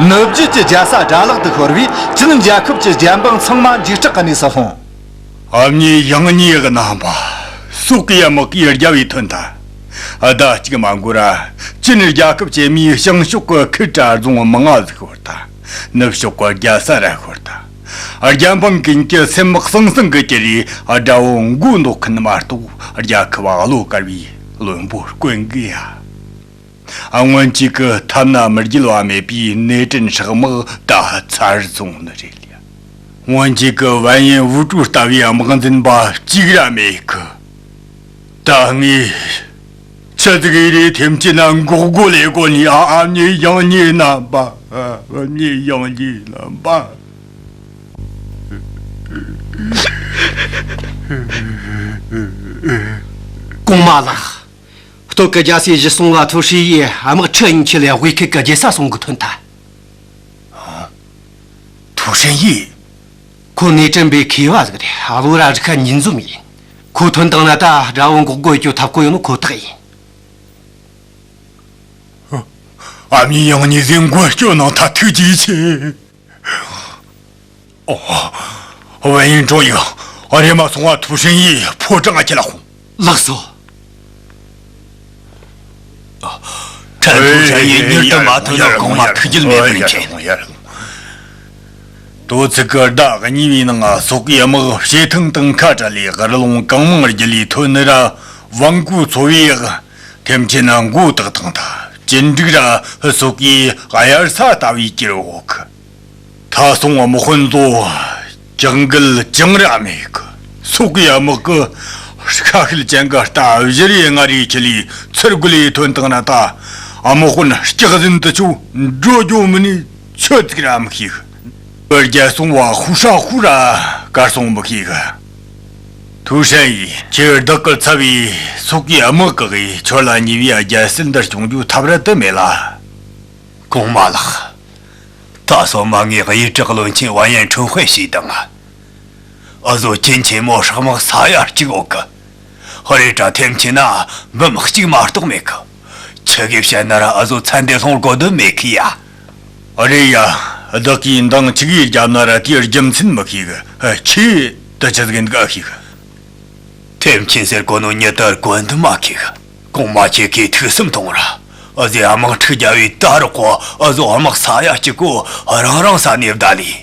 ནུབ་རྒྱུད་ཀྱི་རྒྱལ་ས་དགྲ་ལག་ཏུ་ཤོར་བས། ཅིན་རྒྱལ་ཁབ་ཀྱི་རྒྱལ་འབངས་ཚང་མ་འཇིགས་སྐྲག་གི་གནས་སུ་ལྷུང་། ཨ་མྱེས་ཡང་མྱེས་རྣམ་པ། སོག་གི་དམག་གིས་རྒྱལ་བའི་ཐོན་ཐལ། ཟླ་གཅིག་མ་འགོར་ར། ཅིན་རྒྱལ་ཁབ་ཀྱི་མིའི་བྱང་ཕྱོགས་ཀྱི་ཁུལ་དྲ་རྫོང་མང་ང་ཟིག་ཤོར་ཐལ། ནུབ་ཕྱོགས་ཀྱི་རྒྱལ་ས་ར་ཤོར་ཐལ། རྒྱལ་འབངས་ཀུན་གྱི་སེམས་ཟང་ཟིང་གིས་གྱུར་རེ། དགྲ་བོ་མགོ་འདོགས་མཁན་མ་གཏོགས་རྒྱལ་ཁབ་བློ་དཀར་བའི་བློན་པོ་དཀོན་གི་ཡ། སྔོན་གཅིག་གི་ཐབས་ན་མི་རྒྱལ་བ་མེད་པའི་ནེ་ཀྲིན་ཧྲག་དམག་ད་ཚར་སོང་ནི་རེད་ལ། སྔོན་གཅིག་གི་ཝན་ཡིན་ཝུ་ཀྲུའུ་ལྟ་བུའི་དམག་འཛིན་པ་གཅིག་ར་མེད་གི། ད་ངས་ཆི་ཟིག་ཡིན་རེད། ཐེམ་ཆེན་ན་འགོག་རྒོལ་ལས་གོ་ནི། ཨ་ཨ་མྱེས་ཡང་མྱེས་རྣམ་པ། ཨ་མྱེས་ཡང་མྱེས་རྣམ་པ། གོང་མ་ལགས། སྟོད་ཀྱི་རྒྱལ་སའི་གཞི་སྲུང་བ་ཐུའུ་ཧྲེང་ཡིས་དམག་ཁྲི་གཉིས་ཁྱེར་ལས་དབུས་ཁུལ་གྱི་རྒྱལ་ས་སྲུང་གི་ཐོན་ཐལ། ཐུའུ་ཧྲེང་ཡིས། ཁོ་ནེ་ཀྲིན་པའི་མཁས་པ་ཟིག་རེད། བློ་ར་རིག་ཁ་གཉིས་འཛོམས་ཡིན། ཁོ་ཐོན་བཏང་ན་ད་དགྲ་བོ་འགོག་རྒོལ་རྒྱུ་ཐབས་བཀོད་ཡོད་ནོ་ཁོ་ཐག་ཡིན། ཨ་མྱེས་ཡང་མྱེས་ཟིག་མགོན་སྐྱོབ་གནང་ཐལ། ཐུགས་རྗེ་ཆེ། ཨོ། ཝན་ཡིན་ཀྲོང་ཡིག་རེམ་མ་སོང་བ་ཐུའུ་ཧྲེང་ཡིས་ཕོ་བྲང་ཁྱེར་ལ་ཁོང་། ལགས་སོ། ཁྲན་ཐུའུ་ཧྲེང་ཡིས་མྱུར་དུ་མ་ཐོན་ན་གོང་མ་ཐུགས་རྒྱུད་མེད་པར་འཁྱེར། དོ་ཚིགས་ཀྱི་ཟླ་གཉིས་པའི་ནང་སོག་གི་དམག་བྱེ་ཐང་དང་ཁ་བྲལ་ལས་རི་ལུང་གང་མང་བརྒྱུད་ལས་ཐོན་ནི་ར་ཝང་ཀུའུ་ཚོ་བའི་ཐེམ་ཆེན་མགོ་བཏགས་དང་ད་ཅིན་འགྲིག་ར་སོག་གི་དབྱར་ས་ལྟ་བུའི་གྱུར་འོག་གི། ད་སོང་དམག་དཔོན་ཚོ་ཅང་གིལ་ཅང་ར་མེད་གི། སོག་གི་དམག་གི་ཤ་ཤེད་ཅན་གི་རྟ་བཞི་རེ་ལྔ་རེ་ཁྱེར་ལས་ཚུར་རྒོལ་ལས་ཐོན་བཏང་ན་ད་དམག་དཔོན་སྐྱག་རྫུན་དུ་ཆུ་འགྲོ་རྒྱུ་མིན་ནི་ཆོད་ཚིག་ར་མི་ཤེས་གི། རྒྱལ་སྲུང་བ་ཧུ་ཧྲ་ཧུ་ར་གར་སོང་མི་ཤེས་གི། ཐུའུ་ཧྲན་ཡིས་ཁྱེད་བདག་གི་ཚབ་བྱས་སོག་གི་དམག་གི་ཁྱོད་ལ་ཉེ་བའི་རྒྱལ་སྲིད་འདིར་སྐྱོང་རྒྱུ་ཐབས་ར་དུ་མེད་ལ། གོང་མ་ལགས། ད་སོ་མ་ངས་གཡུ་བྲག་བློན་ཆེན་ཝན་ཡན་ཁྲུན་ཧུའེ་ཞུས་དང་། འུ་ཟོ་ཅིན་ཆེན་མོ་ཧྲག་དམག་ས་ཡ་གཅིག་འོག་གི། ཧུ་རེ་དྲ་ཐེམ་ཆེ་ན་འབུམ་གཅིག་མ་གཏོགས་མེད་གི། ཆི་གིས་བཤད་ན་ར་འུ་ཟོ་ཚན་དེ་སློང་དགོས་དོན་མེད་གི་ཡ། ཨ་རེ་ཡ། བདག་གིས་འདང་ཆི་གིས་བརྒྱབ་ན་ར་དེའི་རྒྱུ་མཚན་མི་ཤེས་གི། ཁྱེད་དུ་ཆི་ཟིག་འདུག་ཤེས་གི། ཐེམ་ཆེན་ཟེར་གོ་ནོ་ཉི་ལྟར་གོན་དུ་མ་ཁེག། གོང་མ་ཁྱེད་ཀྱིས་ཐུགས་བསམ་ཐོངས་ར། འུ་ཟོས་དམག་འཁྲུག་རྒྱབ་བས་ད་རོགས་གོ་འུ་ཟོ་དམག་ས་ཡ་གཅིག་གོ་རང་རང་ས་ནས་བསྡད་ལས།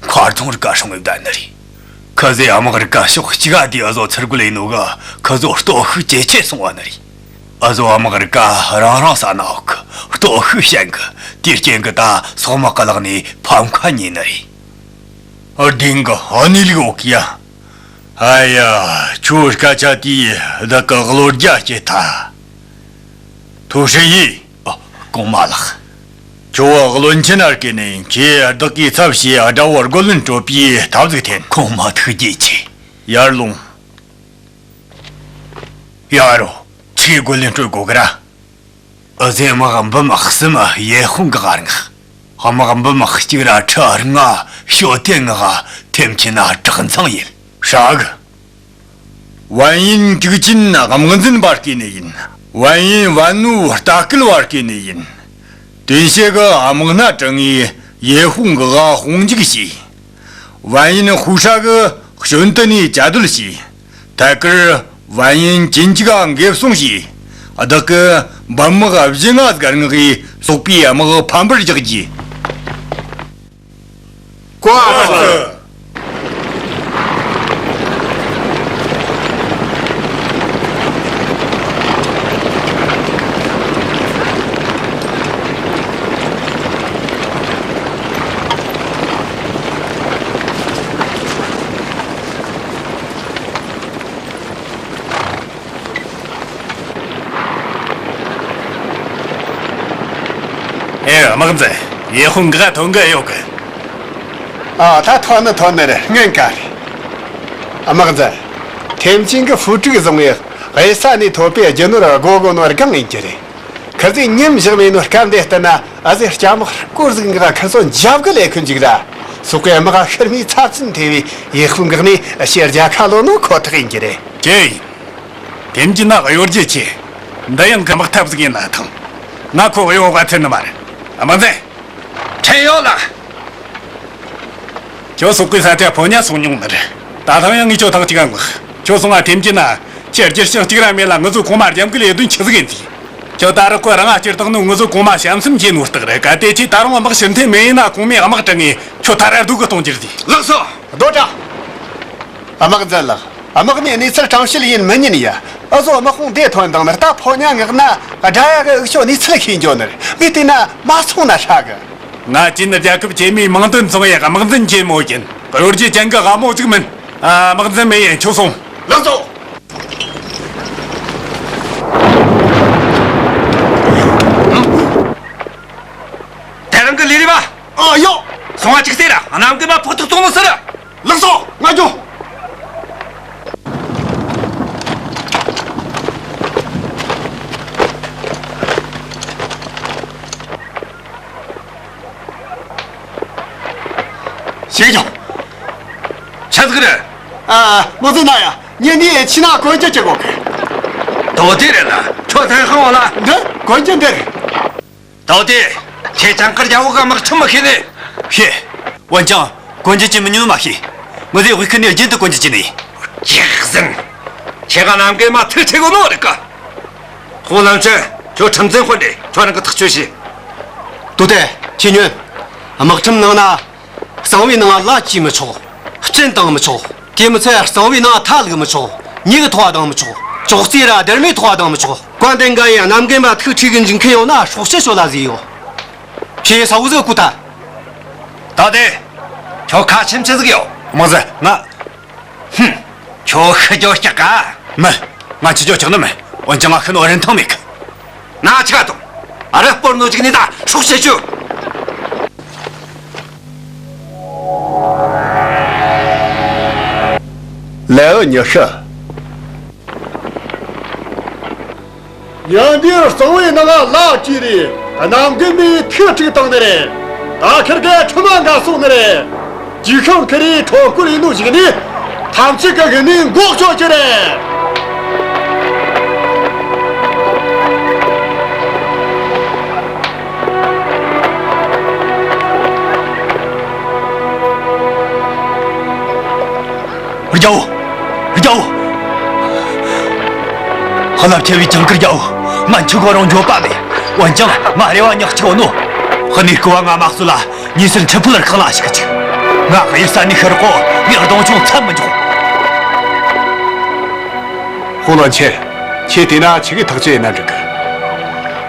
མཁར་རྫོང་རི་ཀ་སྲུང་བས་བསྡད་ནི་རེད། ཁི་ཟོས་དམག་རི་ཀ་ཕྱོགས་གཅིག་ག་དེ་འུ་ཟོ་ཚུར་རྒོལ་ཡིན་ནོ་གི་ཁི་ཟོ་སྟོབས་ཤུགས་ཇེ་ཆེ་སོང་བ་ནི་རེད། འུ་ཟོ་དམག་རི་ཀ་རང་རང་ས་ན་འོག་གི་སྟོབས་ཤུགས་ཞན་གི། དེའི་རྐྱེན་གི་ད་སོག་དམག་གི་ལག་ནས་ཕམ་ཁ་ཉོས་ནི་རེད། ཨ་བདེན་གི། ཨ་ནི་ལིག་འོག་ཡ། ཨ་ཡ། ཁྱོད་སྐད་ཆ་དེ་བདག་གི་བློ་རྒྱ་སྐྱེད་ཐལ། ཐུའུ་ཧྲེང་ཡིས། ཨ། གོང་མ་ལགས། ཁྱོད་བློན་ཆེན་ན་བསྐོས་ནས་ཁྱེད་བདག་གིས་ཚབ་བྱས་དགྲ་བོ་རྒོལ་ལན་སྤྲོད་པའི་ཐབས་ཟིག་འཐེན། གོང་མ་ཐུགས་རྗེ་ཆེ། ཡར་ལོངས། ཡ་རོ། ཁྱེད་རྒོལ་ལན་སྤྲོད་དགོས་གི་ར། འུ་ཟོས་དམག་འབུམ་གསུམ་ཡེ་ཧུང་གི་སྒར་མངགས། དམག་འབུམ་གཅིག་ར་ཁྲི་ལྔ་ཞོ་ཏེ་མངགས། ཐེམ་ཆེན་ན་གྲགས་འཚང་ཡིན། ཧྲ་གི། ཝན་ཡིན་གཅིག་ཅིན་དམག་འཛིན་པ་བསྐོས་ནི་ཡིན། ཝན་ཡིན་ཝན་ནུའུ་ལྟ་སྐུལ་བ་བསྐོས་ནི་ཡིན། ཏུན་ཤེ་གི་དམག་སྣ་དྲངས་ངས་ཡེ་ཧུང་གི་དབང་དཔུང་འཇུག་བྱས། ཝན་ཡིན་ཧུ་ཧྲ་གི་ཞོན་ཏི་ནས་བཅའ་སྡོད་བྱས། ཐད་ཀར་ཝན་ཡིན་ཅིན་ཅི་ག་འགེབས་སྲུང་བྱས། བདག་གི་འབུམ་དམག་བཞི་ལྔ་སྒར་མངགས་ཡིས་སོག་པོའི་དམག་ཕམ་པར་རྒྱག་རྒྱུ། བཀའ་སྩལ། ཨེ། དམག་འཛིན། ཡེ་ཧུང་གི་ཐོན་གི་ཡོད་གི། ཨ། ད་ཐོན་ནི་ཐོན་ནི་རེད། སྔོན་ག་རེད། དམག་འཛིན། ཐེམ་ཅིན་གི་ཧྥུ་ཀྲུག་བཟུང་བའི་གཡུལ་ས་ནས་ཐོབ་པའི་རྒྱུ་ནོར་དགོ་དགོ་ནོ་སྒང་ཡིན་གྱི་རེད། ཁི་ཟིག་ཉིམ་བཞག་མེད་ནོ་སྐབས་འདི་ལྟར་ན། ཨ་ཟེ་སྐྱ་དམག་སྐོར་ཟིག་འགག་ཁི་ཚོ་འཇབ་གི་ལས་ཁུན་འཇིག་ར། སོག་པོའི་དམག་ཤི་རྨས་ཚབས་ཆེན་ཐེབས་པའི་ཡེ་ཧྥུ་འགག་ནས་ཕྱིར་རྒྱལ་ཁ་ལོན་ནོ་ཁོ་ཐག་ཡིན་གྱི་རེད། ཀྱེ། ཐེམ་ཅིན་ན་གཡོ་སྒྱུ་ཆེ། འདི་ཡང་གི་དམག་འཐབ་ཟིག་ཡིན་ན་ཐང་། ང་ཁོ་གཡོ་བ་ཚེར་ནི་མ་རེད། དམག་འཛིན། ཁྲེན་ཡོ་ལགས། ཁྱོད་སོག་པོའི་ས་ཆ་ཕོ་ཉ་སོང་མྱོང་ནི་རེད། ད་ཐང་ཡང་ངས་ཁྱོད་ཐག་གཅིག་ག་འགོག་ཁྱོད་སོང་ང་ཐེམ་ཅིན་ན་ཁྱེད་རྒྱུ་ཞིང་གཅིག་ར་མེད་ལ་ང་ཚོ་གོང་མ་རྒྱབ་འགལ་ཡེ་དོན་ཆི་ཟིག་ཡིན་དེ། ཁྱོད་ད་རག་གོ་རང་ང་སྐྱུར་བཏང་ནོ་ང་ཚོ་གོང་མ་བྱམས་སེམས་ཆེ་ནོ་རྟགས་རེད། གལ་ཏེ་ཁྱེད་ད་རུང་དམག་ཕྱིར་འཐེན་མེད་ཡིན་ན་གོང་མའི་དམག་དྲངས་ངས་ཁྱོད་ཐར་ར་སྡུག་གི་གཏོང་རྒྱུ་རེད། ལགས་སོ། རྡོ་གྲགས། དམག་འཛིན་ལགས། དམག་མིའི་གནས་ཚུལ་དྲང་བཤད་ཡིན་མི་ཉན་ཡ། ཨ་ཟོ་དམག་དཔུང་བདེ་ཐོན་དང་ནི་རྟ་ཕོ་ཉ་ངག་ན་དགྲ་ཡ་གི་འུ་ཆོ་གནས་ཚུལ་ཤེས་འགྱོ་ནི་རེད། མི་དེ་ན་མ་སོང་ན་ཧྲ་གི། ང་ཅིན་རྒྱལ་ཁབ་ཆེན་མོའི་མིང་དོན་མཚུངས་ཡ་དམག་འཛིན་ཆེན་མོ་ཡིན། གཡོ་སྒྱུ་ཅན་གི་དབང་མོ་ཟིག་མིན། ཨ། དམག་འཛིན་མེད་ཡན་ཁྱོད་སོང་། ལགས་སོ། དེ་རང་གི་ལས་རེད་པ། ཨ་ཡོ། སོང་བ་ཅིག་ཟེར་ར། གནམ་གི་མ་ཕོག་ཐུག་གཏོང་ནོ་ཟེར་ར། ལགས་སོ། ང་འགྱོ། ཤེས་ཀྱང་། ཆི་ཟིག་རེད། ཨ། མོ་ཟིག་ན་ཡ། ཉིན་ནི་ཕྱི་ན་གོན་རྒྱུ་ཅི་དགོས་གི། དོ་དེ་རེད་ལ། ཁྱོད་ཐན་ཧང་བ་ལ། འདི་གོན་རྒྱུ་འདི་རེད། དོ་དེ། ཁྱེད་ཅང་ཀར་རྒྱལ་བོ་གི་དམག་ཁྲིམས་མི་ཤེས་ནི། ཤེས། འོན་ཀྱང་གོན་རྒྱུ་ཅི་མི་ཉུང་མ་ཤེས། ངོ་ཟེ་དབུས་ཁུལ་ནས་རྒྱུན་དུ་གོན་རྒྱུ་ཅི་ནི། ཅི་ཟིན། ཁྱེད་ག་ནམ་གི་མ་ཐུག་ཆེ་གོ་ནོ་རེད་ག། ཧོ་ལམ་ཆེ། ཁྱོད་ཁྲིམས་འཛིན་དཔོན་རེད། ཁྱོད་རང་གི་ཐག་གཅོད་བྱོས། དོ་དེ། ཁྱེད་ཉོན། དམག་ཁྲིམས་ནང་ན། གཙང་བོའི་ནང་ལ་ལ་བཅོས་མི་ཆོག་སྤྱིན་བཏང་མི་ཆོག་དེ་མི་ཚད་གཙང་བོའི་ནང་ཐལ་བླུག་མི་ཆོག་མྱི་གི་ཐོ་བ་བཏང་མི་ཆོག་ཅོག་ཙེ་ར་སྡེར་མོའི་ཐོ་བ་བཏང་མི་ཆོག་བཀའ་འདེང་ག་ཡི་གནམ་རྒན་པ་ཐུག་ཁྲིད་གི་འཇུག་མཁན་ཡོད་ན་སྲོག་ཕྱིར་ཤོད་ལ་ཟེར་ཡོད། ཁྱེད་ས་བོ་ཟིག་བཀོད་ཐལ། ད་དེ། ཁྱོད་ཁ་ཆེམས་ཆི་ཟིག་ཡོད། དམག་ཟེར་ང་། ཧུམ། ཁྱོད་ཤི་རྒྱོ་སྐྱག་ག་མིན། ང་ཆི་རྒྱོ་སྐྱག་ནི་མིན། འོན་ཀྱང་ང་ཤི་ནོ་རིན་ཐང་མེད་གི། ན་ཆ་དང་། ཨ་ར་སྤོར་ནོ་ཅིག་ནི་ད་སྲོག་ཤེ་ཆུ། ལའོ་ཉི་ཤུ། ཉིན་འདིར་གཙང་བོའི་ནང་ལ་ལ་བཅོས་རེད། གནམ་རྒན་མའི་ཐུག་ཁྲིད་བཏང་ནི་རེད། ད་ཁིར་གའི་ཁྲིམས་མ་འགལ་སོང་ནི་རེད། ཇུས་ཤང་ཁི་རིའི་ཁྲོ་སྐོར་ཡིན་ནོ་ཞིག་ནི། ཐམས་ཅད་ཀྱི་གི་ནི་འགོག་ཆོག་ཀྱི་རེད། རྒྱལ་བོ། རྒྱལ་བོ། ཧ་ལམ་ཆེ་བའི་ཇིང་གིར་རྒྱལ་བོ། ང་འཆི་གོ་རང་འགྱོད་པ་མེད། འོན་ཀྱང་ང་རེ་བ་ཉག་ཆི་ནོ། ཧ་ནི་སྐུ་བ་ང་མ་གསོད་ལ་ཉེ་སར་མཆིམས་ཕུ་ལར་ཁག་ལ་ཞིག་ཅིག་ང་གཡུལ་ས་ནས་ཤི་རོགས་གོ། ངས་གདོང་མཆོང་མཚམས་མི་འཇོག་ཧོ་ལོན་ཆེ། ཁྱེད་དེ་ན་ཆི་གི་ཐག་གཅོད་ཡིན་ན་འགྲིག་གི།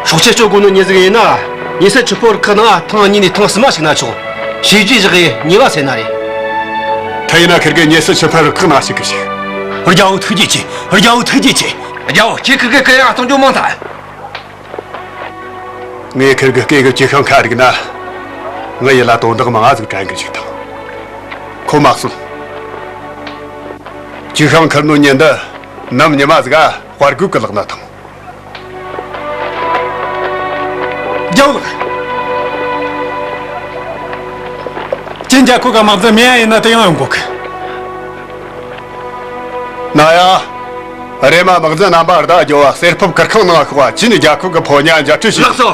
སྲོག་ཆད་གཅོད་དགོས་ནོ་མྱི་ཟིག་ཡིན་ན། ཉེ་སར་མཆིམས་ཕུ་རུ་ཁག་ནང་ཐེངས་གཉིས་ནས་ཐེངས་གསུམ་མ་ཞིག་ན་ཆོག་བྱས་རྗེས་བཞག་གི་ཉེས་པ་སེལ་ན་རེད། ད་ཡིན་ན་ཁིར་གི་ཉེ་སར་མཆིམས་ཕུ་རུ་ཁག་ནང་ཞིག་གི་ཞིག་རྒྱལ་བོ་ཐུགས་རྗེ་ཆེ། རྒྱལ་བོ་ཐུགས་རྗེ་ཆེ། རྒྱལ་བོ་ཁྱེད་ཁིར་གི་གུ་ཡངས་གཏོང་རྒྱུ་མང་ཐལ། ངས་ཁིར་གི་སྐེ་གི་ཅི་ཤང་ཁ་རིག་ན། ངའི་ཡིད་ལ་དོན་དག་མང་ང་ཟིག་དྲན་གི་ཞིག་དང་། ཁོ་མ་གསོད། ཅི་ཤང་ཁུར་ནོ་ཉིན་འདི་ནམ་ཉི་མ་ཟིག་ག་དཔའ་རྒོད་གི་ལག་ན་ཐང་། རྒྱལ་བོ་ལགས། ཅིན་རྒྱལ་ཁབ་གི་དམག་འཛིན་མེད་ཡ་ཡིན་ན་དེ་ཡང་ཡོང་གོ་གི། ན་ཡ། རེམ་མ་དམག་འཛིན་རྣམ་པ་བརྡ་རྒྱོ་བ་གསེར་ཕུབ་གུར་ཁང་ནང་ཤོག་བ་ཅིན་རྒྱལ་ཁབ་གི་ཕོ་ཉ་མཇལ་འཕྲད་བྱེད། ལགས་སོ།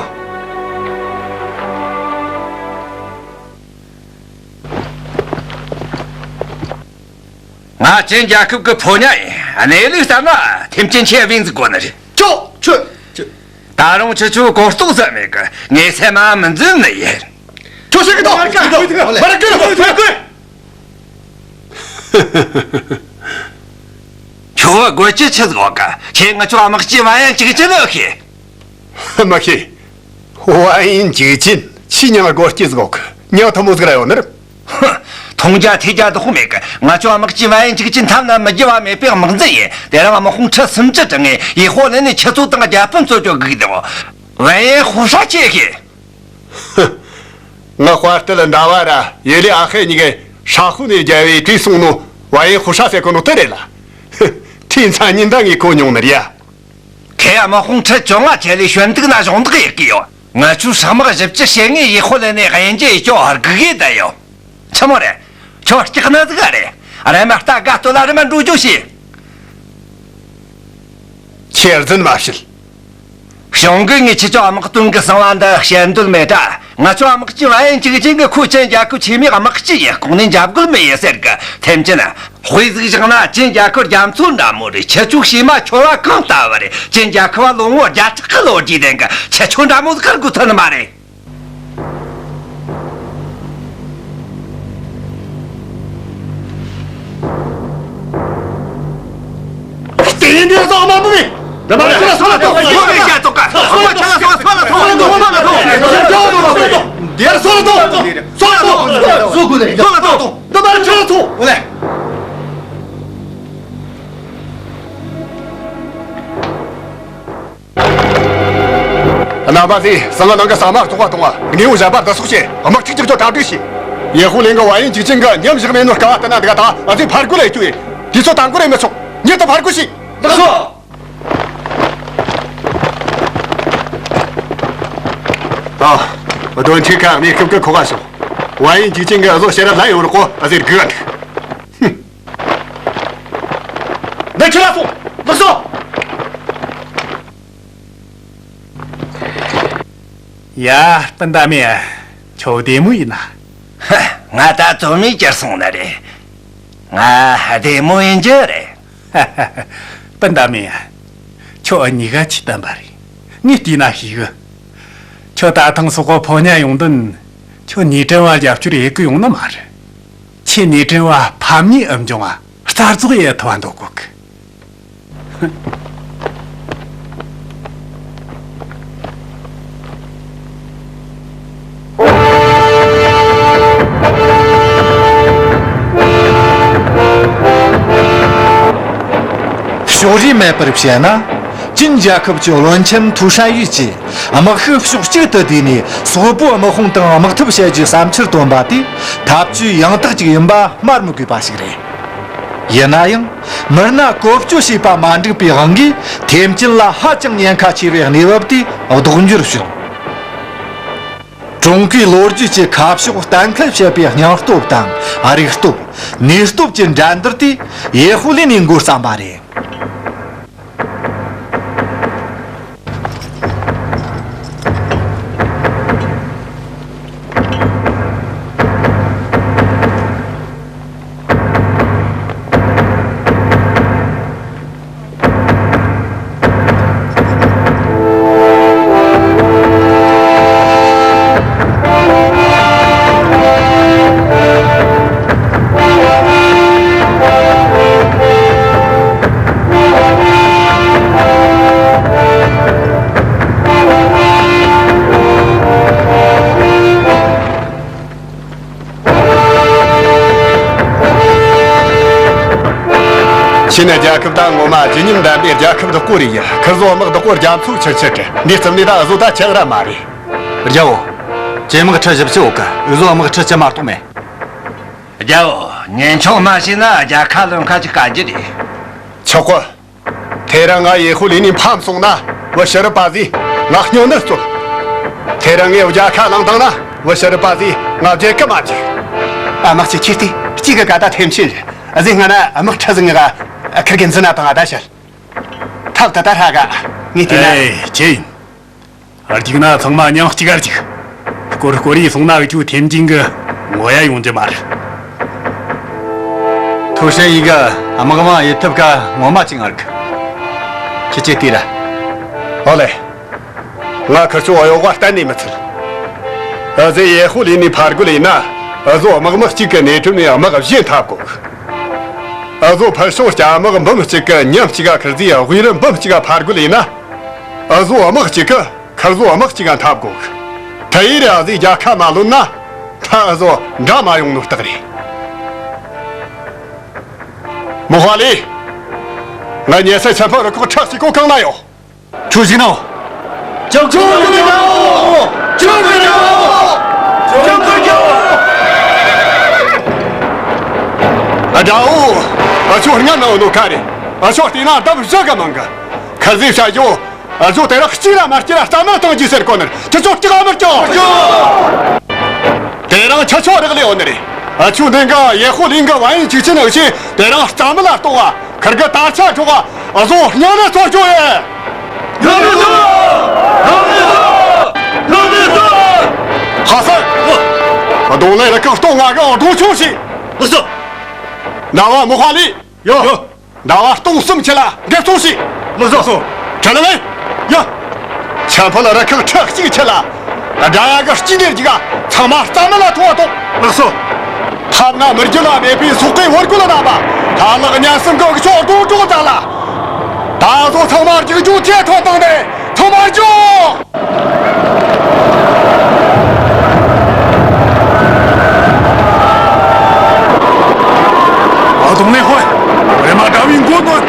ང་ཅིན་རྒྱལ་ཁབ་ཀྱི་ཕོ་ཉ་ཡིན། གནས་ལུགས་ལྟར་ན་ཐེམ་ཅིན་ཆེ་བིན་ཟིག་གོ་ནི་རེད། ཁྱོད། ཁྱོད། ཁྱོད། ད་རུང་ཁྱོད་ཆོ་གོ་རྟོགས་ཟིག་མེད་གི། ངས་སེམས་མ་མི་འཛིན་ནི་ཡིན། ཁྱོད་ཤེས་གི་ཐོག་ཤེས་གི་ཐོག་མ་ར་ཀི་ར་ཕ་ཀི། ཁྱོད་དགོད་ཀྱི་ཆི་ཟིག་གོ་གི། ཁྱེད་ང་ཆོ་དམག་སྤྱི་བ་ཡན་ཅིག་ཅི་ལོ་ཤེས། མ་ཤེས། བ་ཡན་ཅིག་ཅིན་ཕྱི་ཉང་སྒོ་སྐྱེས་སྒོ་ཁུ་ཉང་ཐུ་མོ་ཟིག་ར་ཡོད་ནི་རེད། ཧུ། མཐོང་རྒྱ་ཐོས་རྒྱ་དུ་ཧུ་མེད་གི། ང་ཆོ་དམག་སྤྱི་བ་ཡན་ཅིག་ཅིན་ཐམ་ན་མི་རྒྱུ་བ་མེད་པའི་དམག་འཛིན་ཡིན། དེ་རིང་དམག་དཔུང་ཁྲི་སུམ་ཅུ་དྲངས་ངས་ཡེ་ཧོ་ལེ་ནས་ཆུ་ཚོད་དང་རྒྱལ་ཕམ་རྩོད་རྒྱུ་སྒུག་འདུག་བ་ཡན་ཧུ་ཧྲ་ཆེ་གི། ཧུ། ང་དཔའ་རྟུལ་འདྲ་བ་ར་ཡེ་ལི་ཨ་ཧེ་གཉིས་ཀས་ཧྲ་ཧུ་ནས་རྒྱལ་བའི་དུས་གསུང་ནོ་བ་ཡིན་ཧུ་ཧྲ་ཟེར་གོ་ནོ་དེ་རེད་ལ། ཧུ། ཁྲིས་མཚན་ཉིན་ད་ངས་གོ་མྱོང་ནི་རེད་ཡ། ཁེ་ཡ་དམག་དཔུང་ཁྲི་བཅོ་ལྔ་ཆེ་ལས་ཞོན་འདུག་ན་གཞོང་འདུག་ཡག་གི་ཡོད། ང་ཚོའི་ས་དམག་བཞི་བཅུ་ཞེ་ལྔས་ཡེ་ཧུ་ལི་ནས་དབྱིན་ཇི་ཡི་ཅོ་ཧར་སྒུག་གི་བསྡད་ཡོད། ཆི་མོ་རེད། ཁྱོད་སྐྲག་ནི་ཟིག་ག་རེད། རེམ་མ་རྟ་དགའ་སྟོད་ལ་རེམ་མ་འགྲོ་རྒྱུ་བྱོས། ཁྱེད་རྫུན་མ་བཤད། གཞུང་གིས་ངས་ཁྱེད་ཚོ་དམག་དོན་གྱི་གསང་བ་འདི་བཤད་འདོད་མེད་དྲ། ང་ཚོ་དམག་སྤྱི་ཝ་ཡན་ཅིག་ཅིག་གིས་ཁོ་ཅིན་རྒྱལ་ཁབ་ཆེ་མོའི་དམག་སྤྱི་ཡིན། ལྐོག་ནས་འཇབ་རྒོལ་མི་ཡེད་ཟེར་གི། ཐེམ་ཅིན། དཔེ་ཟིག་བཞག་ན་ཅིན་རྒྱལ་ཁབ་རྒྱ་མཚོ་འདྲ་མོ་རེད། ཁྱེད་ཚོ་བྱེ་མ་འཁྱོལ་བ་གང་ལྟ་བུ་རེད། ཅིན་རྒྱལ་ཁབ་བ་ལོ་ངོ་བརྒྱ་ཕྲག་གི་ལོ་རྒྱུས་ལྡན་གི། ཁྱེད་ཚོ་འདྲ་མོ་ཟིག་ག་ར་དགོས་ཐུབ་ནི་མ་རེད། དེ་ཡིན་དུས་ཚང་མ་མི་མི། འདི་མ་རེད། སོ་ལ་ཐོག་སོ་ལ་ཐོག་སོ་ལ་ཐོག་སོ་ལ་ཐོག་སོ་ལ་ཐོག་འདིར་སོ་ལ་ཐོག་སོ་ལ་ཐོག་སོ་ལ་ཐོག་འདི་མ་རེད། ཆོ་ལ་ཐོག་འོ་ལེ། རྣམ་པ་ཚོས་ཟངས་ནང་གི་ཟ་མ་བཙོག་པ་གཏོང་བ། དངོས་པོ་གཞན་པ་བསྡུ་གསོག་བྱས། དམག་འཁྲུག་ཅིག་ཏུ་གྲ་སྒྲིག་བྱས། ཡེ་ཧུ་ལིན་གྱི་བ་ཡིན་འཇིགས་ཅན་གྱིས་མཉམ་བཞག་མེད་ནོ་དཀའ་བ་དེ་ན་འདི་ག་ད་ཨ་ཙི་ཕར་རྒོལ་ལས་བཅུག་ཡིན། དུས་ཚོད་དང་པོ་རེ་མི་ཆོག་མྱུར་དུ་ཕར་རྒོལ་བྱས། ལགས་སོ། ཨ། དོན་ཆེ་ཁ་གནས་སྐབས་ཀྱི་ཁོ་ག་སོང་། བ་ཡིན་འཇིགས་ཅན་གྱིས་ཨ་ཟོ་ཕྱིར་ར་ལན་ཡོང་རོགས་གོ། ཨ་ཙི་རྒུད་འདུག་འདི་ཁྱོད་ལ་སོང་། ལགས་སོ། ཡ། སྤུན་ཟླ་མེ། ཁྱོད་བདེ་མོ་ཡིན་ན། ཧ། ང་ད་དོན་མེད་གྱུར་སོང་ནི་རེད། ང་བདེ་མོ་ཡིན་རྒྱུ་རེད། སྤུན་ཟླ་མེ། ཁྱོད་ཨ་མྱེས་ག་ཆི་བསྟན་པ་རེད། ངས་བལྟས་ན་ཤེས་གི། ཁྱོད་ད་ཐེངས་སོག་པོ་ཕོ་ཉ་ཡོང་དོན། ཁྱོད་ཉེ་དྲན་བ་རྒྱབ་སྐྱོར་ཡེ་གི་ཡོང་ནི་མ་རེད། ཁྱེད་ཉེ་དྲན་བ་ཕམ་ཉེས་ཨེ་འབྱུང་བ་རྩ་རྫོགས་ཡེ་ཐུབ་བ་འདོད་གོ་གི། ཕྱོགས་རིས་མེད་པར་བཤད་ན། ཅིན་རྒྱལ་ཁབ་ཀྱི་བློན་ཆེན་ཐུའུ་ཧྲན་ཡུས་ཀྱིས། དམག་ཤུགས་ཕྱོགས་གཅིག་ཏུ་བསྡུས་ནས་སོག་པོའི་དམག་དཔུང་དང་དམག་འཐབ་བྱེད་རྒྱུའི་བསམ་འཆར་བཏོན་པ་དེ་ཐབས་ཇུས་ཡང་དག་ཅིག་ཡིན་པ་སྨྲ་མི་དགོས་པ་ཞིག་རེད། ཡིན་ན་ཡང་མི་སྣ་བཀོལ་སྤྱོད་བྱས་པ་མ་འགྲིག་པའི་དབང་གིས་ཐེམ་ཅིན་ལ་ཧ་ཅང་ཉེན་ཁ་ཆེ་བའི་གནས་བབ་དེ་ལྡོག་འགྱུར་བྱུང་། ཀྲུང་གོས་ལོ་རྒྱུས་ཀྱི་ཁ་ཕྱོགས་གཏན་འཁེལ་བྱེད་པའི་སྙིང་སྟོབས་དང་རིག་སྟོབས། ནུས་སྟོབས་ཀྱི་འགྲན་བསྡུར་དེ་ཡེ་ཧུ་ལི་ནས་འགོ་བརྩམས་པ་རེད། ཕྱི་ནས་རྒྱལ་ཁབ་དང་ངོ་མ་བརྗིད་ཉམས་ལྡན་པའི་རྒྱལ་ཁབ་བདག་པོ་རེད་ཡ། ཁིར་ཟོ་དམག་བདག་པོ་རྒྱ་མཚོ་ཆེར་ཆེར་དྲན་འདི་རྩིབ་ནས་ད་བཟོ་ད་ཆག་ར་མ་རེད། རྒྱལ་བོ། ཇེ་དམག་ཁྲི་བཞི་བཅུ་འོག་གི་འུ་ཟོ་དམག་ཁྲི་བཅུ་མ་གཏོགས་མེད། རྒྱལ་བོ། ཉེན་ཆོག་མ་བྱས་ན་རྒྱལ་ཁ་ལོན་ཁ་ཅིག་དཀའ་རྒྱུ་རེད། ཆོག་གོ། དེ་རིང་ང་ཡེ་ཧུ་ལི་ནས་ཕམ་སོང་ན་བུ་ཤི་རི་པ་ཟིས་ང་སྨྱོ་ནད་གསོད། དེ་རིང་ངས་རྒྱལ་ཁ་བླངས་བཏང་ན་བུ་ཤི་རི་པ་ཟིས་ང་བརྗེད་གི་མ་བཅུག་དམག་སྤྱི་ཁྱེར་ཏེ་གཅིག་གི་ཀ་ད་ཐེམ་ཆེན་རེད། ཨ་ཟིག་སྔ་ན་དམག་ཁྲི་ཟིག་ངེས་ཁིར་གི་འཛིན་ན་དང་ཨ་ད་བཤད། ཐབས་ད་ད་ཧྲ་ག་ངས་བལྟས་ན། ཨེ་ཅི་ཡིན། རྒྱུག་ན་ཚང་མ་མཉམ་གཅིག་ག་རྒྱུག་སྐོར་སྐོར་ཡིས་སོང་ན་འུ་ཆོ་ཐེམ་ཅིང་གི་ངོ་ཡ་ཡོང་རྒྱུ་མ་རེད། ཐུའུ་ཧྲན་ཡིག་གི་དམག་དམངས་ཡིད་ཐབས་ཀ་ངོ་མ་ཅིག་ངར་གི། ཁྱི་ཅེ་ཏི་ར། ཨོ་ལེ། ང་ཁིར་ཆོ་གཡོག་པ་གཏན་ནས་མི་ཚུད། ཨ་ཟེ་ཡེ་ཧུ་ལི་ནི་ཕར་རྒོལ་ཡིན་ན། ཨ་ཟོ་དམག་མི་གཅིག་གི་ནེ་ཁྲོམ་ནས་དམག་བཞི་འཐབ་དགོས། ཨ་ཟོ་ཕར་ཕྱོགས་སྐྱ་དམག་འབུམ་གཅིག་གི་ཉམས་གཅིག་ག་ཁིར་ཟིའི་དབུས་རི་འབུམ་གཅིག་ག་ཕར་རྒོལ་ཡིན་ན། ཨ་ཟོ་དམག་གཅིག་གི་ཁར་ཟོ་དམག་གཅིག་ག་འཐབ་དགོས། ད་ཡི་རེ་ཨ་ཟི་རྒྱལ་ཁ་མ་ལོན་ན། ད་ཨ་ཟོ་འདྲ་མ་ཡོང་ནོ་རྟགས་རེད། མོ་ཧ་ལི། ང་ཉེ་སའི་ཆེན་པོ་རུ་ཁོག་ཁྲག་ཅིག་གོ་གང་ན་ཡོད། ཁྱོད་ཞིག་ནོ། ཅོག་ཅོག་ཡོད་ནོ། ཅོག་ཡོད་ནོ། དགྲ་བོ། ཨ་ཆོ་སྔ་ན་ནོ་ཁ་རེ། ཨ་ཆོ་བལྟས་ན་ལྡབ་བཞི་ག་མང་གི། ཁ་ཟས་བྱ་ཡོ། ཨ་ཆོ་དེ་རག་གཅིག་ལ་མ་སྐྱེ་ར་རྩ་མེད་གཏོང་རྒྱུ་ཟེར་གོ་ནར་ཁྱེད་ཆོ་སྐྲག་མི་སྐྱོ། དེ་རང་ཁྱེད་ཆོ་རག་ལས་ཡོད་ནི་རེད། ཨ་ཆོ་ནན་ག་ཡེ་ཧོ་ལིང་ག་བ་ཡིན་གཅིག་ཆེན་ཨུ་ཆེ་དེ་རང་རྩ་མེད་ལ་གཏོང་བ། ཁིར་གི་དར་ཆ་འཕྲོག་ག་བཟོ་སྙིང་ནས་གཙོ་སྐྱོ་ཡེ། ཡོད་མེད་སོ། ཡོད་མེད་སོ། ཡོད་མེད་སོ། ཧ་སང་། གདོང་ལེན་རུ་ཁག་སྟོང་ལྔ་གི་གདོང་མཆོང་བྱས། ལགས་སོ། ཟླ་བ་མོ་ཧ་ལི། ཡོད། ཟླ་བ་སྟོང་གསུམ་ཆེ་ལ་འགེབས་ཚོང་བྱས། ལགས་སོ། ཁྲ་ལ་ལེ། ཡོད། ཆ་ཕ་ལ་རུ་ཁག་ཁྲི་གཅིག་ཆེ་ལ། དགྲ་ཡ་གི་སྐྱིད་ནས་རྒྱུག་ག་ཚང་མ་རྩ་མེད་ལ་ཐོངས་ཐོངས། ལགས་སོ། ཐབས་ན་མི་རྒྱུ་ལ་མེད་པའི་སོག་པའི་བོར་ཀུ་ལ་ན་པ། ཐ་ལག་ཉན་སྲིན་གི་ཆོག་སྡོང་གྲོགས་ཙ་ལ། ད་གཟོད་ཚང་མ་རྒྱུག་རྒྱུག་ཁྱེད་ཐོག་བཏང་ནས་ཚང་མ་རྒྱུག་ཨ་དོང་ལེ་ཧོ། རེ་མ་དགྲ་བའི་མགོ་གནོན།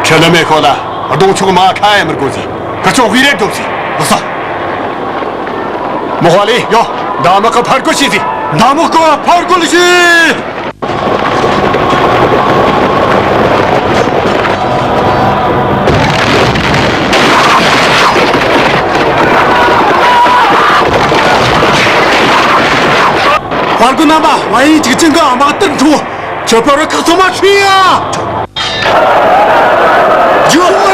ཁྲེ་ལ་མེ་ཁོ་ལ་གདོང་ཕྱོགས་མ་ཁ་ཡ་མི་དགོས་ཟིག་ཁ་ཆོག་ཧུའི་རེ་འགྲོ་ཟིག་ལགས་སོ། མོ་ཧ་ལེ། ཡོ། མདའ་མོ་ཁ་ཕར་རྒོལ་བྱེད་ཟིག་མདའ་མོ་ཁ་ཕར་རྒོལ་བྱེད། ཕར་རྒོལ་རྣམ་པ་བ་ཡིན་གཅིག་ཅན་གྱི་དམག་དར་འཕྲོ། ཁྱོད་ཕ་རོལ་ཁག་ཚང་མ་ཁྲིད་ཡ། རྒྱུགས།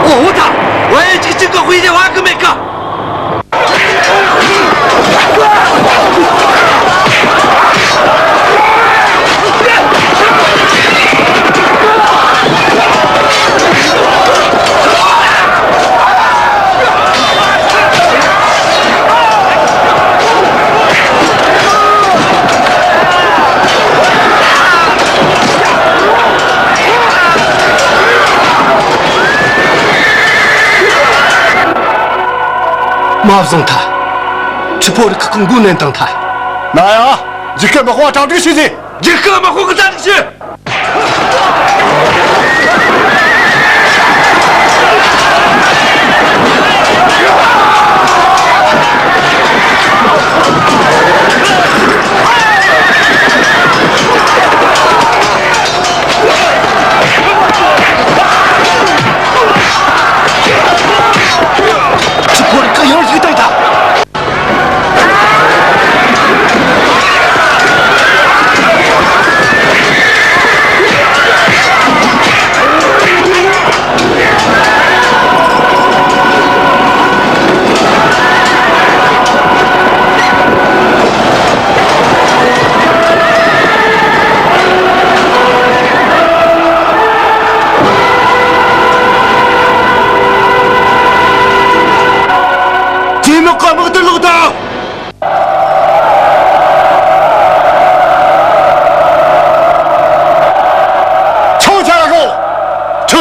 འོ་ད། ཝེ་ཅིག་ཅིག་གི་དཔེ་དེ་བ་གི་མེད་གི། མ་བཟུང་ཐལ། ཁྲི་ཕོ་རི་ཁག་གི་འགོ་ནན་བཏང་ཐལ། ན་ཡ། འཇིགས་སྐུལ་དམག་དཔུང་གྲ་སྒྲིག་བྱས་ཟིན། འཇིགས་སྐུལ་དམག་དཔུང་གི་གྲ་སྒྲིག་བྱས། ཁྲི་ཕོ་རི་ཁག་ཡར་ཞིག་བཏང་ཐལ།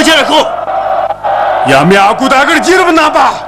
ཁྱེད་ཁོ། ཡ་མི་ཨ་ཁུ་ད་གར་རྒྱལ་རབས་རྣམ་པ།